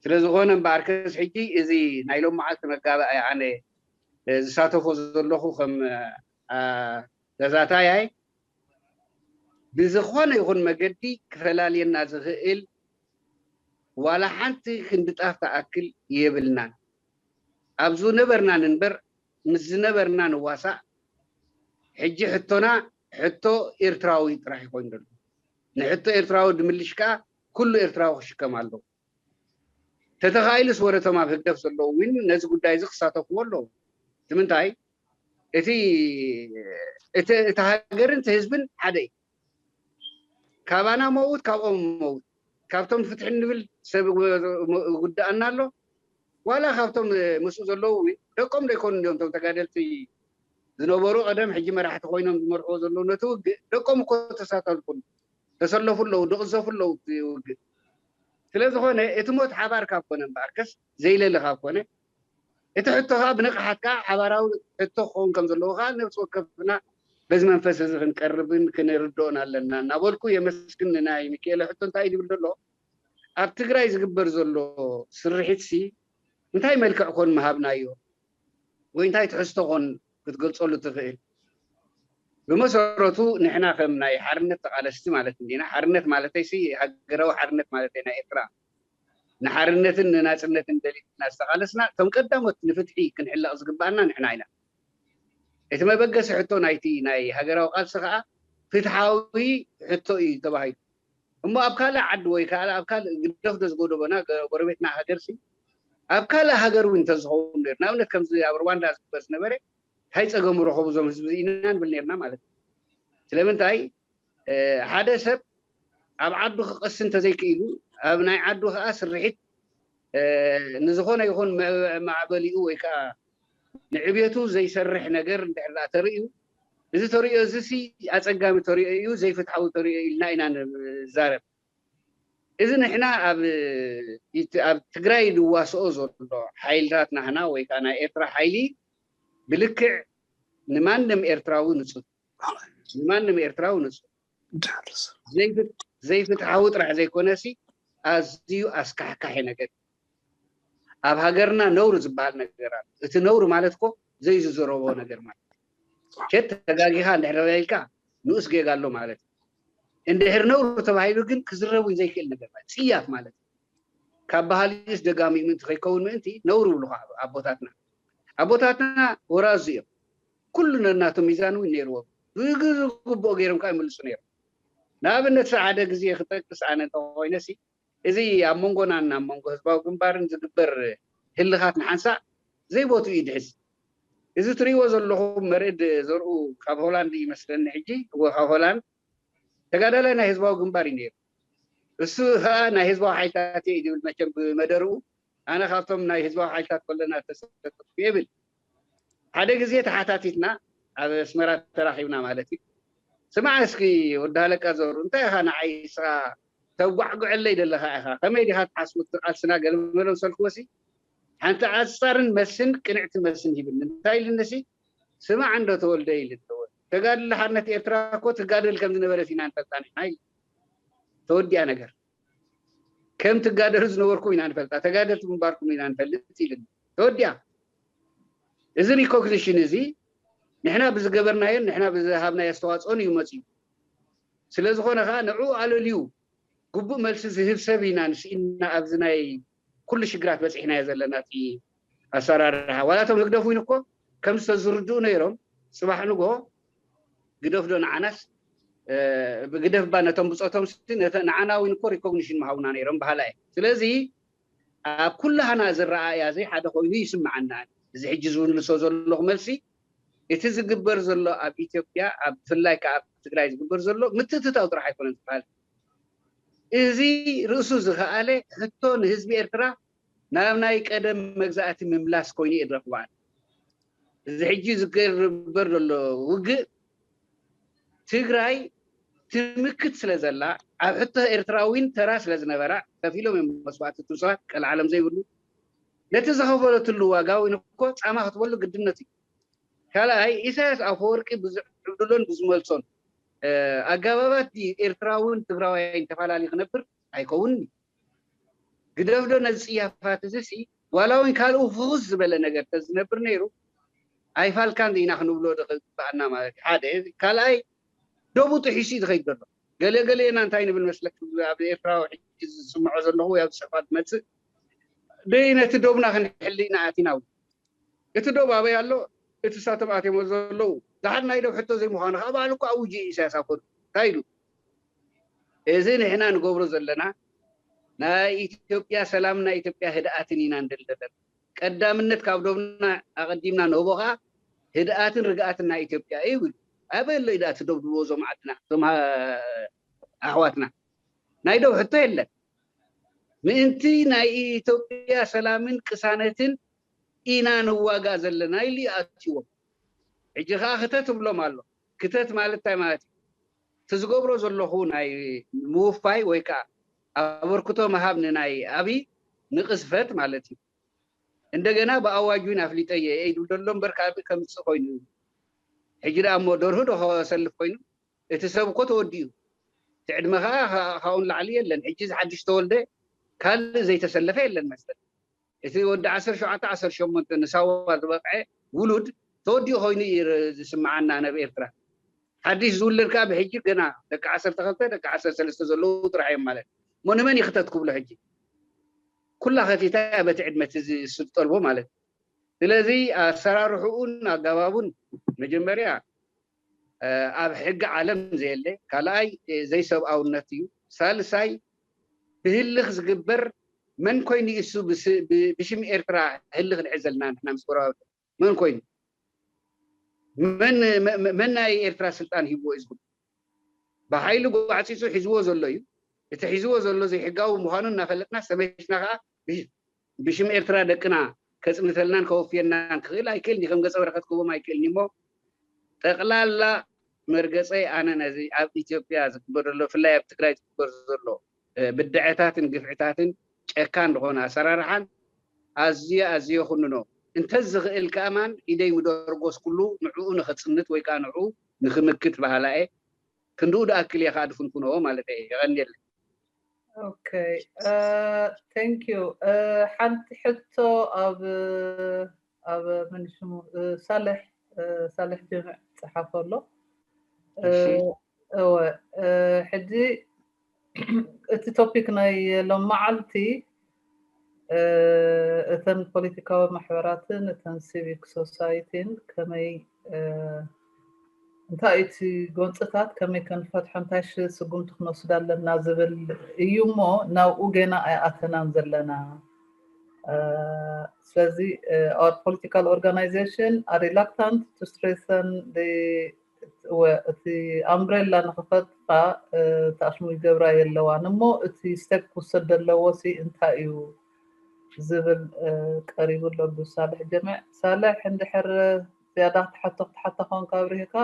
ስለ ዝኾነ እምበኣርከስ ሕጂ እዚ ናይ ሎም መዓልቲ መጋባእያ ኣነ ዝሳተፎ ዘለኹ ከም ተዛታያይ ብዝኾነ ይኹን መገዲ ክፈላልየና ዝኽእል ዋላ ሓንቲ ክንዲ ጣፍ ትኣክል የብልናን። ኣብ ዝነበርና ንንበር፣ ምስ ዝነበርና ንዋሳእ። ሕጂ ሕቶና ሕቶ ኤርትራዊ ጥራሕ ይኾይን ዘሎ። ንሕቶ ኤርትራዊ ድምልሽ ከኣ ኩሉ ኤርትራዊ ክሽከም ኣለዎ። ተተኻኢሉስ ወረቶም ኣብ ህግደፍ ዘለዉ እውን ነዚ ጉዳይ እዚ ክሳተፍዎ ኣለዉ። እቲ ምንታይ እቲ እቲ እቲ ሃገርን እቲ ህዝብን ሓደ እዩ። ካባና መውት ካብኦም መውት፣ ካብቶም ፍትሒ እንብል ሰብ ይጉድኣና ኣሎ። ዋላ ካብቶም ምስኡ ዘለዉ እውን ደቆም ዶ ይኮኑ እንዲዮም እቶም ተጋደልቲ ዝነበሩ ቀደም ሕጂ መራሕቲ ኮይኖም ዝመርሕዎ ዘለዉ ነቲ ውግእ ደቆም እኮ ተሳተፉ ተሰለፉ ኣለዉ፣ ድቕዘፉ ኣለዉ እቲ ውግእ። ስለ ዝኾነ እቲ ሞት ሓባር ካብ ኮነ እምበኣርከስ ዘይለሊ ካብ ኮነ እቲ ሕቶ ከዓ ብንቕሓት ከዓ ሓባራዊ ሕቶ ክኸውን ከም ዘለዎ ከዓ ነብሲ ወከፍና በዚ መንፈስ እዚ ክንቀርብን ክንርድኦን ኣለና እናበልኩ የመስግን። ናይ ሚካኤለ ሕቶ እንታይ እዩ ዝብል ዘሎ? ኣብ ትግራይ ዝግበር ዘሎ ስርሒት ሲ እንታይ መልክዕ ኮን ምሃብናዮ ወይ እንታይ ትሕዝቶ ኮን ክትገልጸሉ ትኽእል? ብመሰረቱ ንሕና ከም ናይ ሓርነት ተቓለስቲ ማለት እንዲና። ሓርነት ማለተይ ሲ ሃገራዊ ሓርነት ማለተይ ናይ ኤርትራ ንሓርነትን ንናጽነትን ደሊና ዝተቓለስና እቶም ቀዳሞት ንፍትሒ ክንሕለቕ ዝግባኣና ንሕና ኢና። እቲ መበገሲ ሕቶ ናይቲ ናይ ሃገራዊ ቃልሲ ከዓ ፍትሓዊ ሕቶ እዩ ተባሂሉ። እሞ ኣብ ካልእ ዓዲ ወይ ከዓ ኣብ ካልእ ግደፍ ዶ ዝጎደቦና ጎረቤትና ሃገር ሲ ኣብ ካልእ ሃገር እውን እንተዝኸውን ነይሩ ንኣብነት ከምዚ ኣብ ሩዋንዳ ዝግበር ዝነበረ እንታይ ፀገሙ ረኸቡ እዞም ህዝቢ ኢና ንብል ነርና ማለት እዩ። ስለምንታይ ሓደ ሰብ ኣብ ዓዱ ክቐሲ እንተዘይክኢሉ ኣብ ናይ ዓዱ ከዓ ስርሒት ንዝኾነ ይኹን ማዕበሊኡ ወይ ከዓ ንዕብየቱ ዘይሰርሕ ነገር እንድሕር ተርእዩ እዚ ተርእዮ እዚ ሲ ኣፀጋሚ ተርእዮ እዩ ዘይፍትሓዊ ተርእዮ ኢልና ኢና ንዛረብ። እዚ ንሕና ኣብ ኣብ ትግራይ ዝዋስኦ ዘሎ ሓይልታት ናህና ወይ ከዓ ናይ ኤርትራ ሓይሊ ብልክዕ ንማንም ኤርትራዊ ንፁር ንማንም ኤርትራዊ ንፁር ዘይፍትሓዊ ጥራሕ ዘይኮነሲ ኣዝዩ ኣስካሕካሒ ነገር ኣብ ሃገርና ነውሪ ዝበሃል ነገር ኣሎ። እቲ ነውሪ ማለት ኮ ዘይዝዘረቦ ነገር ማለት ሸት ተጋጊኻ እንድሕር ኢልካ ንኡስ ጌጋ ኣሎ ማለት እንድሕር ነውሪ ተባሂሉ ግን ክዝረቡ ዘይክእል ነገር ማለት ፅያፍ ማለት ካብ ባህሊስ ደጋሚ ምእንቲ ከይከውን ምእንቲ ነውሪ ብሉ ኣቦታትና ኣቦታትና ወራዙ እዮም። ኩሉ ነናቶም ሚዛን እውን ነይርዎም ብግቡእ ገይሮም ከዓ ይምልሱ ነይሮም። ንኣብነት ሓደ ግዜ ክጠቅስ ኣነ እንተኮይነሲ እዚ ኣብ መንጎናን ኣብ መንጎ ህዝባዊ ግንባርን ዝግበር ህልኻት ንሓንሳእ ዘይቦትኡ እዩ ድሕዝ። እዚ ትርእይዎ ዘለኹም መርድ ዘርኡ ካብ ሆላንድ ይመስለኒ ሕጂ እወ ካብ ሆላንድ ተጋዳላይ ናይ ህዝባዊ ግንባር እዩ ነይሩ። እሱ ከዓ ናይ ህዝባዊ ሓይልታት እዩ ዝብል መቸም ብመደርኡ ኣነ ካብቶም ናይ ህዝባዊ ሓይልታት ከለና ተሰለጥኩ ይብል። ሓደ ግዜ ተሓታቲትና ኣብ ኣስመራ ተራኺብና ማለት እዩ። ስማዕ እስኪ ወዲ ሃለቃ ዘሩ እንታይ ኢኻ ንዓይ እስኻ ተጓዕጉዐለይ ዘለኻ ኢኻ ከመይ ዲኻ ትሓስቡ እቲ ቃልስና ገለ መለ ምሰልክዎ ሲ ሓንቲ ኣንጻርን መልስን ቅንዕቲ መልስን ሂብኒ እንታይ ኢልኒ ሲ ስማዕ እንዶ ተወልደ ኢልኒ ተጋድሎ ሓርነት ኤርትራ እኮ ትጋደል ከም ዝነበረት ኢና ንፈልጣ ንሕና ኢሉ ተወዲኣ ነገር ከም ትጋደሉ ዝነበርኩም ኢና ንፈልጣ ተጋደልቲ ምንባርኩም ኢና ንፈልጥ ኢልኒ ተወዲኣ እዚ recognition እዚ ንሕና ብዝገበርናዮን ንሕና ብዝሃብናዮ ኣስተዋፅኦን እዩ መፅዩ ስለ ዝኾነ ከዓ ንዕኡ ኣለልዩ ግቡእ መልሲ ዝህብ ሰብ ኢና ንስኢንና ኣብዚ ናይ ኩሉ ሽግራት በፂሕናዮ ዘለና እቲ ኣሰራርሓ ዋላ እቶም ህግደፍ እውን እኮ ከም ዝተዝርድኡ ነይሮም ፅባሕ ንግሆ ግደፍ ዶ ንዓናስ ግደፍ ባ ነቶም ብፆቶም ንዓና እውን እኮ recognition ምሃቡና ነይሮም በሃላ እየ ስለዚ ኣብ ኩላህና እዚ ኣረኣእያ እዚ ሓደ ኮይኑ ይስምዓና። እዚ ሕጂ ዝምልሶ ዘለኹ መልሲ እቲ ዝግበር ዘሎ ኣብ ኢትዮጵያ ኣብ ብፍላይ ከዓ ኣብ ትግራይ ዝግበር ዘሎ ምትእትታው ጥራሕ ኣይኮነን ዝበሃል። እዚ ርእሱ ዝኸኣለ ሕቶ ንህዝቢ ኤርትራ ናብ ናይ ቀደም መግዛእቲ ምምላስ ኮይኑ እየ ዝረኽቦ ኣነ። እዚ ሕጂ ዝግበር ዘሎ ውግእ ትግራይ ትምክት ስለ ዘላ ኣብ ሕቶ ኤርትራዊን ተራ ስለ ዝነበራ ከፊሎም እዮም መስዋእቲ እቶም ሰባት ቀልዓለም ዘይብሉ ነቲ ዝኸፈለትሉ ዋጋ እውን እኮ ፃማ ክትበሉ ግድነት እዩ። ካልኣይ ኢሳያስ ኣፈወርቂ ብዝዕብድሎን ብዝመልሶን ኣገባባት ኤርትራውን ትግራዋይን ተፈላለዩ ክነብር ኣይከውንን። ግደፍዶ ነዚ ፅያፋት እዚ ሲ ዋላ እውን ካልኡ ፍኹስ ዝበለ ነገር ተዝነብር ነይሩ ኣይፋልካን ኢና ክንብሎ ዝግበኣና ማለት እዩ። ሓደ ካልኣይ ዶቡ ጥሒሱ እዩ ዝኸይድ ዘሎ። ገለ ገሌና እንታይ ንብል መስለክ ኣብ ኤርትራዊ ሕጂ ዝስምዖ ዘለኹ ኣብ ፅሑፋት ዝመፅእ ደይ ነቲ ዶብና ክንሕሊ ኢና ኣቲና እውን እቲ ዶብ ኣበይ ኣሎ? እቲ ሳቶም ኣትዮም ዘለዉ ዝሓር ናይ ዶብ ሕቶ ዘይምዃኑ ከዓ ባዕሉ እኮ ኣውጅ ኢሳያስ ኣፈወርቂ እንታይ ኢሉ? እዚ ንሕና ንገብሮ ዘለና ናይ ኢትዮጵያ ሰላም ናይ ኢትዮጵያ ህድኣትን ኢና ንደሊ ዘለና። ቀዳምነት ካብ ዶብና ኣቐዲምና ንህቦ ከዓ ህድኣትን ርግኣትን ናይ ኢትዮጵያ እዩ ይብል። ኣበይ ኣሎ ኢዳት ዶብ ድብዎ እዞም ዓድና እዞም ኣሕዋትና ናይ ዶብ ሕቶ የለን። ምእንቲ ናይ ኢትዮጵያ ሰላምን ቅሳነትን ኢና ንዋጋእ ዘለና ኢሉ ይኣትዎም። ሕጂ ከዓ ክተት እብሎም ኣሎ። ክተት ማለት እንታይ ማለት እዩ? እቲ ዝገብሮ ዘለኹ ናይ ምውፋይ ወይ ከዓ ኣበርክቶ ምሃብ ንናይ ኣብይ ንቅዝፈት ማለት እዩ። እንደገና ብኣዋጅ እውን ኣፍሊጠ እየ ኢሉ ዘሎ እምበር ካብ ከምፅእ ኮይኑ እዩ። ሕጂ ደኣ እሞ ደርሁ ዶ ከሰልፍ ኮይኑ እቲ ሰብ እኮ ተወዲኡ እቲ ዕድመ ከዓ ካብኡ ንላዕሊ የለን። ሕጂ እዚ ሓድሽ ተወልደ ካልእ ዘይተሰለፈ የለን መስለኒ። እቲ ወዲ ዓሰርተ ሸውዓተ ዓሰርተ ሸሞንተ ንሳዋ ዝበቕዐ ውሉድ ተወዲኡ ኮይኑ እዩ ዝስምዓና ነብ ኤርትራ። ሓድሽ ዝውለድ ከዓ ብሕጂ ገና ደቂ ዓሰርተ ክልተ ደቂ ዓሰርተ ሰለስተ ዘለዉ ጥራሕ እዮም ማለት እሞ ንመን ይኽተት ክብሎ ሕጂ ኩላ ከፊታ እያ በቲ ዕድመ እቲ ዝጠልቦ ማለት እዩ። ስለዚ ኣሰራርሕኡን ኣገባቡን መጀመርያ ኣብ ሕጊ ዓለም ዘየለ፣ ካልኣይ ዘይሰብኣውነት እዩ፣ ሳልሳይ ብህልኽ ዝግበር መን ኮይኑ እሱ ብሽም ኤርትራ ህልኽ ንሕዘልና ንሕና ምስ ጎረባብቲ መን ኮይኑ መን ናይ ኤርትራ ስልጣን ሂብዎ እዩ ዝብል ብሓይሊ ጓዕፂፁ ሒዝዎ ዘሎ እዩ። እቲ ሒዝዎ ዘሎ ዘይሕጋዊ ምዃኑ እናፈለጥና ሰመሽና ከዓ ብሽም ኤርትራ ደቅና ከፅንተልናን ከወፍየናን ክኽእል ኣይክእልን ከም ገፀ በረከት ክህቦም ኣይክእልን እሞ ጠቅላላ መርገፀይ ኣነ ነዚ ኣብ ኢትዮጵያ ዝግበር ዘሎ ብፍላይ ኣብ ትግራይ ዝግበር ዘሎ ብድዐታትን ግፍዕታትን ጨካን ዝኾነ ኣሰራርሓን ኣዝየ ኣዝየ ኩንኖ እንተዝኽእል ከማን ኢደይ ምደርጎስኩሉ ንዕኡ ንኸፅንት ወይ ከዓ ንዕኡ ንኽምክት በሃላየ ክንድኡ ድኣክል እየ ከዓ ድፍንፍንኦ ማለት እየ። የቐንየለይ። Okay, thank you. ሓንቲ ሕቶ ኣብ ኣብ መን ሽሙ ሳልሕ ሳልሕ ጀምዕ ፀሓፎ ኣሎ። እወ ሕጂ እቲ ቶፒክ ናይ ሎም መዓልቲ እተን ፖለቲካዊ ማሕበራትን እተን ሲቪክ ሶሳይቲን ከመይ እንታይ እቲ ጎንፅታት ከመይ ከንፈትሖ እንታይ ስጉምቲ ክንወስድ ኣለና ዝብል እዩ እሞ ናብኡ ገና ኣይኣተናን ዘለና። ስለዚ our political organization are reluctant to strengthen the እቲ ኣምብሬላ ንክፈጥፋ ተኣሽሙ ይገብራ የለዋን እሞ እቲ ስቴፕ ክውሰድ ዘለዎ ሲ እንታይ እዩ ዝብል ቀሪቡ ኣሎ ብሳልሕ ጀምዕ። ሳልሕ እንድሕር ዝያዳ ክትሓቶ ክትሓታ ኮንካ ኣብሪህካ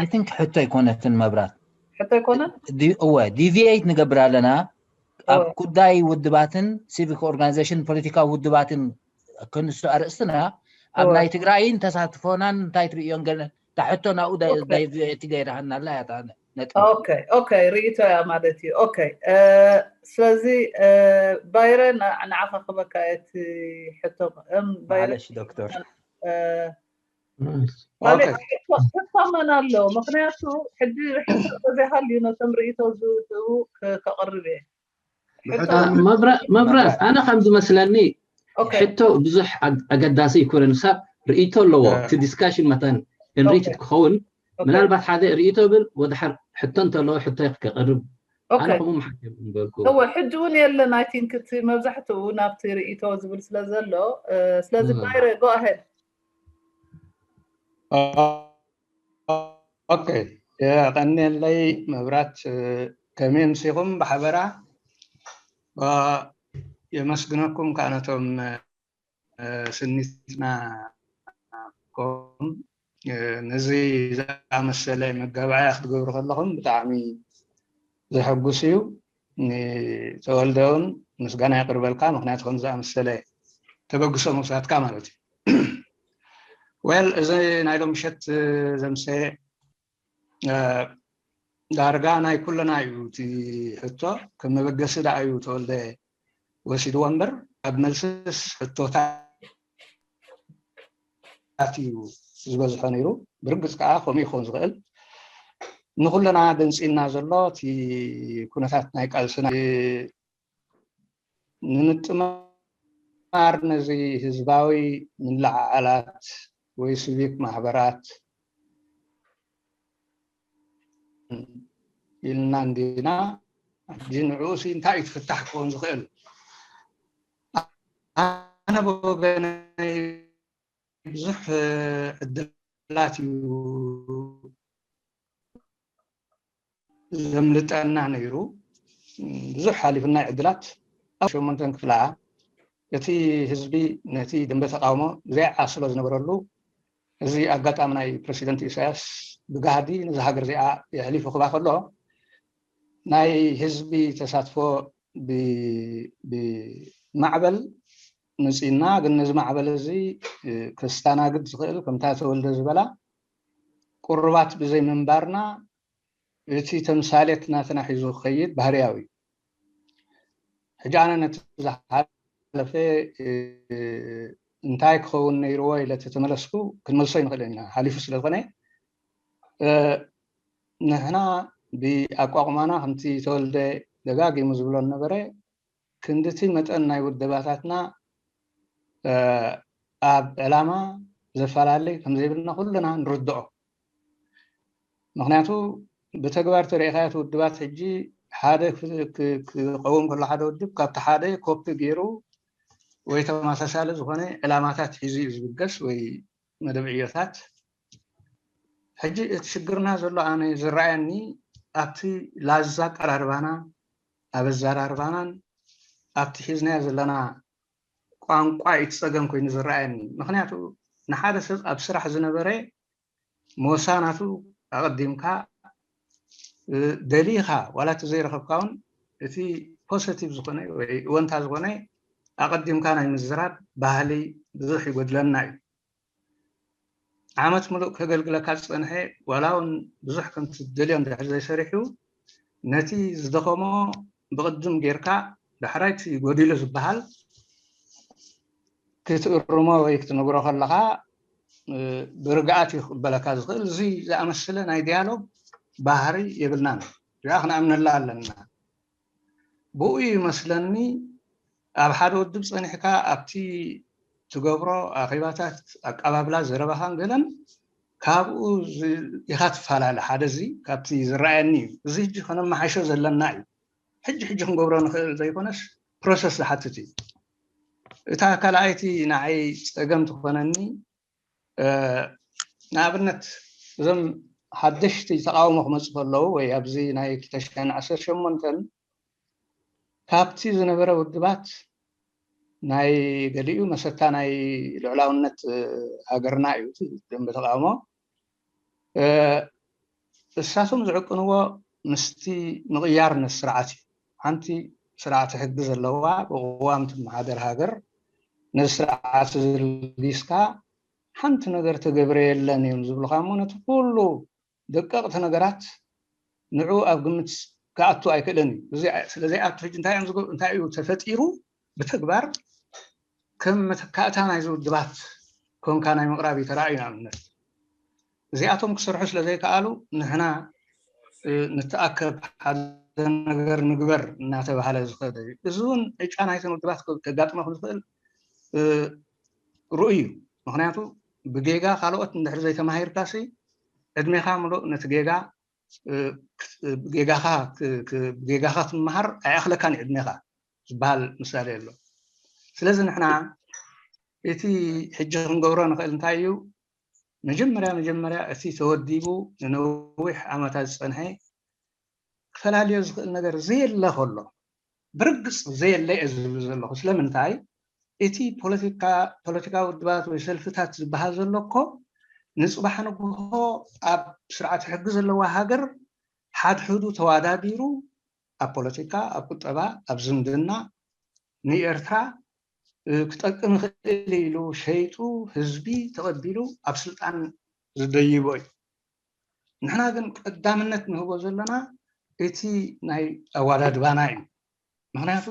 I think ሕቶ ኣይኮነትን መብራት ሕቶ ኣይኮነን እወ ዲቪኤት ንገብር ኣለና ኣብ ጉዳይ ውድባትን ሲቪክ ኦርጋናይዜሽን ፖለቲካዊ ውድባትን ክንሱ ኣርእስትና ኣብ ናይ ትግራይን ተሳትፎናን እንታይ ትርእዮን ገለ ታሕቶ ናብኡ ዳይቨቲ ገይርሃና ኣላ እያ ነጥቢ ኦኬ ኦኬ ርእይቶ እያ ማለት እዩ ኦኬ ስለዚ ባይረ ንዓኻ ክበካ እቲ ሕቶ ማለሽ ዶክተር ትታመን ኣሎ ምክንያቱ ሕጂ ርሕቶ ተዘይሃልዩ ነቶም ርእይቶ ዝህቡ ከቕርብ እየ መብራት ኣነ ከም ዝመስለኒ ሕቶ ብዙሕ ኣገዳሲ ይኮነን ክሳብ ርእይቶ ኣለዎ እቲ ዲስካሽን መታን እንሪችድ ክኸውን ምናልባት ሓደ ርእይቶ ብል ወድሓር ሕቶ እንተለዎ ሕቶ ክቀርብ ኣነ ከምኡ መሓት ምበልኩ እወ ሕጂ እውን የለን ኣይ ቲንክ እቲ መብዛሕትኡ ናብቲ ርእይቶ ዝብል ስለ ዘሎ ስለዚ ባይረ go ahead ኦኬ፣ የቐንየለይ መብራት። ከመይ ኣምሲኹም ብሓበራ? የመስግነኩም ከዓ ነቶም ስኒትና ኮም ነዚ ዝኣመሰለ መጋባእያ ክትገብሩ ከለኹም ብጣዕሚ ዘሐጉስ እዩ። ንተወልደ እውን ምስጋና የቅርበልካ፣ ምክንያቱ ከም ዝኣመሰለ ተበግሶ ምውሳድካ ማለት እዩ። ወል፣ እዚ ናይ ሎም ምሸት ዘምሰ ዳርጋ ናይ ኩለና እዩ እቲ ሕቶ። ከም መበገሲ ደኣ እዩ ተወልደ ወሲድዎ እምበር፣ ኣብ መልስስ ሕቶታት እዩ ዝበዝሖ ነይሩ። ብርግፅ ከዓ ከምኡ ይኸውን ዝኽእል። ንኩለና ደንፂና ዘሎ እቲ ኩነታት ናይ ቃልስና ንምጥማር ነዚ ህዝባዊ ምልዓዓላት ወይ ሲቪክ ማሕበራት ኢልና እንዲና። ሕጂ ንዕኡ ሲ እንታይ እዩ ትፍታሕ ክኸውን ዝኽእል? ኣነ ብወገነይ ብዙሕ ዕድላት እዩ ዘምልጠና ነይሩ። ብዙሕ ሓሊፍና ዕድላት ኣብ ሸሞንተን ክፍላ እቲ ህዝቢ ነቲ ደንበ ተቃውሞ ዘይዓስሎ ዝነበረሉ፣ እዚ ኣጋጣሚ ናይ ፕረሲደንት ኢሳያስ ብጋህዲ ነዚ ሃገር እዚኣ የሕሊፉ ክባ ከሎ ናይ ህዝቢ ተሳትፎ ብማዕበል መፂና። ግን ነዚ ማዕበል እዚ ክስተናግድ ዝኽእል ከምታ ተወልደ ዝበላ ቁሩባት ብዘይ ምንባርና እቲ ተምሳሌት ናትና ሒዙ ክኸይድ ባህርያዊ እዩ። ሕጂ ኣነ ነቲ ዝሓለፈ እንታይ ክኸውን ነይርዎ ኢለ ተተመለስኩ ክንመልሶ ይንኽእል ኢና፣ ሓሊፉ ስለ ዝኾነ። ንሕና ብኣቋቁማና ከምቲ ተወልደ ደጋጊሙ ዝብሎ ነበረ ክንድቲ መጠን ናይ ውደባታትና ኣብ ዕላማ ዘፈላለይ ከም ዘይብልና ኩልና ንርድኦ። ምክንያቱ ብተግባር ተሪኢኻዮ እቲ ውድባት ሕጂ ሓደ ክቀውም ከሎ ሓደ ውድብ ካብቲ ሓደ ኮፒ ገይሩ ወይ ተመሳሳሊ ዝኾነ ዕላማታት ሒዙ እዩ ዝብገስ ወይ መደብ ዕዮታት። ሕጂ እቲ ሽግርና ዘሎ ኣነ ዝረኣየኒ ኣብቲ ላዛ ኣቀራርባና ኣብ ኣዘራርባናን ኣብቲ ሒዝናዮ ዘለና ቋንቋ እቲ ፀገም ኮይኑ ዝረኣየኒ። ምክንያቱ ንሓደ ሰብ ኣብ ስራሕ ዝነበረ ሞሳ ናቱ ኣቐዲምካ ደሊኻ ዋላ እቲ ዘይረኸብካ እውን እቲ ፖዘቲቭ ዝኾነ ወይ እወንታ ዝኾነ ኣቐዲምካ ናይ ምዝራብ ባህሊ ብዙሕ ይጎድለና እዩ። ዓመት ምሉእ ከገልግለካ ዝፀንሐ ዋላ እውን ብዙሕ ከምቲ ዝደልዮ እንድሕር ዘይሰሪሑ ነቲ ዝደኸሞ ብቕድም ጌርካ ዳሕራይ እቲ ጎዲሉ ዝበሃል ክትእርሞ ወይ ክትነግሮ ከለኻ ብርግኣት እዩ ክቕበለካ ዝኽእል። እዚ ዝኣመሰለ ናይ ዲያሎግ ባህሪ የብልናን። እዚኣ ክንኣምነላ ኣለና። ብኡ ይመስለኒ ኣብ ሓደ ውድብ ጸኒሕካ ኣብቲ ትገብሮ ኣኼባታት ኣቀባብላ ዘረባኻን ገለን ካብኡ ኢኻ ትፈላለ። ሓደ እዚ ካብቲ ዝረኣየኒ እዩ። እዚ ሕጂ ከነመሓይሾ ዘለና እዩ። ሕጂ ሕጂ ክንገብሮ ንኽእል ዘይኮነስ ፕሮሰስ ዝሓትት እዩ። እታ ካልኣይቲ ንዓይ ጸገም ትኾነኒ ንኣብነት እዞም ሓደሽቲ ተቃውሞ ክመፁ ከለዉ ወይ ኣብዚ ናይ ክልተ ሽሕን ዓሰርተ ሸሞንተን ካብቲ ዝነበረ ውድባት ናይ ገሊኡ መሰታ ናይ ልዕላውነት ሃገርና እዩ ደንበ ተቃውሞ። እሳቶም ዝዕቅንዎ ምስቲ ምቕያር ነቲ ስርዓት እዩ። ሓንቲ ስርዓተ ሕጊ ዘለዋ ብቅዋም ትመሓደር ሃገር ነዚ ስርዓት እዚ ልጊስካ ሓንቲ ነገር ተገብረ የለን እዮም ዝብሉካ እሞ ነቲ ኩሉ ደቀቕቲ ነገራት ንዑ ኣብ ግምት ክኣቱ ኣይክእልን እዩ። እዚ ስለ ዘይኣቱ ሕጂ እንታይ እዮም ዝገብሩ? እንታይ እዩ ተፈጢሩ? ብተግባር ከም መተካእታ ናይዚ ውድባት ኮንካ ናይ ምቕራብ እዩ ተራእዩ። ንኣብነት እዚኣቶም ክሰርሑ ስለ ዘይከኣሉ ንሕና ንተኣከብ ሓደ ነገር ንግበር እናተባሃለ ዝኸደ እዩ። እዚ እውን ዕጫ ናይተን ውድባት ከጋጥሞ ከም ዝኽእል ርኡይ እዩ። ምክንያቱ ብጌጋ ካልኦት እንድሕር ዘይተማሂርካሲ ዕድሜኻ ምሉእ ነቲ ጌጋ ጌጋኻ ብጌጋኻ ትመሃር ኣይኣኽለካን እዩ ዕድሜኻ ዝበሃል ምሳሌ ኣሎ። ስለዚ ንሕና እቲ ሕጂ ክንገብሮ ንኽእል እንታይ እዩ? መጀመርያ መጀመርያ እቲ ተወዲቡ ንነዊሕ ዓመታት ዝጸንሐ ክፈላልዮ ዝኽእል ነገር ዘየለ ከሎ፣ ብርግጽ ዘየለ እየ ዝብል ዘለኹ። ስለምንታይ? እቲ ፖለቲካ፣ ፖለቲካዊ ውድባት ወይ ሰልፍታት ዝበሃል ዘሎ እኮ ንጽባሕ ንግሆ ኣብ ስርዓት ሕጊ ዘለዋ ሃገር ሓድሕዱ ተዋዳዲሩ ኣብ ፖለቲካ፣ ኣብ ቁጠባ፣ ኣብ ዝምድና ንኤርትራ ክጠቅም ይኽእል ኢሉ ሸይጡ ህዝቢ ተቐቢሉ ኣብ ስልጣን ዝደይቦ እዩ። ንሕና ግን ቀዳምነት ንህቦ ዘለና እቲ ናይ ኣዋዳድባና እዩ። ምኽንያቱ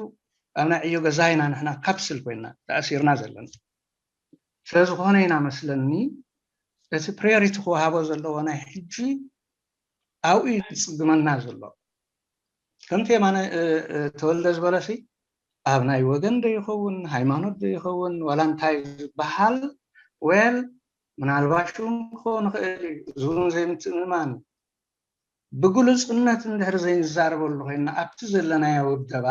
ኣብ ናይ ዕዮ ገዛ ኢና ንሕና ካፕስል ኮይና ተኣሲርና ዘለና። ስለዝኾነ ኢና መስለኒ እቲ ፕሪዮሪቲ ክወሃቦ ዘለዎ ናይ ሕጂ ኣብኡ እዩ ዝጽግመና ዘሎ። ከምቲ የማነ ተወልደ ዝበለሲ ኣብ ናይ ወገን ዶ ይኸውን፣ ሃይማኖት ዶ ይኸውን፣ ዋላ እንታይ ዝበሃል፣ ዌል ምናልባሽ እውን ክኸውን ይኽእል እዩ። እዚ እውን ዘይምትእምማን ብግሉጽነት እንድሕር ዘይንዛረበሉ ኮይና ኣብቲ ዘለናዮ ውደባ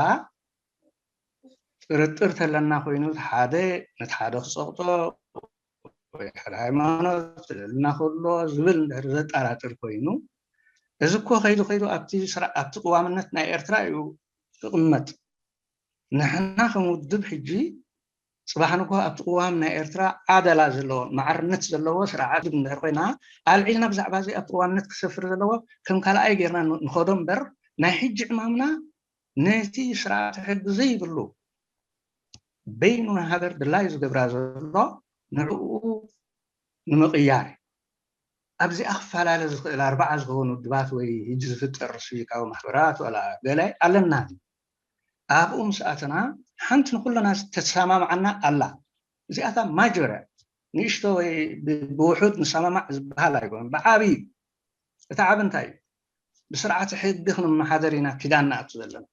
ጥርጥር ተለና ኮይኑ ሓደ ነቲ ሓደ ክጸቕጦ ወይ ሓደ ሃይማኖት ልዕልና ከሎ ዝብል እንድሕር ዘጠራጥር ኮይኑ፣ እዚ እኮ ከይዱ ከይዱ ኣብቲ ስራ-፣ ኣብቲ ቅዋምነት ናይ ኤርትራ እዩ ዝቕመጥ። ንሕና ከም ውድብ ሕጂ ጽባሕ ንግሆ ኣብቲ ቅዋም ናይ ኤርትራ ዓደላ ዘለዎ፣ ማዕርነት ዘለዎ ስርዓት እንድሕር ኮይና፣ ኣልዒልና ብዛዕባ እዚ ኣብቲ ቅዋምነት ክሰፍር ዘለዎ ከም ካልኣይ ጌርና ን-፣ ንኸዶ እምበር፣ ናይ ሕጂ ዕማምና ነቲ ስርዓት ሕጊ ዘይብሉ በይኑ ንሃገር ድላይ ዝገብራ ዘሎ ንዕኡ ንምቕያር እዩ። ኣብዚኣ ክፈላለ ዝኽእል ኣርባዓ ዝኸውን ውድባት ወይ ሕጂ ዝፍጠር ሲቪካዊ ማሕበራት ዋላ ገለ ኣለና። ኣብኡ ምስ ኣተና ሓንቲ ንኩልና ተሰማምዓና ኣላ። እዚኣታ ማጆር እያ። ንእሽቶ ወይ ብ-፣ ብውሑድ ንሰማማዕ ዝበሃል ኣይኮነን። ብዓብዪ፣ እቲ ዓቢ እንታይ እዩ? ብስርዓተ ሕጊ ክንመሓደር ኢና ኪዳን ንኣቱ ዘለና።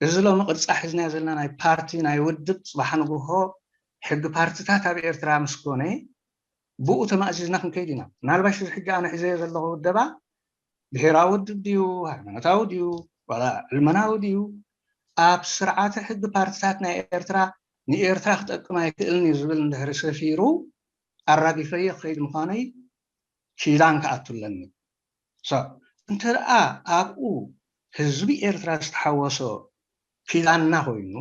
እዚ ሎሚ ቅርጻ ሒዝናዮ ዘለና ናይ ፓርቲ፣ ናይ ውድብ፣ ጽባሕ ንግሆ ሕጊ ፓርትታት ኣብ ኤርትራ ምስ ኮነ፣ ብኡ ተማእዚዝና ክንከይድ ኢና። ምናልባሽ እዚ ሕጂ ኣነ ሒዘዮ ዘለኹ ውደባ ብሄራዊ ውድብ ድዩ፣ ሃይማኖታዊ ድዩ፣ ዋላ ዕልመናዊ ድዩ፣ ኣብ ስርዓተ ሕጊ ፓርትታት ናይ ኤርትራ ንኤርትራ ክጠቅም ኣይክእልን እዩ ዝብል እንድሕሪ ሰፊሩ፣ ኣራጊፈዮ ክኸይድ ምዃነይ ኪዳን ክኣቱ ኣለኒ። ሶ፣ እንተ ደኣ ኣብኡ ህዝቢ ኤርትራ ዝተሓወሶ ኪዳንና ኮይኑ፣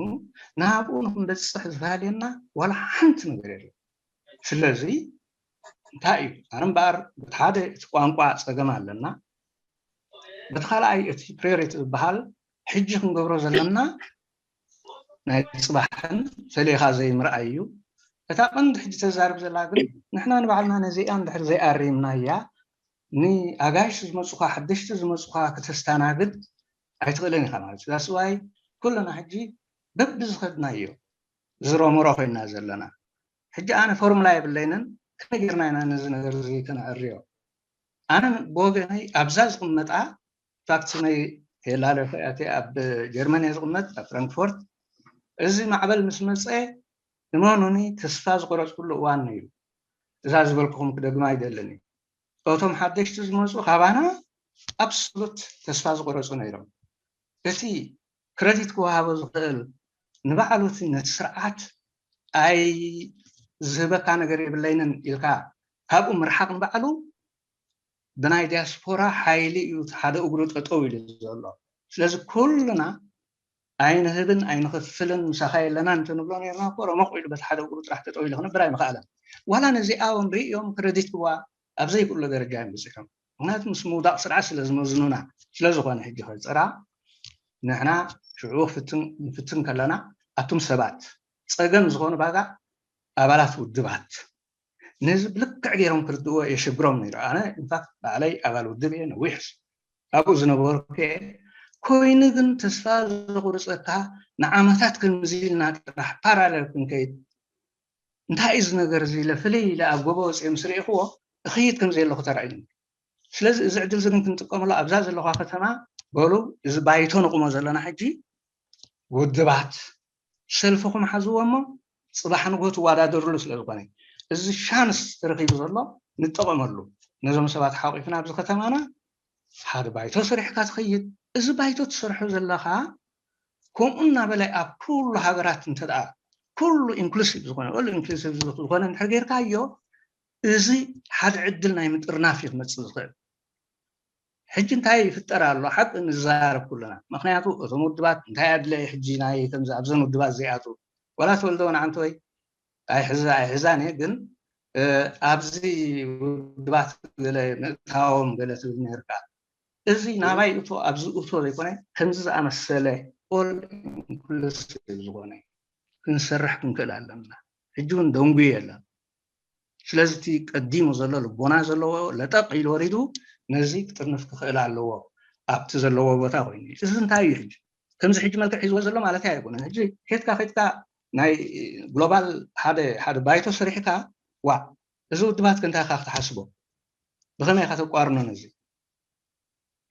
ናብኡ ንክንበጽሕ ዝፋልየና ዋላ ሓንቲ ነገር የለን። ስለዚ እንታይ እዩ? ኣነ እምበኣር፣ በቲ ሓደ እቲ ቋንቋ ጸገም ኣለና፣ በቲ ካልኣይ እቲ ፕሪዮሪቲ ዝበሃል ሕጂ ክንገብሮ ዘለና ናይ ጽባሕን ፈሊኻ ዘይምርኣይ እዩ። እታ ቀንዲ ሕጂ ተዛርብ ዘላ ግን ንሕና ንባዕልና ነዚኣ እንድሕር ዘይኣሪምናያ ንኣጋይሽ ዝመጹኻ፣ ሓደሽቲ ዝመጹኻ ክተስተናግድ ኣይትኽእልን ኢኻ ማለት እዩ። ዳስዋይ ኩልና ሕጂ በብዝኸድናዮ ዝሮምሮ ኮይና ዘለና። ሕጂ ኣነ ፎርሙላ የብለይንን፣ ከመይ ጌርና ኢና ነዚ ነገር እዚ ከነዕርዮ? ኣነ ብወገነይ ኣብዛ ዝቕመጣ፣ ኢንፋክት ናይ ሄላለ ፈያቴ ኣብ ጀርመን እየ ዝቕመጥ፣ ኣብ ፍራንክፎርት። እዚ ማዕበል ምስ መጸ እመኑኒ ተስፋ ዝቆረጽኩሉ እዋን ነይሩ። እዛ ዝበልኩኹም ክደግማ ኣይደልን እዩ። እቶም ሓደሽቲ ዝመጹ ካባና ኣብሶሉት ተስፋ ዝቆረጹ ነይሮም። እቲ ክረዲት ክወሃቦ ዝኽእል ንባዕሉ እቲ ነቲ ስርዓት ኣይ ዝህበካ ነገር የብለይንን ኢልካ ካብኡ ምርሓቕ ንባዕሉ ብናይ ዲያስፖራ ሓይሊ እዩ ሓደ እግሩ ጠጠው ኢሉ ዘሎ። ስለዚ ኩልና ኣይንህብን ኣይንኸፍልን ምሳኻ የለና እንተንብሎ ነርና እኮ ረመቕ ኢሉ በቲ ሓደ እግሩ ጥራሕ ጠጠው ኢሉ ክነብር ኣይምኸኣለን። ዋላ ነዚኣ እውን ርእዮም ክረዲት ክዋ ኣብ ዘይክእሎ ደረጃ እዮም በፂሖም። ምክንያቱ ምስ ምውዳቕ ስርዓት ስለ ዝመዝኑና ስለ ዝኾነ ሕጂ ከፅራ ንሕና ሽዑ ክፍትን ንፍትን ከለና ኣቱም ሰባት ፀገም ዝኾኑ ባጋ ኣባላት ውድባት ነዚ ብልክዕ ገይሮም ክርድእዎ የሸግሮም ነይሩ። ኣነ ኢንፋክት ባዕለይ ኣባል ውድብ እየ ነዊሕ ኣብኡ ዝነበርኩ እየ። ኮይኑ ግን ተስፋ ዘቑርፀካ ንዓመታት ከምዚ ኢልና ጥራሕ ፓራለል ክንከይድ እንታይ እዩ እዚ ነገር እዚ ኢለ ፍልይ ኢለ ኣብ ጎቦ ወፅየ ምስ ርኢኽዎ እኽይድ ከም ዘየለኹ ተራእዩኒ። ስለዚ እዚ ዕድል እዚ ግን ክንጥቀመሉ ኣብዛ ዘለኹዋ ከተማ በሉ እዚ ባይቶ ንቑሞ ዘለና ሕጂ ውድባት ሰልፍኹም ሓዝዎ እሞ ፅባሕ ንግሆ ትወዳደርሉ ስለ ዝኾነ እዚ ሻንስ ተረኺቡ ዘሎ ንጠቐመሉ። ነዞም ሰባት ሓቂፍና ኣብዚ ከተማና ሓደ ባይቶ ሰሪሕካ ትኸይድ። እዚ ባይቶ ትሰርሖ ዘለኻ ከምኡ እናበለ ኣብ ኩሉ ሃገራት እንተ ደኣ ኩሉ ኢንክሉሲቭ ዝኾነ ኦል ኢንክሉሲቭ ዝኾነ እንድሕር ጌርካዮ እዚ ሓደ ዕድል ናይ ምጥርናፍ እዩ ክመፅእ ዝኽእል። ሕጂ እንታይ ይፍጠር ኣሎ? ሓቂ ንዛረብ ኩለና። ምክንያቱ እቶም ውድባት እንታይ ኣድለየ ሕጂ ናይ ከምዚ ኣብዘን ውድባት ዘይኣትዉ? ዋላ ተወልደ ወንዓንተ ወይ ኣይሕዛ ኣይሕዛን እየ፣ ግን ኣብዚ ውድባት ገለ ምእታዎም ገለ ትብል ነርካ። እዚ ናባይ እቶ ኣብዚ እቶ ዘይኮነ፣ ከምዚ ዝኣመሰለ ኦል ኢንክሉሲቭ ዝኾነ ክንሰርሕ ክንክእል ኣለና። ሕጂ እውን ደንጉዩ የለን። ስለዚ እቲ ቀዲሙ ዘሎ ልቦና ዘለዎ ለጠቕ ኢሉ ወሪዱ ነዚ ክጥርንፍ ክኽእል ኣለዎ። ኣብቲ ዘለዎ ቦታ ኮይኑ እዚ እንታይ እዩ ሕጂ? ከምዚ ሕጂ መልክዕ ሒዝዎ ዘሎ ማለት ኣይኮነን። ሕጂ ኬድካ ኬድካ ናይ ግሎባል ሓደ ሓደ ባይቶ ስሪሕካ፣ ዋ፣ እዚ ውድባት ከ እንታይ ኢኻ ክትሓስቦ? ብኸመይ ኢኻ ተቋርኖ ነዚ?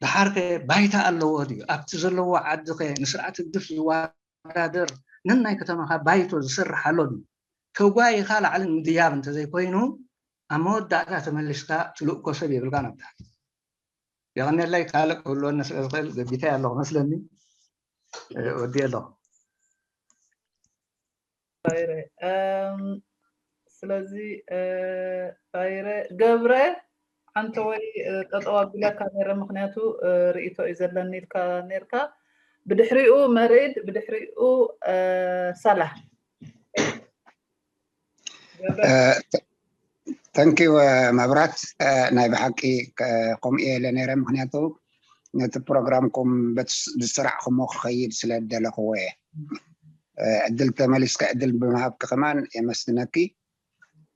ደሓርከ ባይታ ኣለዎ ድዩ? ኣብቲ ዘለዎ ዓዲ ከ ንስርዓት ህግድፍ ዝወዳደር ነናይ ከተማኻ ባይቶ ዝሰርሕ ኣሎ ድዩ? ተጓይኻ ላዕልን ምድያብ እንተዘይኮይኑ፣ ኣብ መወዳእታ ተመሊስካ ትልእኮ ሰብ የብልካን ኣብ ታሕቲ። የቐንየለይ። ካልእ ክህልወኒ ስለ ዝኽእል ገቢተይ ኣለኹ መስለኒ። ወዲ ኣለኹ። ባይረ እም፣ ስለዚ እ፣ ባይረ ገብረ፣ ኣንተ ወይ እ፣ ጠጠው ኣቢለካ ነረ፣ ምክንያቱ እ፣ ርእይቶ እዩ ዘለኒ ኢልካ ነርካ። ብድሕሪኡ መሬድ፣ ብድሕሪኡ እ፣ ሳላህ። ገብረ። ተንኪው መብራት። እ፣ ናይ ብሓቂ ከ- ከምኡ እየ ኢለ ነይረ፣ ምክንያቱ ነቲ ፕሮግራምኩም በቲ ስ- ዝሰራዕኩሞ ክኸይድ ስለ ዝደለኽዎ እየ። እ፣ ዕድል ተመሊስካ ዕድል ብምሃብኪ ከማን የመስግነኪ።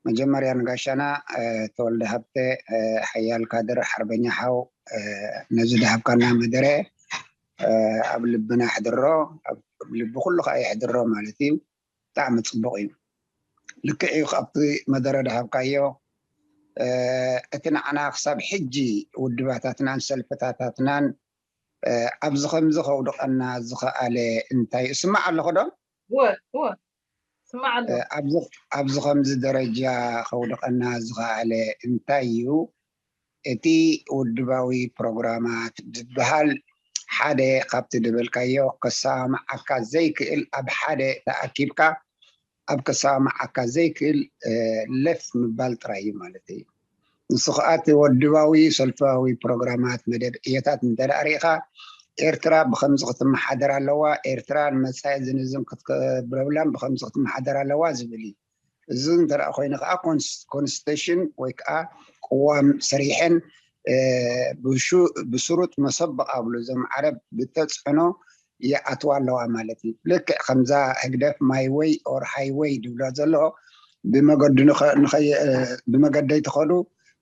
መጀመርያ ንጋሻና እ፣ ተወልደ ሃብተ፣ እ፣ ሓያል ካድር ሓርበኛ ሓው፣ እ፣ ነዚ ዝሃብካና መደረ እ፣ ኣብ ልብና ኣሕድሮ፣ ኣብ ልቢ ኩሉ ከዓ የሕድሮ ማለት እዩ። ብጣዕሚ ፅቡቕ እዩ። ልክዕ እዩ፣ ካብቲ መደረ ዝሃብካዮ እ፣ እቲ ንዓና ክሳብ ሕጂ ውድባታትናን ሰልፍታታትናን እ፣ ኣብዚ ከምዚ ከውድቐና ዝኸኣለ እንታይ እዩ? ስማዕ ኣለኹ ዶ? እወ እወ ስማዕ ኣሎ። እ፣ ኣብዚ ኣብዚ ከምዚ ደረጃ ከውድቐና ዝኸኣለ እንታይ እዩ? እቲ ውድባዊ ፕሮግራማት ዝበሃል ሓደ ካብቲ ዝበልካዮ ከሰማምዓካ ዘይክእል፣ ኣብ ሓደ ተኣኪብካ ኣብ ከሰማምዓካ ዘይክእል እ፣ ለፍ ምባል ጥራይ እዩ ማለት እዩ። ንሱ ከዓ እቲ ወድባዊ ሰልፋዊ ፕሮግራማት መደብ ዕዮታት እንተ ደኣ ርኢኻ፣ ኤርትራ ብኸምዚ ክትመሓደር ኣለዋ፣ ኤርትራ ንመጻኢ ዝንዝም ክትከብረብላን ብኸምዚ ክትመሓደር ኣለዋ ዝብል እዩ። እዚ እንተ ደኣ ኮይኑ ከዓ ኮንስ- ኮንስቲቱሽን ወይ ከዓ ቅዋም ሰሪሐን እ፣ ብሹ- ብስሩጥ መሰብ ብቃብሉ እዞም ዓረብ ብተፅዕኖ ይኣትዋ ኣለዋ ማለት እዩ። ልክዕ ከምዛ ህግደፍ ማይ ወይ ኦር ሃይወይ ድብሎ ዘሎ ብመገዱ ንኸ- ንኸየ- እ፣ ብመገደይ ተኸዱ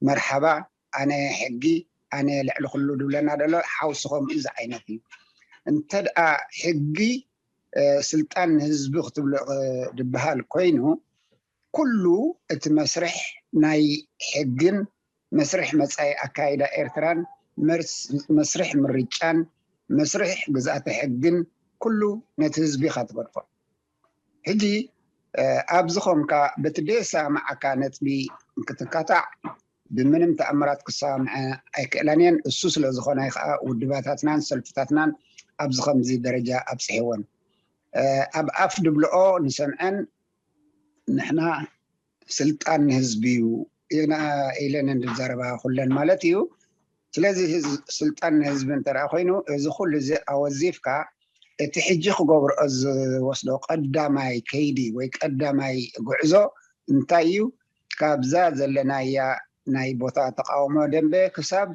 መርሓባ ኣነ ሕጊ ኣነ ልዕሊ ኩሉ ድብለና ዘሎ ሓውሲ ከምኡ እዚ ዓይነት እዩ። እንተ ደኣ ሕጊ እ፣ ስልጣን ንህዝቢ ክትብሎ እ፣ ድበሃል ኮይኑ ኩሉ እቲ መስርሕ ናይ ሕግን መስርሕ መጻኢ ኣካይዳ ኤርትራን መርስ- መስርሕ ምርጫን መስርሕ ግዝኣተ ሕግን ኩሉ ነቲ ህዝቢ ኢኻ ትገድፎ። ሕጂ እ፣ ኣብዚ ኾንካ በቲ ደየሰማማዓካ ነጥቢ ክትካታዕ ብምንም ተኣምራት ክሰማምዐ ኣይክእላን እየን። እሱ ስለ ዝኾነ ከዓ ውድባታትናን ሰልፍታትናን ኣብዚ ከምዚ ደረጃ ኣብፅሕወን። እ፣ ኣብ ኣፍ ድብልኦ ንሰምዐን ንሕና ስልጣን ንህዝቢ እዩ ኢና ኢለን እንድዛረባ ኩለን ማለት እዩ። ስለዚ ህዝ- ስልጣን ንህዝቢ እንተ ደኣ ኮይኑ እዚ ኩሉ እዚ ኣወዚፍካ እቲ ሕጂ ክገብርኦ ዝወስዶ ቀዳማይ ከይዲ ወይ ቀዳማይ ጉዕዞ እንታይ እዩ? ካብዛ ዘለናያ ናይ ቦታ ተቃውሞ ደንበ ክሳብ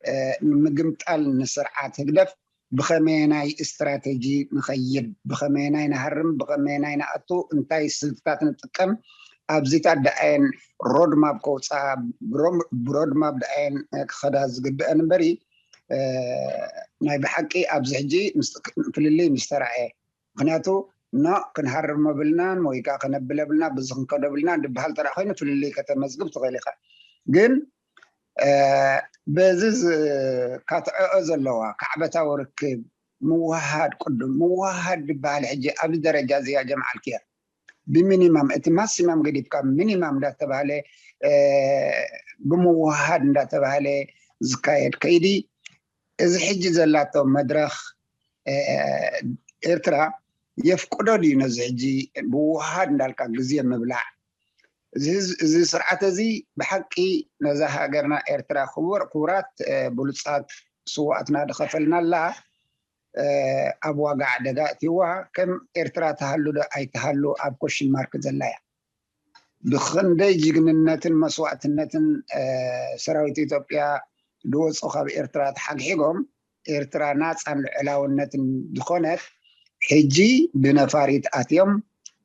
እ፣ ንምግምጣል ንስርዓት ህግደፍ ብኸመየናይ ስትራተጂ ንኸይድ፣ ብኸመየናይ ንሃርም፣ ብኸመየናይ ንኣቱ፣ እንታይ ስልትታት ንጥቀም፣ ኣብዚታት ደኣየን ሮድማፕ ከውፅኣ፣ ብሮም- ብሮድማፕ ደኣየን ክኸዳ ዝግብአን እምበሪ እ፣ ናይ ብሓቂ ኣብዚ ሕጂ ምስ- ፍልልይ ምስ ተራእየ ምክንያቱ ኖ ክንሃርም ብልናን ወይ ከዓ ከነብል ብልና ብዚ ክንከዶ ብልና ድበሃል ተራ ኮይኑ ፍልልይ ከተመዝግብ ትኽእል ኢኻ። ግን እ፣ በዚ ዝ- ካትዕኦ ዘለዋ ካዕበታዊ ርክብ ምውሃድ ቅዱም ምውሃድ ዝበሃል ሕጂ ኣብዚ ደረጃ እዚ እያ ጀምዓልክያ ብሚኒማም እቲ ማክሲማም ገዲፍካ ሚኒማም እንዳተባሃለ እ፣ ብምውሃድ እንዳተባሃለ ዝካየድ ከይዲ እዚ ሕጂ ዘላቶ መድረኽ እ፣ ኤርትራ የፍቅዶ ድዩ ነዚ ሕጂ ብውሃድ እንዳልካ ግዜ ምብላዕ እዚ ህዝ- እዚ ስርዓት እዚ ብሓቂ ነዛ ሃገርና ኤርትራ ክቡር ክቡራት እ፣ ብሉጻት ስዋኣትና ዝኸፈልናላ እ፣ ኣብ ዋጋ ዕደጋ እትዋ ከም ኤርትራ ትሃሉ ዶ ኣይትሃሉ ኣብ ኮሽን ማርክ ዘላ እያ። ብኽንደይ ጅግንነትን መስዋእትነትን እ፣ ሰራዊት ኢትዮጵያ ዝወፁ ካብ ኤርትራ ተሓግሒጎም ኤርትራ ናፃን ልዑላውነትን ዝኾነት ሕጂ ብነፋሪት ኣትዮም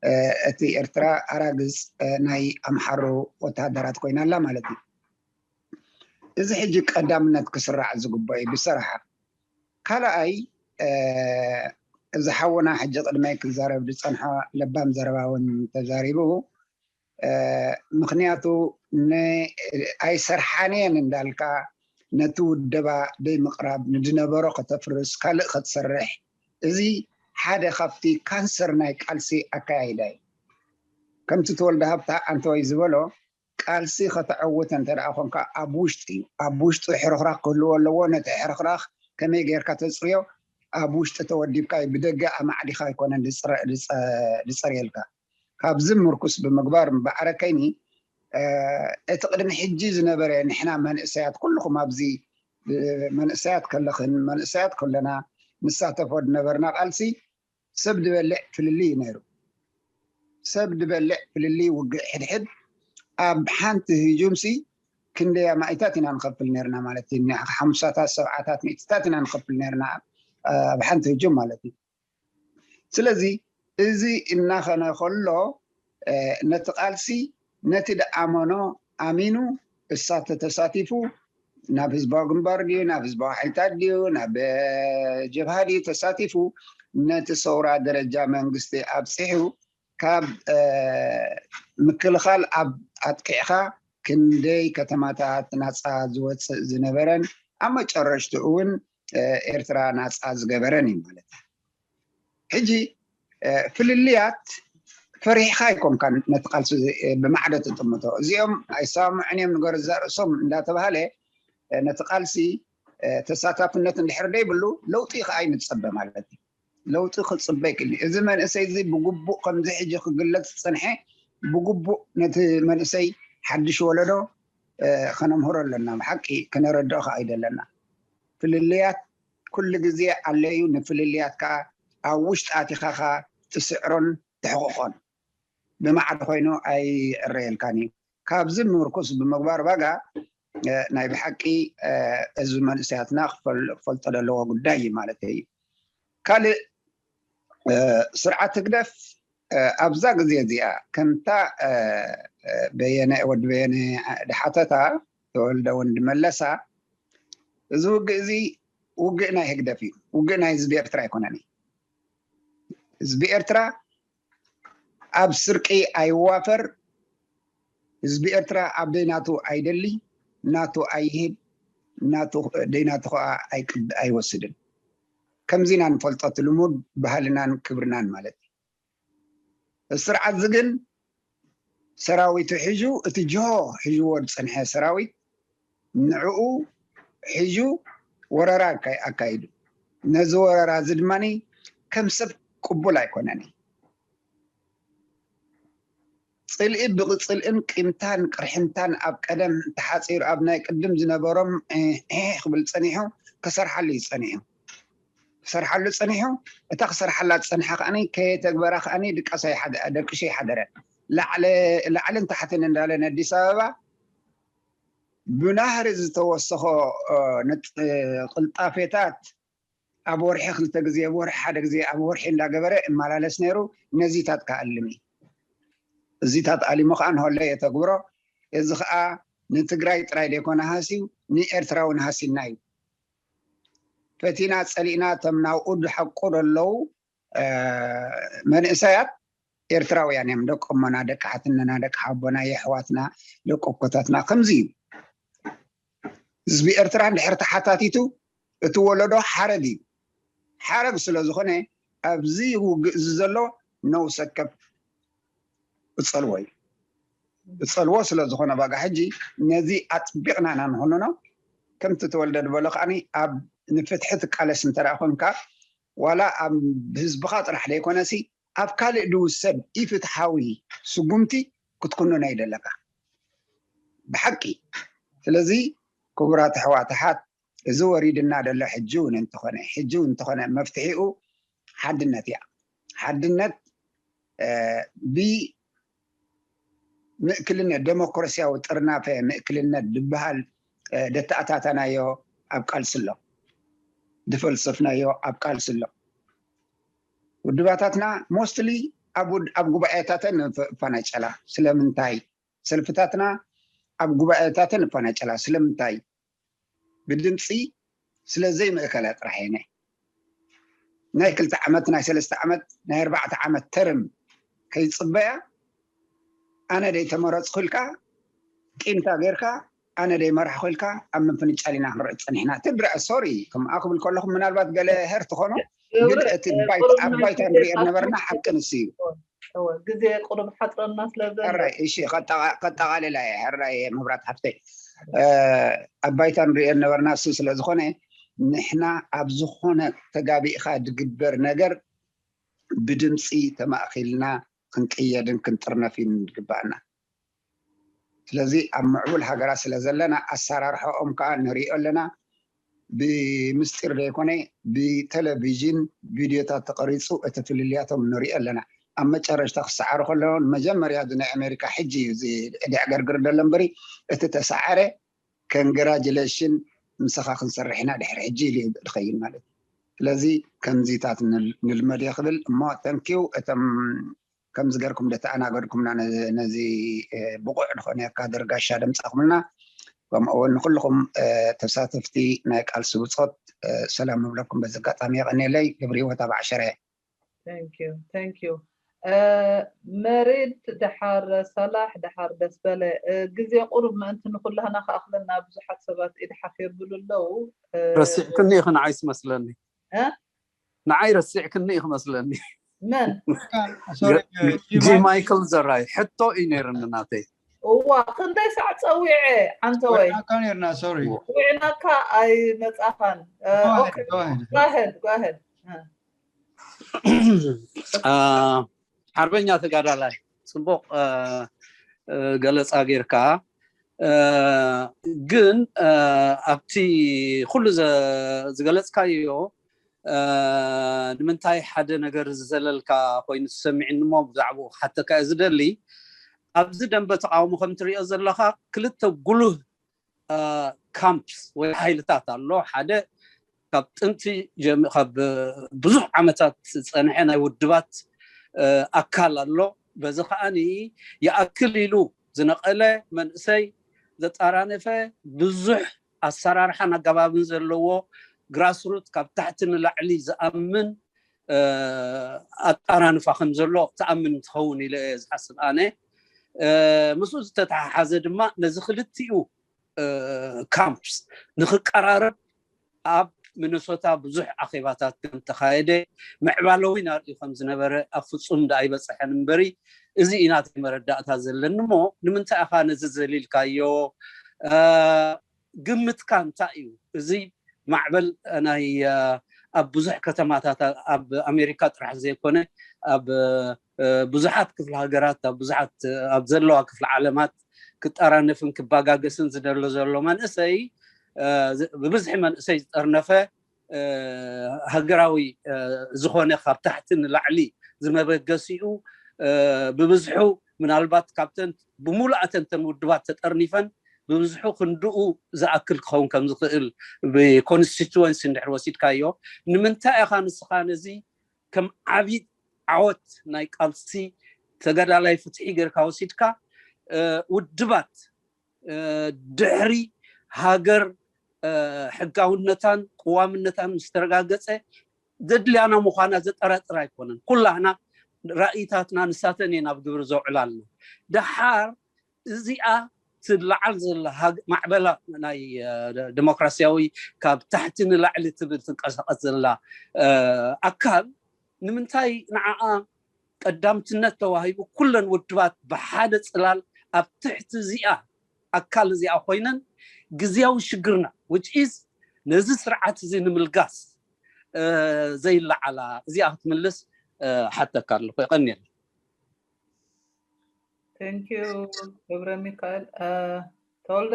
እ፣ እቲ ኤርትራ ኣራግፅ እ፣ ናይ ኣምሓሩ ወታደራት ኮይና ኣላ ማለት እዩ። እዚ ሕጂ ቀዳምነት ክስራዕ ዝግበኦ እዩ ብሰራሓ። ካልኣይ እ፣ እዚ ሓውና ሕጂ ቅድመይ ክዛረብ ዝፀንሖ ለባም ዘረባ እውን ተዛሪቡ። እ፣ ምኽንያቱ ን- ኣይሰርሓን እየን እንዳልካ ነቲ ውደባ ደይ ምቕራብ ንድነበሮ ከተፍርስ ካልእ ክትሰርሕ፣ እዚ ሓደ ካብቲ ካንሰር ናይ ቃልሲ ኣካያይዳ እዩ። ከምቲ ተወልደ ሃብታ ኣንተወይ ዝበሎ ቃልሲ ከተዐውት እንተ ደኣ ኮንካ ኣብ ውሽጢ እዩ። ኣብ ውሽጢ ሕርኽራኽ ክህልዎ ኣለዎ። ነቲ ሕርኽራኽ ከመይ ጌርካ ተፅርዮ? ኣብ ውሽጢ ተወዲብካ እዩ። ብደገ ኣማዕዲኻ ኣይኮነን ዝፅረ- ዝፀ- ዝፀርየልካ። ካብዚ ምርኩስ ብምግባር እምበኣረ ከይኒ እ፣ እቲ ቅድሚ ሕጂ ዝነበረ ንሕና መንእሰያት ኩልኹም ኣብዚ እ፣ መንእሰያት ከለኽን መንእሰያት ከለና ንሳተፎ ዝነበርና ቃልሲ ሰብ ዝበልዕ ፍልልይ እዩ ነይሩ። ሰብ ዝበልዕ ፍልልይ ውግእ ሕድሕድ ኣብ ሓንቲ ህጁምሲ ክንደይ ኣማኢታት ኢና ንኸፍል ነርና ማለት እዩ። ሓምሳታት ሰብዓታት ሚእትታት ኢና ንኸፍል ነርና ኣብ ሓንቲ ህጁም ማለት እዩ። ስለዚ እዚ እናኸነ ከሎ ነቲ ቃልሲ ነቲ ደኣመኖ ኣሚኑ እሳተ ተሳቲፉ ናብ ህዝባዊ ግንባር ድዩ ናብ ህዝባዊ ሓይልታት ድዩ ናብ ጀብሃ ድዩ ተሳቲፉ ነቲ ሰውራ ደረጃ መንግስቲ ኣብፂሑ ካብ ምክልኻል ኣብ ኣጥቂዕካ ክንደይ ከተማታት ናፃ ዝወፅእ ዝነበረን ኣብ መጨረሽትኡ እውን ኤርትራ ናፃ ዝገበረን እዩ ማለት እዩ። ሕጂ ፍልልያት ፈሪሕካ ኣይኮንካን ነቲ ቃልሲ ብማዕዶ ትጥምቶ። እዚኦም ኣይሰማምዑን እዮም ንገርዛ ርእሶም እንዳተባሃለ ነቲ ቃልሲ ተሳታፍነት እንድሕር ደይብሉ ለውጢ ከዓ ኣይንፀበ ማለት እዩ። ለውጢ ክፅበ ይክእል እዩ። እዚ መንእሰይ እዚ ብግቡእ ከምዚ ሕጂ ክግለፅ ዝፀንሐ ብግቡእ ነቲ መንእሰይ ሓድሽ ወለዶ ከነምህሮ ኣለና። ብሓቂ ክነረድኦ ከዓ ይደለና። ፍልልያት ኩሉ ግዜ ኣለዩ። ንፍልልያት ከዓ ኣብ ውሽጢ ኣቲኻ ከዓ ትስዕሮን ትሕቕቖን ብማዕዶ ኮይኑ ኣይዕረየልካን እዩ። ካብዚ ምርኩስ ብምግባር ባጋ ናይ ብሓቂ እዚ መንእሰያትና ክፈልጦ ዘለዎ ጉዳይ እዩ ማለት እዩ። ካልእ ስርዓት ህግደፍ ኣብዛ ግዜ እዚኣ ከምታ በየነ ወዲ በየነ ድሓተታ ተወልደ ወንድ መለሳ እዚ ውግእ እዚ ውግእ ናይ ህግደፍ እዩ። ውግእ ናይ ህዝቢ ኤርትራ ኣይኮነን። ህዝቢ ኤርትራ ኣብ ስርቂ ኣይዋፈር። ህዝቢ ኤርትራ ኣብ ደይናቱ ኣይደሊ፣ ናቱ ኣይህብ፣ ናቱ ደይናቱ ከዓ ኣይቅብ- ኣይወስድን። ከምዚ ኢና ንፈልጦ፣ እቲ ልሙድ ባህልናን ክብርናን ማለት እዩ። እዚ ስርዓት እዚ ግን ሰራዊቱ ሒዙ፣ እቲ ጅሆ ሒዝዎ ዝፀንሐ ሰራዊት ንዕኡ ሒዙ ወረራ ኣካ- ኣካይዱ። ነዚ ወረራ እዚ ድማ ከም ሰብ ቅቡል ኣይኮነን። ፅልኢ ብፅልእን ቂምታን ቅርሕንታን ኣብ ቀደም ተሓፂሩ ኣብ ናይ ቅድም ዝነበሮም ክብል ፀኒሑ ክሰርሓሉ እዩ ፀኒሑ ክሰርሓሉ ፀኒሑ እታ ክሰርሓላ ዝፀንሐ ከዓኒ ከየተግበራ ከዓኒ ድቃስ ኣይሓደ- ደቂሱ ኣይሓደረን። ላዕለ- ላዕልን ታሕትን እንዳለ ነዲስ ኣበባ ብናህሪ ዝተወሰኾ እ፣ ንጥ- እ፣ ቅልጣፌታት ኣብ ወርሒ ክልተ ግዜ ኣብ ወርሒ ሓደ ግዜ ኣብ ወርሒ እንዳገበረ እመላለስ ነይሩ። ነዚታት ከኣልም እዩ። እዚታት ኣሊሙ ከዓ ንሆለ የተግብሮ። እዚ ከዓ ንትግራይ ጥራይ ዘይኮነ ሃስዩ ንኤርትራውን ሃሲና እዩ። ፈቲና ፀሊእና እቶም ናብኡ ዝሓቁ ዘለዉ መንእሰያት ኤርትራውያን እዮም። ደቂ እሞና፣ ደቂ ሓትነና፣ ደቂ ሓቦና፣ የሕዋትና፣ ደቂ እኮታትና ከምዚ እዩ። ህዝቢ ኤርትራ እንድሕር ተሓታቲቱ እቲ ወለዶ ሓረግ እዩ። ሓረግ ስለ ዝኾነ ኣብዚ ውግእ እዚ ዘሎ ነውሰከፍ እፀልዎ እዩ። እፀልዎ ስለ ዝኾነ ባጋ ሕጂ ነዚ ኣጥቢቕና ኢና ንኾንኖ። ከምቲ ተወልደ ዝበሎ ከዓኒ ኣብ ንፍትሒ ትቃለስ እንተ ደኣ ኮንካ ዋላ ኣብ ህዝብኻ ጥራሕ ዘይኮነሲ ኣብ ካልእ ዝውሰድ ኢፍትሓዊ ስጉምቲ ክትኩንኖ ይደለካ ብሓቂ። ስለዚ ክቡራት ኣሕዋት ኣሓት፣ እዚ ወሪድና ዘሎ ሕጂ እውን እንተኾነ ሕጂ እውን እንተኾነ መፍትሒኡ ሓድነት እያ። ሓድነት ብምእክልነት፣ ደሞክራሲያዊ ጥርናፈ ምእክልነት ዝበሃል ደተኣታታናዮ ኣብ ቃልሲ ኣሎ፣ ድፈልሰፍናዮ ኣብ ቃልሲ ኣሎ። ውድባታትና ሞስትሊ ኣብ ጉባኤታተን እፋናጨላ። ስለምንታይ? ሰልፍታትና ኣብ ጉባኤታተን እፋናጨላ። ስለምንታይ? ብድምፂ ስለ ዘይምእከላ ጥራሕ እየን። ናይ ክልተ ዓመት፣ ናይ ሰለስተ ዓመት፣ ናይ ኣርባዕተ ዓመት ተርም ከይፅበያ ኣነ ደይ ተመረፅኩ ኢልካ ቂምታ ጌርካ ኣነ ደይ መራሕኩ ኢልካ ኣብ ምፍንጫል ኢና ክንርኢ ፀኒሕና። ትብረ ሶሪ ከምኣ ክብል ከለኹም ምናልባት ገለ ሄር ትኾኖ፣ ግን እቲ ኣብ ባይታ ንሪኦ ነበርና ሓቂ ንሱ እዩ። ግዜ ቁሩብ ሓፅረና ስለ ዘሎ ሕራይ እሺ፣ ከጠቓልላ እየ። ሕራይ መብራት ሓፍተይ፣ ኣብ ባይታ ንሪኦ ነበርና እሱ ስለ ዝኾነ ንሕና ኣብ ዝኾነ ተጋቢእኻ ድግበር ነገር ብድምፂ ተማእኺልና ክንቅየድን ክንጥርነፍን ዝግባኣና። ስለዚ ኣብ ምዕቡል ሃገራት ስለ ዘለና ኣሰራርሓኦም ከዓ ንሪኦ ኣለና። ብምስጢር ዘይኮነ ብቴሌቪዥን ቪድዮታት ተቐሪፁ እቲ ፍልልያቶም ንሪኦ ኣለና። ኣብ መጨረሽታ ክሰዓሩ ከለዉ ንመጀመርያ እዚ ናይ ኣሜሪካ ሕጂ እዩ እዚ ዕግርግር ዘሎ እምበሪ እቲ ተሰዓረ ኮንግራጁሌሽን ምሳኻ ክንሰርሕ ኢና ድሕሪ ሕጂ ኢሉ እዩ ዝኸይድ ማለት እዩ። ስለዚ ከምዚታት ንልመድዮ ክብል እሞ ተንኪው እቶም ከምዚ ገርኩም ደተኣናገድኩምና ነዚ ብቑዕ ዝኾነ ካድር ጋሻ ደምፃኹምልና ከምኡ እውን ንኩልኹም ተሳተፍቲ ናይ ቃልሲ ብፆት ሰላም ንብለኩም በዚ ኣጋጣሚ የቐንየለይ። ግብሪ ህይወት ኣብ ዓሸረ። መሬድ ደሓር ሳላሕ ደሓር ደስ በለ። ግዜ ቁሩብ ምእንቲ ንኩላህና ክኣክለና ብዙሓት ሰባት ኢድ ሓፍ የብሉ ኣለዉ። ረሲዕክኒ ኢኺ ንዓይ ስመስለኒ። ንዓይ ረሲዕክኒ ኢኺ መስለኒ። መን? ጂ ማይክል ዘራይ ሕቶ እዩ ነይርኒ ናተይ። እዋ ክንደይ ሳዕ ፀዊዐ ዓንተወይ ካ ነርና ሶሪ ዊዕናካ ኣይመፃኻን። ጓሄድ ጓሄድ ሓርበኛ ተጋዳላይ ፅቡቕ ገለፃ ጌርካ። ግን ኣብቲ ኩሉ ዝገለፅካዮ ንምንታይ ሓደ ነገር ዝዘለልካ ኮይኑ ዝሰሚዕኒ እሞ ብዛዕባኡ ክሓተካ እየ ዝደሊ። ኣብዚ ደንበ ተቃውሞ ከም ትሪኦ ዘለካ ክልተ ጉሉህ ካምፕስ ወይ ሓይልታት ኣሎ። ሓደ ካብ ጥንቲ ካብ ብዙሕ ዓመታት ዝፀንሐ ናይ ውድባት ኣካል ኣሎ። በዚ ከዓኒ ይኣክል ኢሉ ዝነቐለ መንእሰይ ዘጣራነፈ ብዙሕ ኣሰራርሓን ኣገባብን ዘለዎ ግራስሩት ካብ ታሕቲ ንላዕሊ ዝኣምን ኣጣራንፋ ከም ዘሎ ትኣምን ትኸውን ኢለ እየ ዝሓስብ ኣነ። ምስኡ ዝተተሓሓዘ ድማ ነዚ ክልቲኡ ካምፕስ ንክቀራረብ ኣብ ሚነሶታ ብዙሕ ኣኼባታት ከም ተኻየደ ምዕባለ እውን ኣርእዩ ከም ዝነበረ ኣብ ፍጹም ዳ ኣይበፀሐን እምበሪ እዚ እዩ ናተይ መረዳእታ ዘለኒ እሞ ንምንታይ ኢኻ ነዚ ዘሊልካዮ ግምትካ እንታይ እዩ እዚ ማዕበል ናይ ኣብ ብዙሕ ከተማታት ኣብ ኣሜሪካ ጥራሕ ዘይኮነ ኣብ ብዙሓት ክፍለ ሃገራት ኣብ ብዙሓት ኣብ ዘለዋ ክፍለ ዓለማት ክጠራነፍን ክባጋገስን ዝደሎ ዘሎ መንእሰይ ብብዝሒ መንእሰይ ዝጠርነፈ ሃገራዊ ዝኾነ ካብ ታሕቲ ንላዕሊ ዝመበገሲኡ ብብዝሑ ምናልባት ካብተን ብምሉኣተን ተን ውድባት ተጠርኒፈን ብብዝሑ ክንድኡ ዝኣክል ክኸውን ከም ዝኽእል ብኮንስቲትወንሲ እንድሕር ወሲድካዮ ንምንታይ ኢኻ ንስኻ ነዚ ከም ዓብዪ ዓወት ናይ ቃልሲ ተጋዳላይ ፍትሒ ጌርካ ወሲድካ ውድባት ድሕሪ ሃገር ሕጋውነታን ቅዋምነታን ምስ ተረጋገፀ ዘድልያና ምዃና ዘጠራጥር ኣይኮነን። ኩላህና ራእይታትና ንሳተን እየን ኣብ ግብሪ ዘውዕላልና። ደሓር እዚኣ ትለዓል ዘላ ማዕበላ ናይ ዲሞክራሲያዊ ካብ ታሕቲ ንላዕሊ ትብል ትንቀሳቐስ ዘላ ኣካል ንምንታይ ንዓኣ ቀዳምትነት ተዋሂቡ ኩለን ውድባት ብሓደ ፅላል ኣብ ትሕቲ እዚኣ ኣካል እዚኣ ኮይነን ግዝያዊ ሽግርና which is ነዚ ስርዓት እዚ ንምልጋስ ዘይለዓላ እዚኣ ክትምልስ ሓተካ ኣለኹ። የቐንየለይ። Thank you ገብረ ሚካኤል። ተወልደ?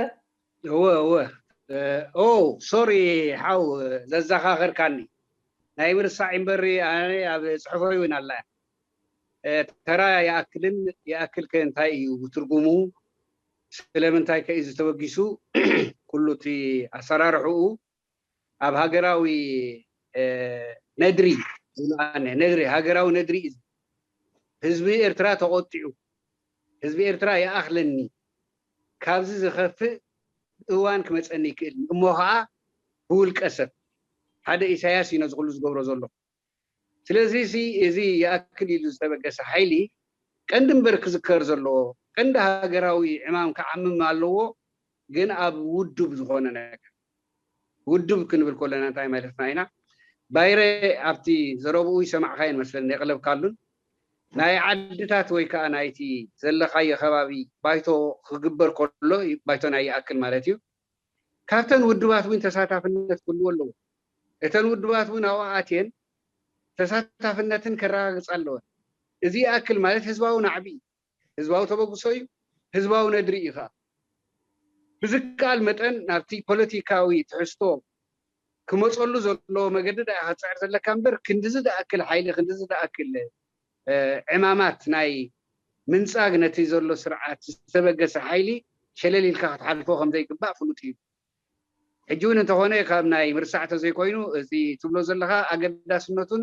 እወ እወ። ኦ ሶሪ፣ ሓው፣ ዘዘኻኸርካኒ። ናይ ምርሳዕ እምበር ኣነ ኣብ ጽሑፈይ እውን ኣላ። ተራ ይኣክልን፣ ይኣክል ከ እንታይ እዩ ትርጉሙ? ስለምንታይ ከ እዩ ዝተበጊሱ? ኩሉ እቲ ኣሰራርሕኡ ኣብ ሃገራዊ ነድሪ፣ ነድሪ፣ ሃገራዊ ነድሪ እዩ። ህዝቢ ኤርትራ ተቆጢዑ፣ ህዝቢ ኤርትራ ይኣኽለኒ፣ ካብዚ ዝኸፍእ እዋን ክመፀኒ ይክእል፣ እሞ ከዓ ብውልቀ ሰብ። ሓደ ኢሳያስ እዩ ነዚ ኩሉ ዝገብሮ ዘሎ። ስለዚ እዚ ይኣክል ኢሉ ዝተበገሰ ሓይሊ ቀንዲ እምበር ክዝከር ዘለዎ፣ ቀንዲ ሃገራዊ ዕማም ክዓምም ኣለዎ። ግን ኣብ ውዱብ ዝኾነ ነገር፣ ውዱብ ክንብል ከለና እንታይ ማለትና ኢና? ባይረ ኣብቲ ዘረብኡ ይሰማዕካየን መስለኒ፣ የቕለብካሉን። ናይ ዓድታት ወይ ከዓ ናይቲ ዘለኻዮ ከባቢ ባይቶ ክግበር ከሎ፣ ባይቶ ናይ ይኣክል ማለት እዩ፣ ካብተን ውድባት እውን ተሳታፍነት ክህልዎ ኣለዎ። እተን ውድባት እውን ኣብኡ ኣትየን ተሳታፍነትን ከረጋግፃ ኣለወን። እዚ ይኣክል ማለት ህዝባዊ ናዕቢ እዩ፣ ህዝባዊ ተበግሶ እዩ፣ ህዝባዊ ነድሪ እዩ ከዓ። ብዝከኣል መጠን ናብቲ ፖለቲካዊ ትሕዝቶ ክመፀሉ ዘለዎ መገዲ ዳ ክትፅዕር ዘለካ እምበር፣ ክንድዚ ዝኣክል ሓይሊ፣ ክንድዚ ዝኣክል ዕማማት ናይ ምንፃግ ነቲ ዘሎ ስርዓት ዝተበገሰ ሓይሊ ሸለል ኢልካ ክትሓልፎ ከምዘይግባእ ፍሉጥ እዩ። ሕጂ እውን እንተኾነ ካብ ናይ ምርሳዕ ተዘይኮይኑ፣ እዚ ትብሎ ዘለኻ ኣገዳስነቱን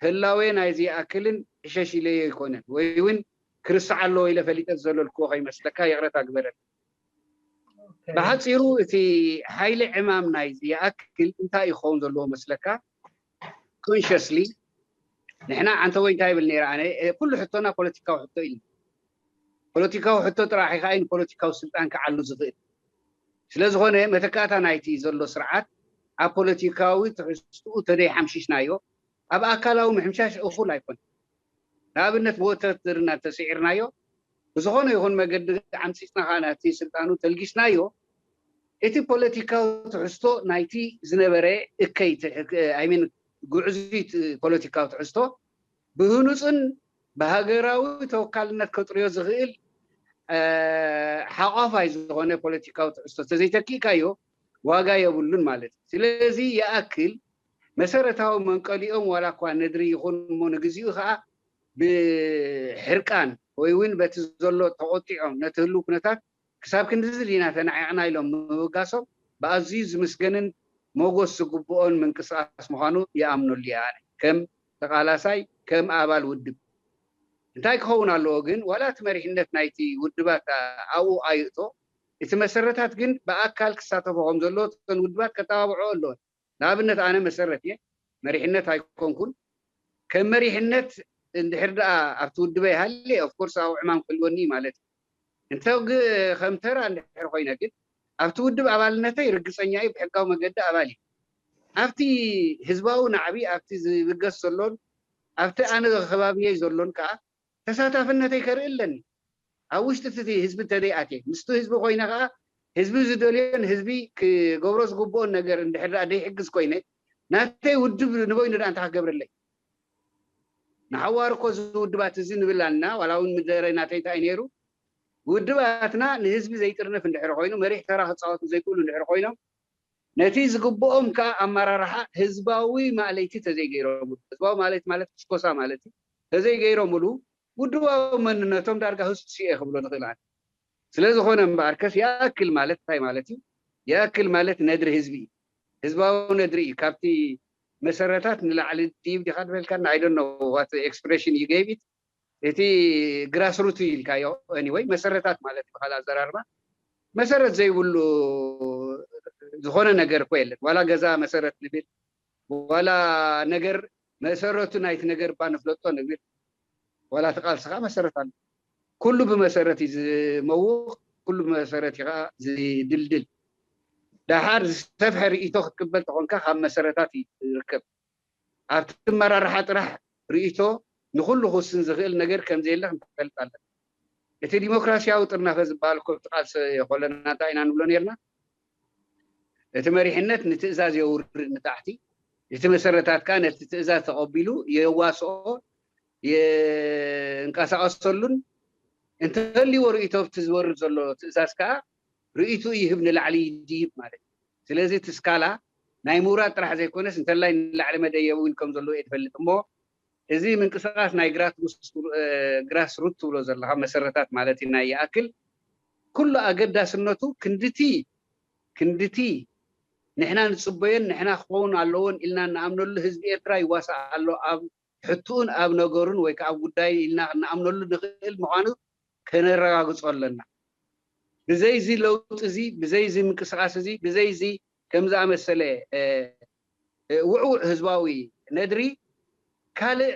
ህላዌ ናይዚ ይኣክልን ሕሸሽ ኢለዮ ኣይኮነን፣ ወይ እውን ክርስዕ ኣለዎ ኢለ ፈሊጠ ዝዘለልክዎ ከይመስለካ፣ ይቕረታ ግበረል። ብሓፂሩ እቲ ሓይሊ ዕማም ናይዚ ይኣክል እንታይ ይኸውን ዘለዎ መስለካ? ኮንሽስሊ ንሕና ዓንተ ወይ እንታይ ይብል ነይረ ኣነ፣ ኩሉ ሕቶና ፖለቲካዊ ሕቶ ኢሉ። ፖለቲካዊ ሕቶ ጥራሕ እዩ ከዓ ንፖለቲካዊ ስልጣን ክዓሉ ዝኽእል። ስለዝኾነ መተካእታ ናይቲ ዘሎ ስርዓት ኣብ ፖለቲካዊ ትሕዝትኡ ተደይ ሓምሽሽናዮ፣ ኣብ ኣካላዊ ምሕምሻሽ እኹል ኣይኮነን። ንኣብነት ብወተሃደርና ተስዒርናዮ፣ ብዝኾነ ይኹን መገዲ ዓምፂፅና ከዓ ናቲ ስልጣኑ ተልጊስናዮ፣ እቲ ፖለቲካዊ ትሕዝቶ ናይቲ ዝነበረ እከይ ኣይሚን ጉዕዙይ ፖለቲካዊ ትሕዝቶ ብህኑፅን ብሃገራዊ ተወካልነት ከጥርዮ ዝኽእል ሓቋፋይ ዝኾነ ፖለቲካዊ ትሕዝቶ ተዘይተኪእካዮ ዋጋ የብሉን ማለት እዩ። ስለዚ ይኣክል መሰረታዊ መንቀሊኦም ዋላ እኳ ነድሪ ይኹን እሞ ንግዚኡ ከዓ ብሕርቃን ወይ እውን በቲ ዘሎ ተቆጢዖም ነቲ ህልው ኩነታት ክሳብ ክንድዚ ዲና ተናዒቕና ኢሎም ምብጋሶም ብኣዝዩ ዝምስገንን ሞጎስ ዝግብኦን ምንቅስቃስ ምዃኑ ይኣምነሉ እየ ኣነ ከም ተቓላሳይ ከም ኣባል ውድብ። እንታይ ክኸውን ኣለዎ ግን ዋላ እቲ መሪሕነት ናይቲ ውድባት ኣብኡ ኣይእቶ፣ እቲ መሰረታት ግን ብኣካል ክሳተፎ ከም ዘለዎ እተን ውድባት ከተባብዖ ኣለወን። ንኣብነት ኣነ መሰረት እየ፣ መሪሕነት ኣይኮንኩን። ከም መሪሕነት እንድሕር ደኣ ኣብቲ ውድበይ ሃልየ ኦፍኮርስ ኣብኡ ዕማም ክህልወኒ እዩ ማለት እዩ። እንተ ከም ተራ እንድሕር ኮይነ ግን ኣብቲ ውድብ ኣባልነተይ ርግፀኛ እዩ፣ ብሕጋዊ መገዲ ኣባል እዩ። ኣብቲ ህዝባዊ ናዕቢ ኣብቲ ዝብገስ ዘሎን ኣብቲ ኣነ ከባብየይ ዘሎን ከዓ ተሳታፍነተይ ከርኢ ኣለኒ። ኣብ ውሽጢ እቲ ህዝቢ እንተደይኣትየ ምስቲ ህዝቢ ኮይነ ከዓ ህዝቢ ዝደልዮን ህዝቢ ክገብሮ ዝግብኦን ነገር እንድሕር ደኣ ደይሕግዝ ኮይነ ናተይ ውድብ ንበይኑ ደኣ እንታይ ክገብረለይ? ንሓዋሩ እኮ እዚ ውድባት እዚ ንብል ኣለና። ዋላ እውን ምደረ ናተይ እንታይ ነይሩ ውድባትና ንህዝቢ ዘይጥርንፍ እንድሕር ኮይኑ መሪሕ ተራ ክፃወቱ ዘይክእሉ እንድሕር ኮይኖም ነቲ ዝግብኦም ከዓ ኣመራርሓ ህዝባዊ ማእለይቲ ተዘይገይሮምሉ፣ ህዝባዊ ማእለይቲ ማለት ክስኮሳ ማለት እዩ፣ ተዘይገይሮምሉ ውድባዊ መንነቶም ዳርጋ ህሱስ እየ ክብሎ ንኽእል ኣነ። ስለ ዝኾነ እምበኣርከስ ይኣክል ማለት እንታይ ማለት እዩ? ይኣክል ማለት ነድሪ ህዝቢ እዩ። ህዝባዊ ነድሪ እዩ። ካብቲ መሰረታት ንላዕሊ ድዩ ዲኻ ዝበልካና? I don't know what expression you gave it። እቲ ግራስሩት ኢልካዮ። Anyway መሰረታት ማለት ብካል ኣዘራርባ መሰረት ዘይብሉ ዝኾነ ነገር እኮ የለን። ዋላ ገዛ መሰረት ንብል፣ ዋላ ነገር መሰረቱ ናይቲ ነገር እባ ንፍለጦ ንብል፣ ዋላ እቲ ቃልሲ ከዓ መሰረት ኣሎ። ኩሉ ብመሰረት እዩ ዝመውቕ፣ ኩሉ ብመሰረት እዩ ከዓ ዝድልድል። ደሓር ዝሰፍሐ ርእይቶ ክትቅበል ተኾንካ ካብ መሰረታት እዩ ዝርከብ። ኣብቲ ኣመራርሓ ጥራሕ ርእይቶ ንኹሉ ክውስን ዝኽእል ነገር ከም ዘየለ ክንፈልጥ ኣለና። እቲ ዲሞክራሲያዊ ጥርናፈ ዝበሃል እኮ ኣብቲ ቃልሲ ከለና እንታይ ኢና ንብሎ ነርና? እቲ መሪሕነት ንትእዛዝ የውርድ ንታሕቲ፣ እቲ መሰረታት ከዓ ነቲ ትእዛዝ ተቐቢሉ የዋስኦ፣ የንቀሳቐሰሉን እንተልዎ ርእይቶ ኣብቲ ዝወርድ ዘሎ ትእዛዝ ከዓ ርእይቱ ይህብ ንላዕሊ ይድይብ ማለት እዩ። ስለዚ እቲ ስካላ ናይ ምውራድ ጥራሕ ዘይኮነስ እንተላይ ንላዕሊ መደየብ እውን ከም ዘለዎ እየ ትፈልጥ እሞ እዚ ምንቅስቃስ ናይ ግራስ ሩት ትብሎ ዘለካ መሰረታት ማለት እዩ ናይ ይኣክል ኩሉ ኣገዳስነቱ ክንድቲ ክንድቲ ንሕና ንፅበዮን ንሕና ክኸውን ኣለዎን ኢልና ንኣምነሉ ህዝቢ ኤርትራ ይዋሳእ ኣሎ ኣብ ሕትኡን ኣብ ነገሩን ወይ ከዓ ኣብ ጉዳዩ ኢልና ንኣምነሉ ንኽእል ምዃኑ ከነረጋግጾ ኣለና። ብዘይዚ ለውጢ እዚ ብዘይዚ ምንቅስቃስ እዚ ብዘይዚ ከምዝኣመሰለ ውዕውዕ ህዝባዊ ነድሪ ካልእ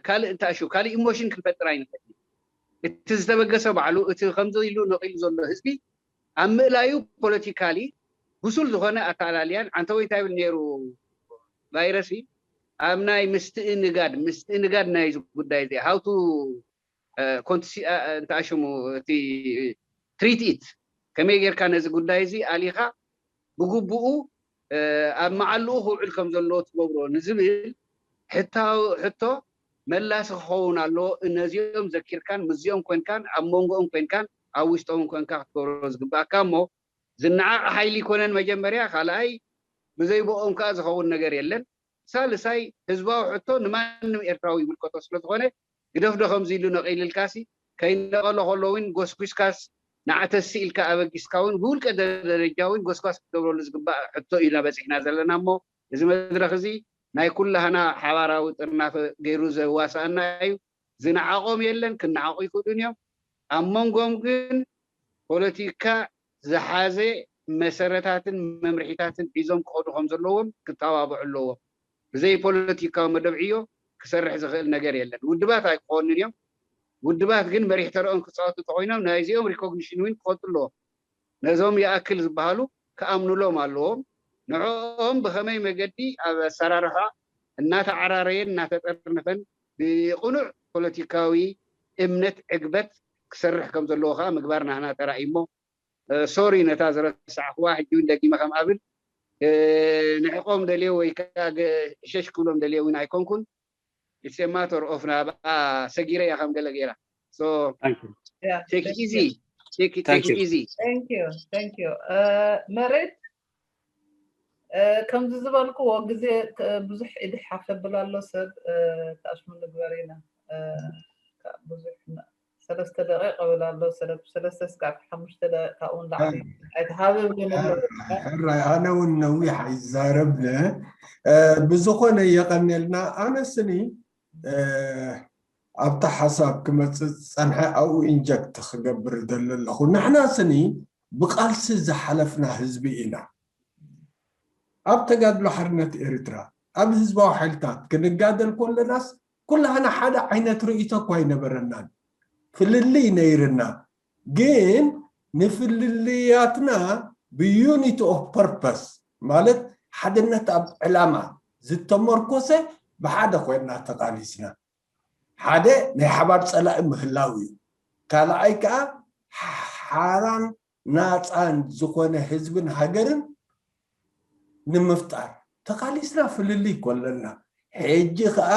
ካልእ እንታሹ ካልእ ኢሞሽን ክንፈጥር ኣይንኽእል። እቲ ዝተበገሰ ባዕሉ እቲ ከምዚ ኢሉ ነቒሉ ዘሎ ህዝቢ ኣብ ምእላዩ ፖለቲካሊ ብሱል ዝኾነ ኣተኣላልያን ዓንተወይ እንታይ ይብል ነይሩ ቫይረስ ኣብ ናይ ምስትእንጋድ ምስትእንጋድ ናይ ጉዳይ እዚ ሃውቱ እንተኣሽሙ እቲ ትሪትኢት ከመይ ጌርካ ነዚ ጉዳይ እዚ ኣሊኻ ብግቡኡ ኣብ መዓልኡ ክውዕል ከም ዘለዎ ትገብሮ ንዝብል ሕቶ መላሲ ክኸውን ኣለዎ። እነዚኦም ዘኪርካን ምስዚኦም ኮንካን ኣብ መንጎኦም ኮንካን ኣብ ውሽጦም ኮንካ ክትገብሮ ዝግባኣካ እሞ ዝነዓቕ ሓይሊ ይኮነን መጀመርያ፣ ካልኣይ ብዘይ ብኦም ከዓ ዝኸውን ነገር የለን። ሳልሳይ ህዝባዊ ሕቶ ንማንም ኤርትራዊ ይምልከቶ ስለዝኾነ ግደፍዶ ከምዚ ኢሉ ነቒልልካሲ ከይነቐሎ ከሎ እውን ጎስጒስካስ ንዓተሲ ኢልካ ኣበጊስካ እውን ብውልቀ ደረጃ እውን ጎስጓስ ክትገብረሉ ዝግባእ ሕቶ ኢና በፂሕና ዘለና እሞ እዚ መድረክ እዚ ናይ ኩላህና ሓባራዊ ጥርናፈ ገይሩ ዘዋሳኣና እዩ። ዝነዓቖም የለን፣ ክነዓቑ ይኽእሉን እዮም። ኣብ መንጎም ግን ፖለቲካ ዝሓዘ መሰረታትን መምርሒታትን ሒዞም ክኸዱ ከም ዘለዎም ክተባብዑ ኣለዎም። ብዘይ ፖለቲካዊ መደብ ዕዮ ክሰርሕ ዝኽእል ነገር የለን። ውድባት ኣይክኾኑን እዮም። ውድባት ግን መሪሕ ተረኦም ክፃወቱ እንተኮይኖም ናይዚኦም ሪኮግኒሽን እውን ክፈልጡ ኣለዎም። ነዞም ይኣክል ዝበሃሉ ክኣምኑሎም ኣለዎም። ንዕኦም ብኸመይ መገዲ ኣብ ኣሰራርሓ እናተዓራረየን እናተጠርነፈን ብቕኑዕ ፖለቲካዊ እምነት ዕግበት ክሰርሕ ከም ዘለዎ ከዓ ምግባር ናህና ተራእዩ እሞ ሶሪ ነታ ዝረሳዕክዋ ሕጂ እውን ደጊመ ከም ኣብል ንዕቆም ደልየ ወይ ከዓ ሸሽ ክብሎም ደልየ እውን ኣይኮንኩን። It's a matter of ናብኣ ሰጊረ እያ ከም ገለ ገይራ so take it easy take it take it easy መሬት ከምዚ ዝበልክዎ ግዜ ብዙሕ ኢድሕ ሓፈብል ኣሎ ሰብ ተኣሽሙ ንግበር ኢና ብዙሕ ሰለስተ ደቂቕ እብል ኣሎ ሰለስተ ስጋዕ ሓሙሽተ ደቂቕ ካብኡ ንላዕሊ ኣይትሃብብን ኣሎ ሕራይ ኣነ እውን ነዊሕ ኣይዛረብን ብዝኾነ የቐንየልና ኣነ ስኒ ኣብታ ሓሳብ ክመፅእ ዝፀንሐ ኣብኡ ኢንጀክት ክገብር ደሊ ኣለኹ ንሕና ስኒ ብቃልሲ ዝሓለፍና ህዝቢ ኢና ኣብ ተጋድሎ ሓርነት ኤርትራ ኣብ ህዝባዊ ሓይልታት ክንጋደል ከለናስ ኩላህና ሓደ ዓይነት ርእይቶ እኳ ኣይነበረናን ፍልልይ ነይርና ግን ንፍልልያትና ብ unity of purpose ማለት ሓድነት ኣብ ዕላማ ዝተመርኮሰ ብሓደ ኮይና ተቃሊስና ሓደ ናይ ሓባር ፀላኢ ምህላው እዩ ካልኣይ ከዓ ሓራን ናፃን ዝኾነ ህዝብን ሃገርን ንምፍጣር ተቃሊስና ፍልልይ ኮለና ሕጂ ከዓ